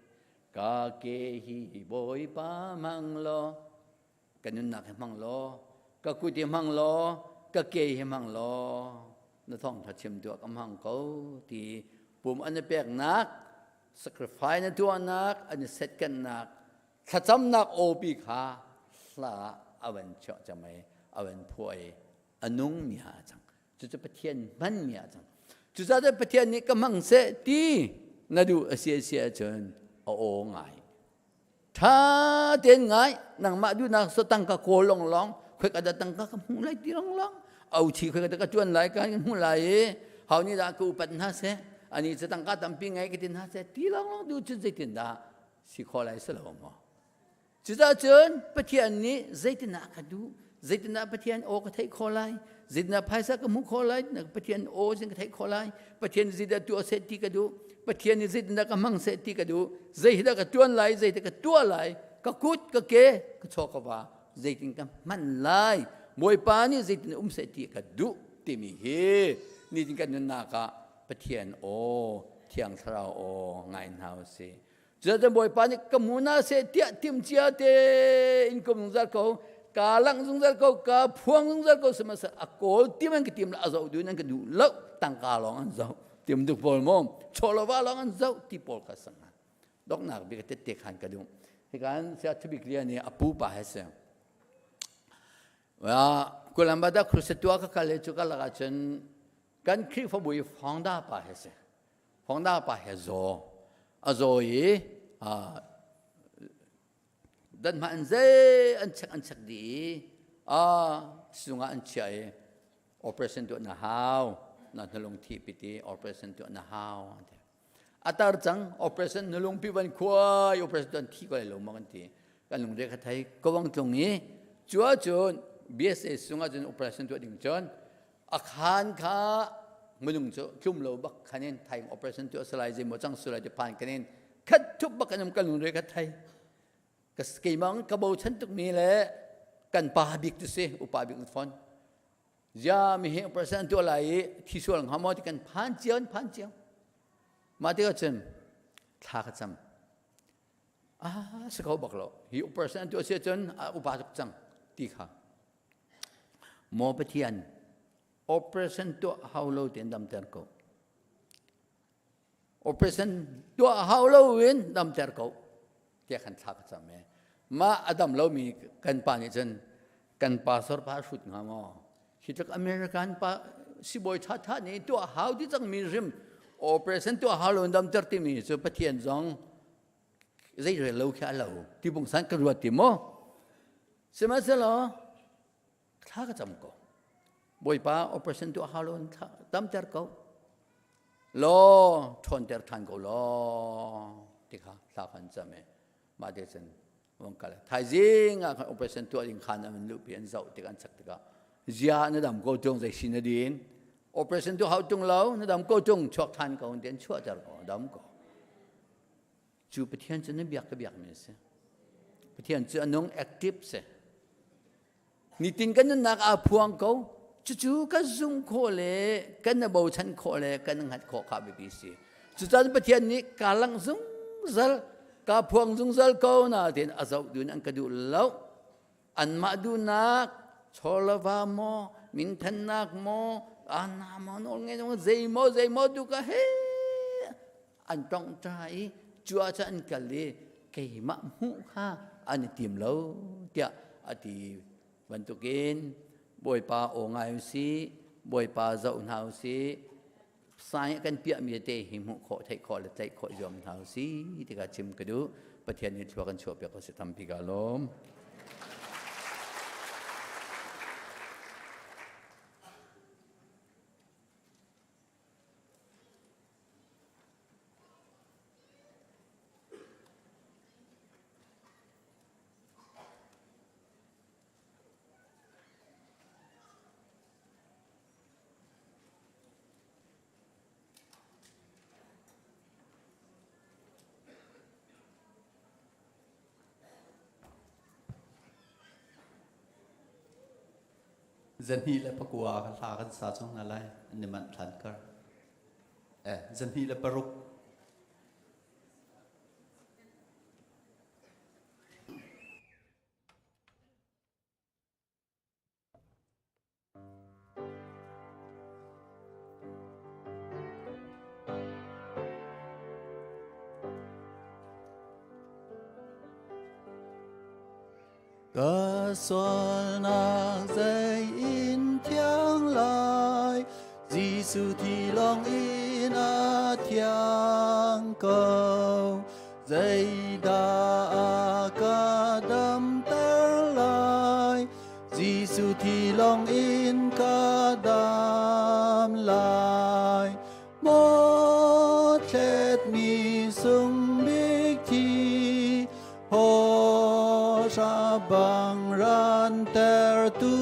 Ka ke hi Bawipa hmang law, ka nunnak hi hmang law, ka kut hi hmang law, ka ke hi hmang law, na thawngṭha chim tuah ka hmang ko ti pum an i peknak, sacrifice na tuahnak, an i setkennak, thlacamnak awpi kha hla a van chuah cang i a van phuah i a nungmi ah a cang. Cucu Pathian hmanmi ah a cang. Cucaah Pathian nih ka hmang seh ti na duh a si a si ahcun a aw ngai. Tha tein ngai nangmah duhnak so tangka kawl longlong khoi ka dah tangka ka hmuh lai ti longlong au chi khoi ka dah ka tuan lai ka kan hmuh lai i hau nih dah ka upat hna seh ani cu tangka tampi ngai ka ti hna seh ti longlong du cun zeitin dah si khawh lai si lo maw? Cucaah cun Pathian nih zeitindah ka duh, zeitindah Pathian aw ka theih khawh lai, zeitindah phaisa ka hmuh khawh lai, Pathian aw sin ka theih khawh lai, Pathian zeidah tuah seh ti ka duh, Pathian nih zeitindah ka hmang seh ti ka duh, zeidah ka tuan lai, zeidah ka tuah lai, ka kut, ka ke, ka chaw ka va, zeitin ka hman lai, Bawipa nih zeitin um seh ti ka duh timi hi nitin kan nunnak ah Pathian aw, Thiang Thlarau aw ngai hna usih. Cucaah Bawipa nih ka hmu na seh tiah timcia tein ka zungzal ko, ka langh zungzal ko, ka phuang zungzal ko sihmanhsehlaw a kawl tim an ka tim lo, a zoh duh in an ka duh lo, tangka lawng an zoh, tim duk pawl maw, chawlova lawng an zoh ti pawl kha sang hna. Donghnak bik tette khan ka duh. Hikan sia thubik lia nih a pu pa he si. Kulambada crusade tua ka kal cu ka lakah cun kan Khrihfabu i founder pa he si. Hongda pa he zaw a zaw i dan hma an zei an check an check dih i a sungah an chiah i operation tuah na hau na hnulung thi piti operation tuah na hau an ti a tar cang operation hnulung pi van khuai operation tuah thi ko lai lo ma kan ti kan lungre kha thei kawang tlung i cu ahcun BSA sungah cun operation tuah ding cun a khaan kha minung cu tlum lo bak khan in thaing operation tu asalai zei maw cang sulai ti phan kan in khat thup bak kan um kan lungre kha thai ka keimang ka bochan tuk mi le kan pa bik tu si upa bik phone zia mi hi operation tu lai i thi sual hnga maw ti kan phan cio phan cio mah tikah cun thla ka cam ah si kho bak lo hi operation tu asi cun upa tuk cang ti kha Maw Pathian, operation tuah hau lo tein damter ko. Operation tuah hau lo in damter ko. Tiah kan thla ka cam e. Mah a dam lomi kan pa nih cun kan pastor pa hrut hnga maw? Hi tluk American pa sibawi ṭha nih tuah hau ti cangmi rim operation tuah hau lo in damter timi cu Pathian zong zei rel lo khi a lo ti pungsan ka ruat ti maw sihmanhsehlaw thla ka cam ko bawipa operation tuah hau lo in tamter ko law ṭhawnter ṭhan ko law ti kha thla kan cam e mah te cun vong kal thaizing ah khan operation tuah ding khan an luhpi an zoh tik an chek tikah zia na dam ko tung zei si na din operation tu hau tung lo na dam ko tung chuak than ko ten chuahter ko dam ko Cu Pathian cu na biak ka biakmi a si. Pathian cu a nung active si. Nitin kan nunnak aa phuang ko. Cucu kan zumh khawh le kan na bochan khawh le kan hngalh khawh kha biapi si. Cucaah Pathian nih ka langh zungzal, ka phuang zungzal ko na tiin a zoh dun an ka duh lo. Anmah duhnak chawlava maw, minthannak maw, ana maw, nawl ngei maw, zei maw, zei maw tu ka he an tongta i cu ah cun an kal i keimah hmuh kha an i tim lo tiah a ti bantukin Bawipa aw ngai u sih, Bawipa zoh hna u sih, sai kan piahmi te hi hmuh khawh theih khawh le tlaih khawh zuam hna u si tikah chim ka duh Pathian nih thlua kan chuah piak ko si tampi ka lawm. 209 ka hla kan sa chung hna lai an ni manh thlan kar. Eh, 206. Ka sualnak zei in thiang lai, Jesuh thi lawng in a thiang ko. Zeidah a ka damter lai, Jesuh thi lawng in ka dam lai. Maw thletmi sung bik thi, haw hra bang ran ter tu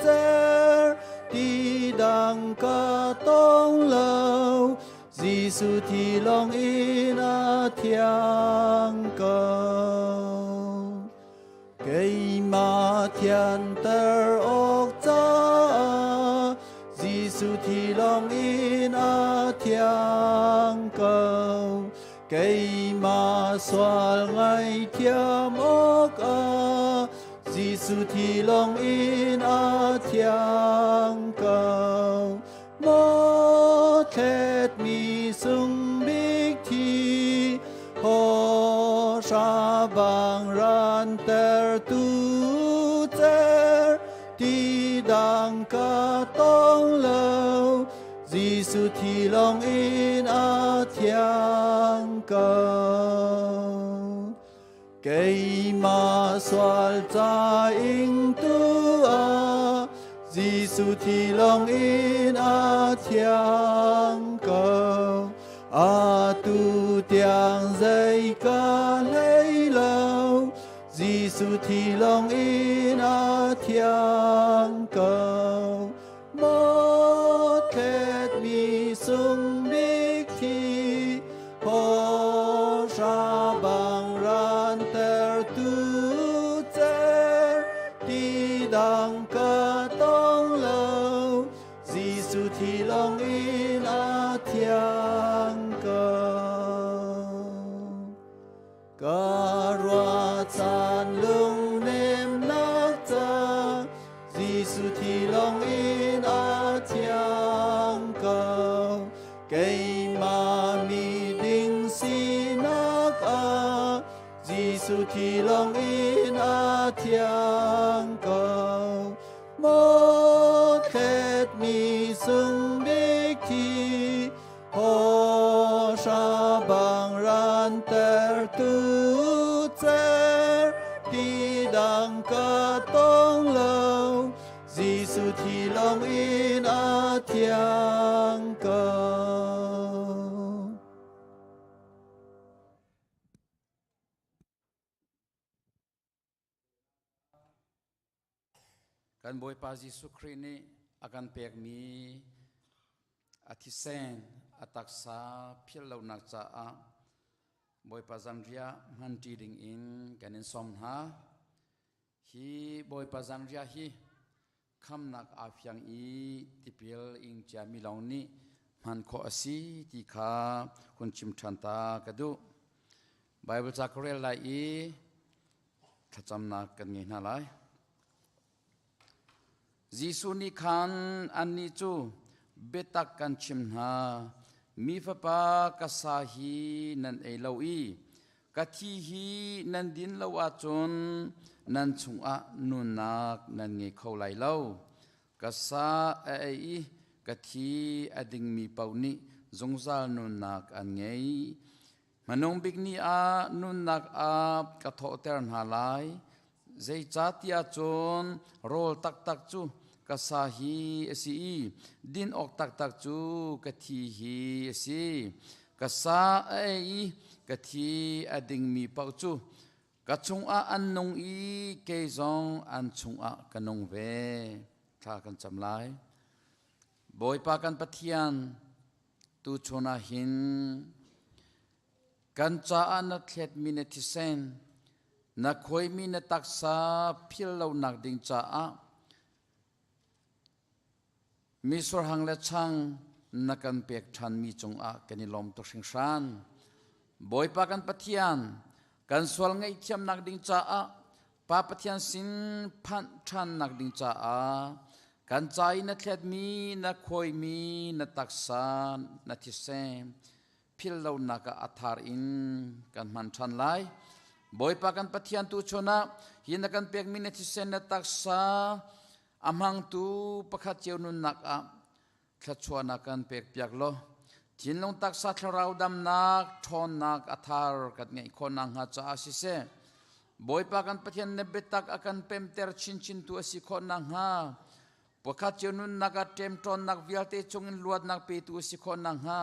cer, ti dang ka tong lo, Jesuh thi lawng in a thiang ko. Keimah thianter awk caah Jesuh thi lawng in a thiang ko. Keimah sual ngaithiam awkah Jesuh thi lawng in a thiang ko. Maw thletmi sung bik thi, haw hra bang ran tertu cer, ti dang ka tong lo, Jesuh thi lawng in a thiang ko. Keimah sual ca ing tu ah Jesuh thi lawng in a thiang ko. Atu tiang zei ka hlei lo, Jesuh thi lawng in a thiang ko. Maw thletmi sung bik thi, haw hra bang ran tertu cer, ti dang ka tong lo, Jesuh thi lawng in a thiang ko. Ka ruahchan lungnemnak ca Jesuh thi lawng in a thiang ko. Keimah mi ding sinak ah Jesuh thi lawng in a thiang ko. Maw thletmi sung bik thi Haw hra bang ran tertu cer, ti dang ka tong lo, Jesuh thi lawng in a thiang ko. Kan Bawipa Jesuh Khrih nih a kan pekmi a thisen a taksa philh lonak caah Bawipa zanriah hmanṭi dingin kan in sawm hna. Hi Bawipa zanriah hi khamnak aa fiang i tipil ing ciami lawng nih hman khawh a si ti kha hun chim ṭhan ta ka duh. Baibal ca ka rel lai i thlacamnak kan ngei hna lai. Jesuh nih khan annih cu biatak kan chim hna, mi fapa ka sa hi nan ei lo i ka thi hi nan din lo ahcun nan chungah nunnak nan ngei kho lai lo. Ka sa a ei i ka thi a dingmi paoh nih zungzal nunnak an ngei. Hmanung bik ni ah nunnak ah ka thawhter hna lai. Zeicahtiah cun rawl taktak cu ka sa hi a si i din awk taktak cu ka thi hi a si. Ka sa a ei i ka thi a dingmi paoh cu ka chungah an nung i kei zong an chungah ka nung ve. Thla kan cam lai. Bawipa kan Pathian, tuchun ah hin kan caah na thletmi na thisen, na khuaimi na taksa phil lonak ding caah. Misur hang le chang na kan pek ṭhanmi cungah kan i lawm tuk hringhran. Bawipa kan Pathian, kan sual ngaihthiamnak ding caah Pa Pathian sin phanh ṭhannak ding caah kan ca i na thletmi, na khawimi, na taksa, na thisen philh lonak ah a thar in kan hman ṭhan lai. Bawipa kan Pathian tu chun ah hi na kan pekmi na thisen na taksa a hmangtu pakhat cio nunnak ah thluachuahnak kan pekpiak law thinlung taksa thlarau damnak ṭhawnnak a thar kan ngeih khawh nakhnga caah siseh Bawipa kan Pathian na biatak a kan pemter chinchin tu a si khawh nakhnga pakhat cio nunnak ah ṭemṭawnnak vialte chungin luatnak petu a si khawh nakhnga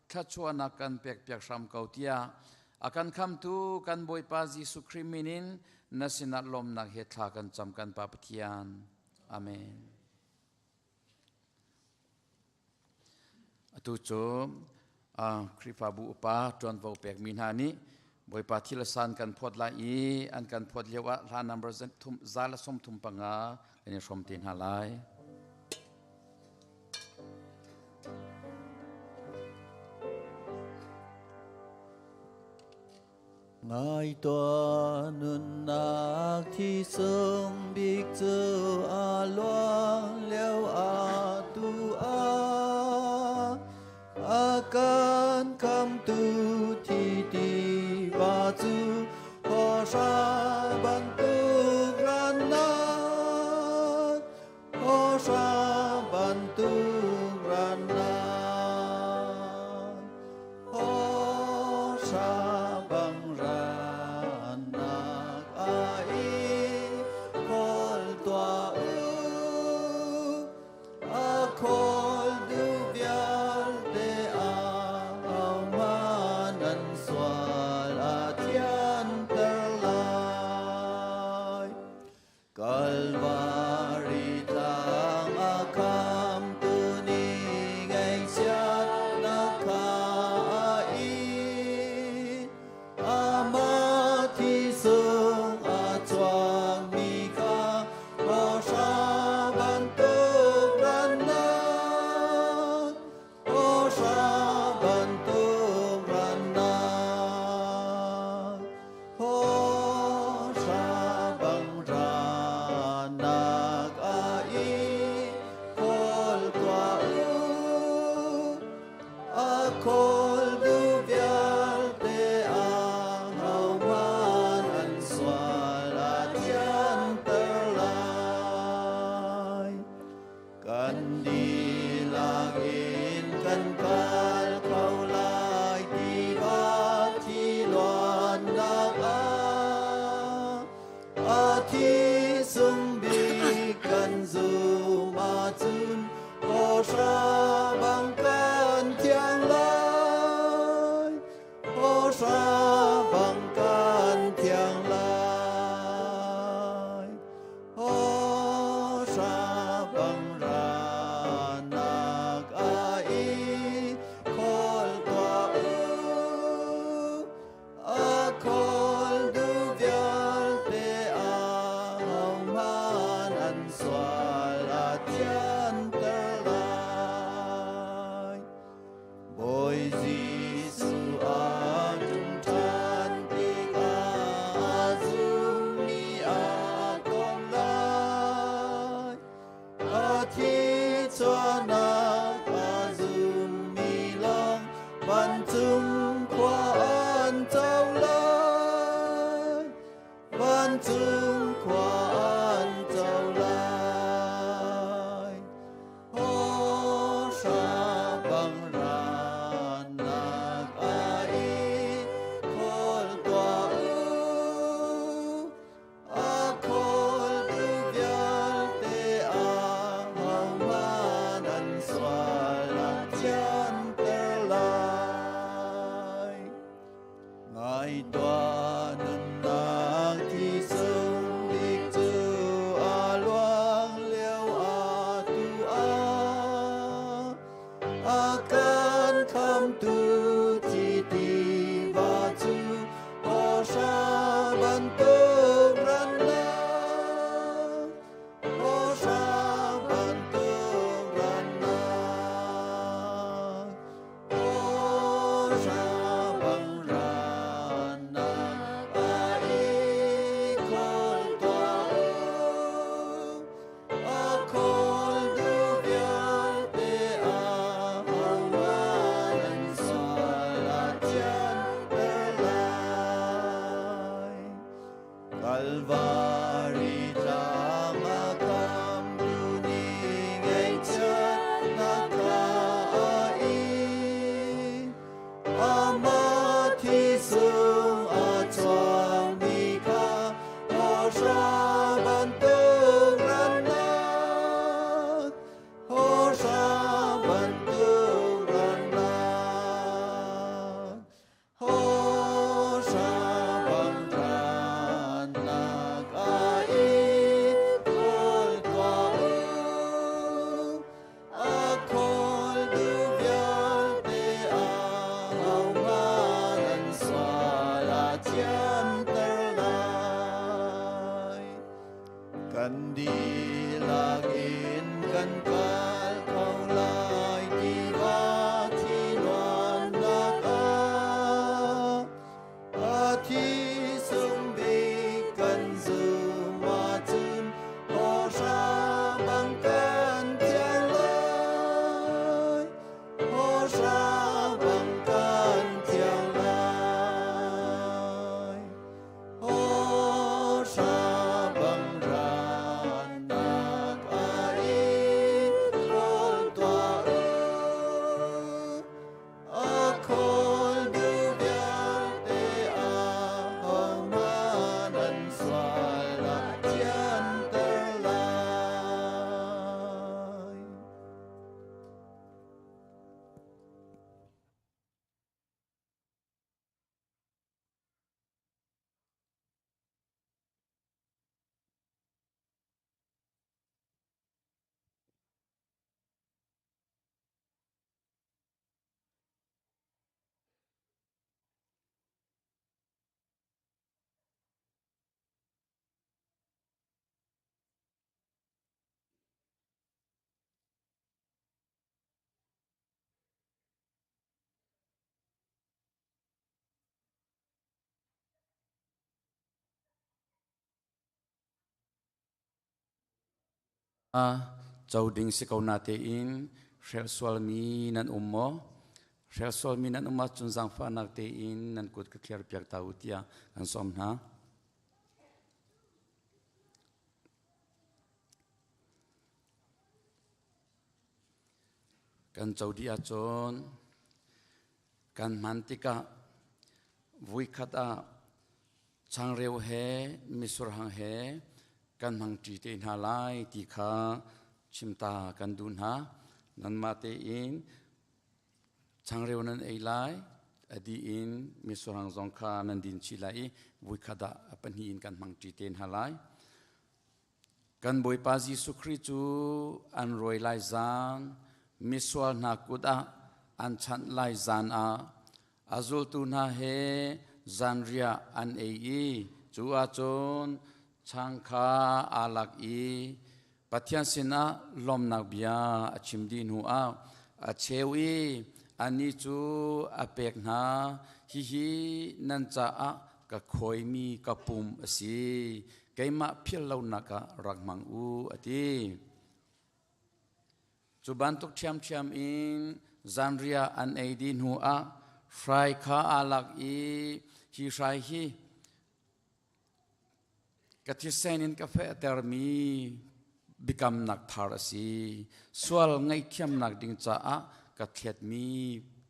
thluachuahnak kan pekpiak hram ko tiah a kan khamtu kan Bawipa Jesuh Khrih min in na sinah lawmnak he thla kan cam kan Pa Pathian. Amen. Atu cu Khrihfabu upa ṭuanvo pekmi hna nih Bawipa thil a san kan phawt lai i an kan phawt lio ah hla number 135 kan i hrawm te hna lai. Ngai tuah nunnak thi sung bik cu a luang lio a tu a a kan khamtu thi ti va cu hawhra bantuk rannak hawhra bantuk rannak Hawhra bang rannak a i khawl tuah u. A khawl duh vialte ahohmanh an sual a thianter lai. Kalvari tlang a khamtu nih ngaihchiatnak kha a in. Amah thisung a chuakmi kha hawhra bantuk rannak, hawhra bantuk rannak. Hawhra bang ranak a i khawl tuah u. A khawl duh vialte ahohmanh an sual a thianter lai. Kan dihlak in kan kal kho lai tiva thi luannak ah a thi sung bik kan zum ahcun hawhra bang kan thiang lai. Hawhra bang kan thiang lai. Hawhra bang ranak a i khawl tuah u. A khawl duh vialte ahohmanh an sual a thianter lai. Bawi Jesuh a ṭum ṭhan tikah a zummi a tong lai. A thi chuahnak a zummi lawng vancung khua an co lai. Vancung khua an co lai. Hawhra bang ranak a i khawl tuah u. A khawltu vialte ahohmanh an sual a thianter lai. Ngai tuah nunnak thi sung bik cu Kalvari tlang a khamtu nih ngaihchiatnak kha a ing. Amah thisung a chuangmi kha hawhra bantuk rannak, hawhra bantuk rannak. Hawhra bang rannak a i khawl tuah u. A khawl duh vialte ahohmanh an sual a thianter lai. Kan dihlak in kan kal kho lai tiva thi luannak ah. A thi sung bik kan zum ahcun hawhra bang kan thiang lai. Hawhra bang kan thiang lai. Hawhra bang rannak a i khawl tuah u. A khawl duh vialte ahohmanh an sual a thianter lai. Co ding si ko natein hrelh sualmi nan um maw? Hrelh sualmi nan um ahcun zaangfahnak tein nan kut ka thliar piak ta u tiah kan sawm hna. Kan co dih ahcun kan hman tikah vuikhat ah changreu he misurhang he kan hmangṭi te hna lai ti kha chimta kan duh hna. Nanmah tein changreu nan ei lai, a dih in misurhang zong kha nan din chih lai i vuikhat ah a pahnih in kan hmangṭi te hna lai. Kan Bawipa Jesuh Khrih cu an rawi lai zan, misual hna kut ah an chanh lai zan ah a zultu hna he zanriah an ei i cu ahcun chang kha aa lak i Pathian sinah lawmnak bia a chim dih hnu ah a cheu i anih cu a pek hna. Hihi nan caah ka khawimi ka pum a si. Keimah philh lonak ah rak hmang u, a ti. Cu bantuk ṭhiamṭhiam in zanriah an ei dih hnu ah hrai kha aa lak i hi hrai hi ka thisen in ka fehtermi biakamnak thar a si. Sual ngaihthiamnak ding caah ka thletmi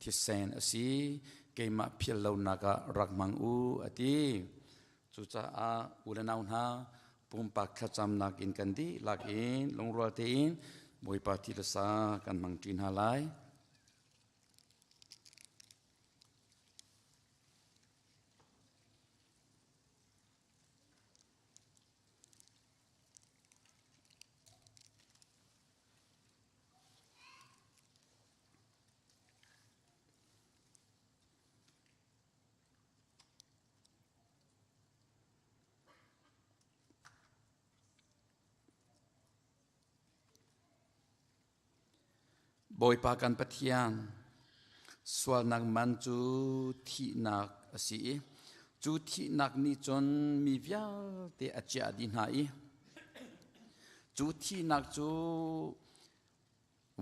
thisen a si. Keimah philh lonak ah rak hmang u, a ti. Cucaah u le nau hna, pumpak thlacamnak in kan dihlak in lungrual tein Bawipa thi le sa kan hmangṭi hna lai. Bawipa kan Pathian, sualnak man cu thihnak a si i cu thihnak nih cun mi vialte a ciah dih hna i cu thihnak cu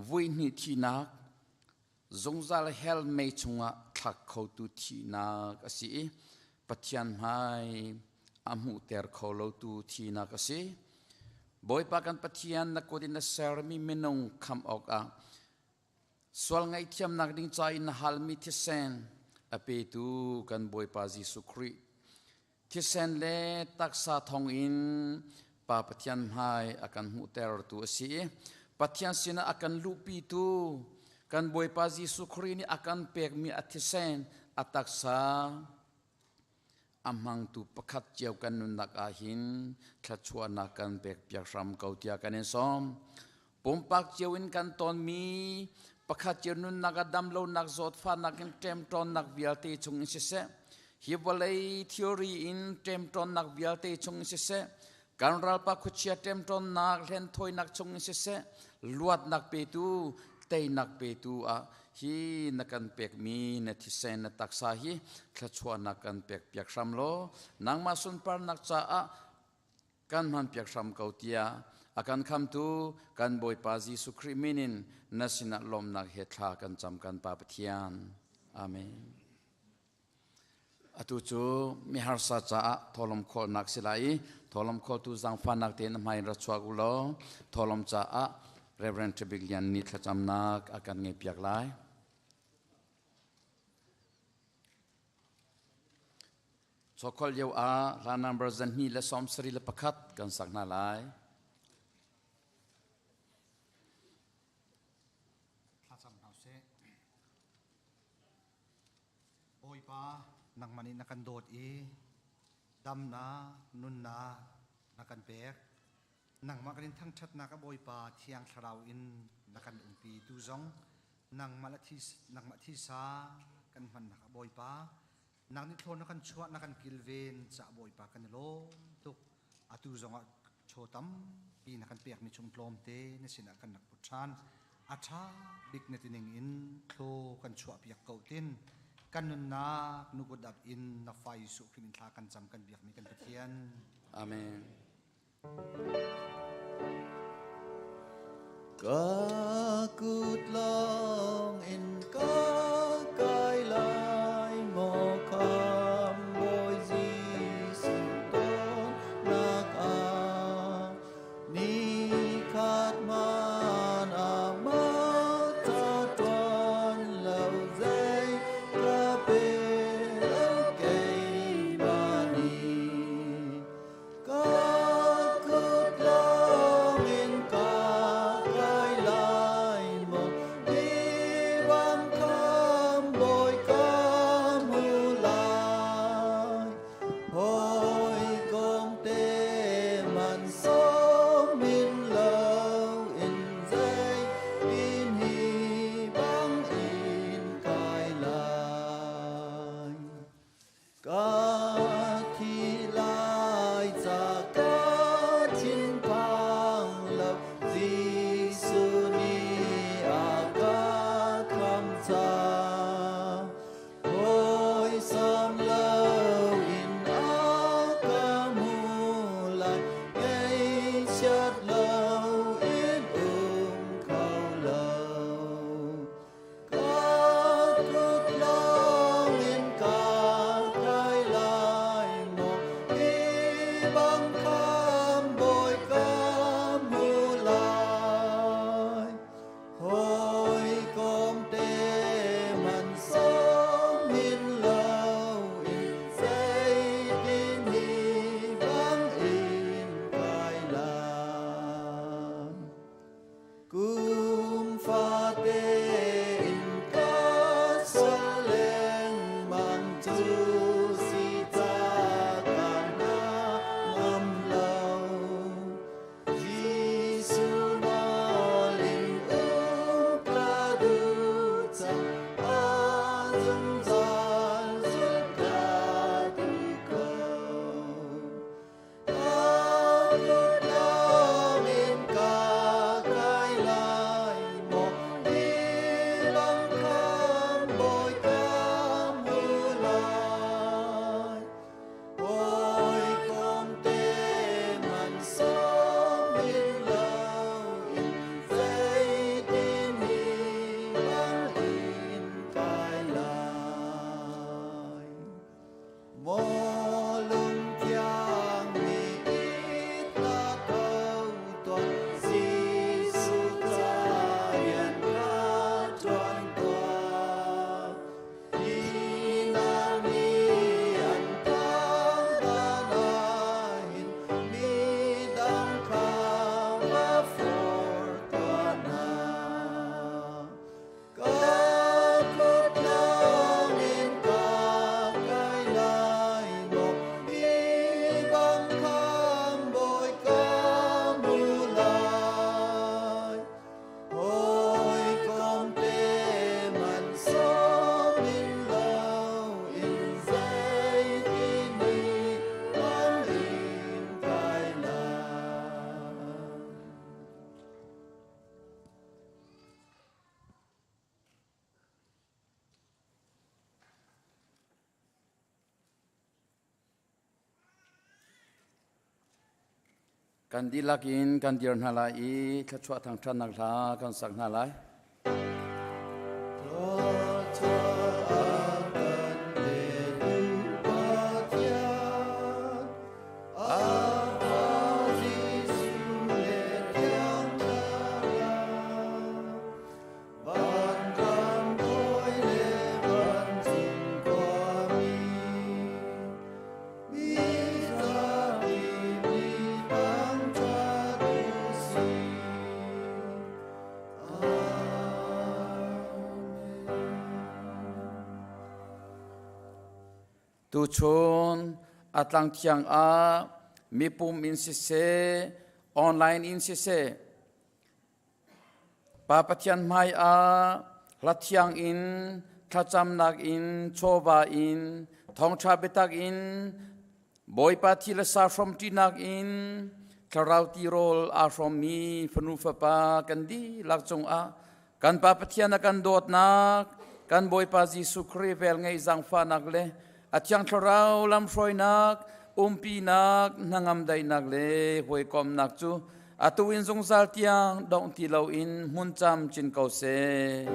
Vuihnih thihnak, zungzal hell mei chungah thlak khotu thihnak a si i Pathian hmai a hmuhter kho lotu thinak a si. Bawipa kan Pathian na kut in na sermi minung khamh awkah sual ngaihthiamnak ding ca in na halmi thisen a petu kan Bawipa Jesuh Khrih thisen le taksa thawngin Pa Pathian hmai a kan hmuhtertu a si i Pathian sinah a kan luhpitu kan Bawipa Jesuh Khrih nih a kan pekmi a thisen a taksa a hmangtu pakhat cio kan nunnak ah hin thluachuahnak kan pek piak hram ko tiah kan in sawm. Pumpak cio in kan tonmi pakhat cio nunnak a dam lonak zawtfahnak in ṭemṭawnnak vialte chung in siseh, hi vawlei theory in ṭemṭawnnak vialte chung in siseh, kan ralpa khuachia ṭemṭawnnak hlenthawinak chung in siseh, luatnak petu, teinak petu ah hi na kan pekmi na thisen na taksa hi thluachuahnak kan pek piak hram law nangmah sunparnak caah kan hman piak hram ko tiah a kan khamtu kan Bawipa Jesuh Khrih min in na sinah lawmnak he thla kan cam kan Pa Pathian. Amen. Atu cu miharsa caah thawhlawm khawlnak si lai i thawhlawm khawltu zaangfahnak tein a hmai in ra chuak u law thawhlawm caah Reverend Ṭhabik Lian nih thlacamnak a kan ngeihpiak lai. Chawkholh lio ah hla number 271 kan sak hna lai. Thlacam hna usih. Bawipa, nangmah nih na kan dawt i damnak, nunnak na kan pek. Nangmah kan in thangṭhatnak a Bawipa Thiang Thlarau in na kan umpi tu zong nangmah le this, nangmah thisa kan hmannak a Bawipa nang nih thlawn na kan chuah na kan kilven ca Bawipa kan i lawm tuk. Atu zongah chaw tampi na kan pekmi chung tlawmte na sinah kan rak put ṭhan. A ṭha bik na tining in thlaw kan chuahpiak ko tin kan nunnak nukut dap in na fa Jesuh Khrih min thla kan cam kan biakmi kan Pathian. Amen. Ka kut lawng in ka kai lai maw kham Bawi Jesuh dawtnak ah ni khat man amah ca ṭuan lo zei ka pe lo keimah nih. Ka kut lawngin ka kai lai maw hi bang kham bawi ka hmu lai hawikom te man sawm in lo in zeitin hi bang in kai lai. Ka thi lai ca ka thinphang lo Jesuh nih a ka khamh cang. Hawisam lo in a ka hmu lai, ngaihchiat lo in um kho lo. Ka kut lawngin ka kai lai maw hi bang kham bawi ka hmu lai. Hawikom te man sawm hin lo in zeitin hi bang in kai lai. Kan dihlak in kan dir hna lai i thluachuah thangṭhatnak hla kan sak hna lai. Tuchun a tlang thiang ah mipum in siseh, online in siseh, Pa Pathian hmai ah hla thiang in thlacamnak in chawva in thawngṭha biatak in Bawipa thi le sa hrawmṭinak in thlarau tirawl aa hrawmmi fanu fapa kan dihlak cungah kan Pa Pathian a kan dawtnak kan Bawipa Jesuh Khrih velngeih zaangfahnak le a Thiang Thlarau lamhruainak umpinak hnangam daihnak le hawikomhnak cu atu in zungzal tiang dongh ti loin hmun camcin ko seh.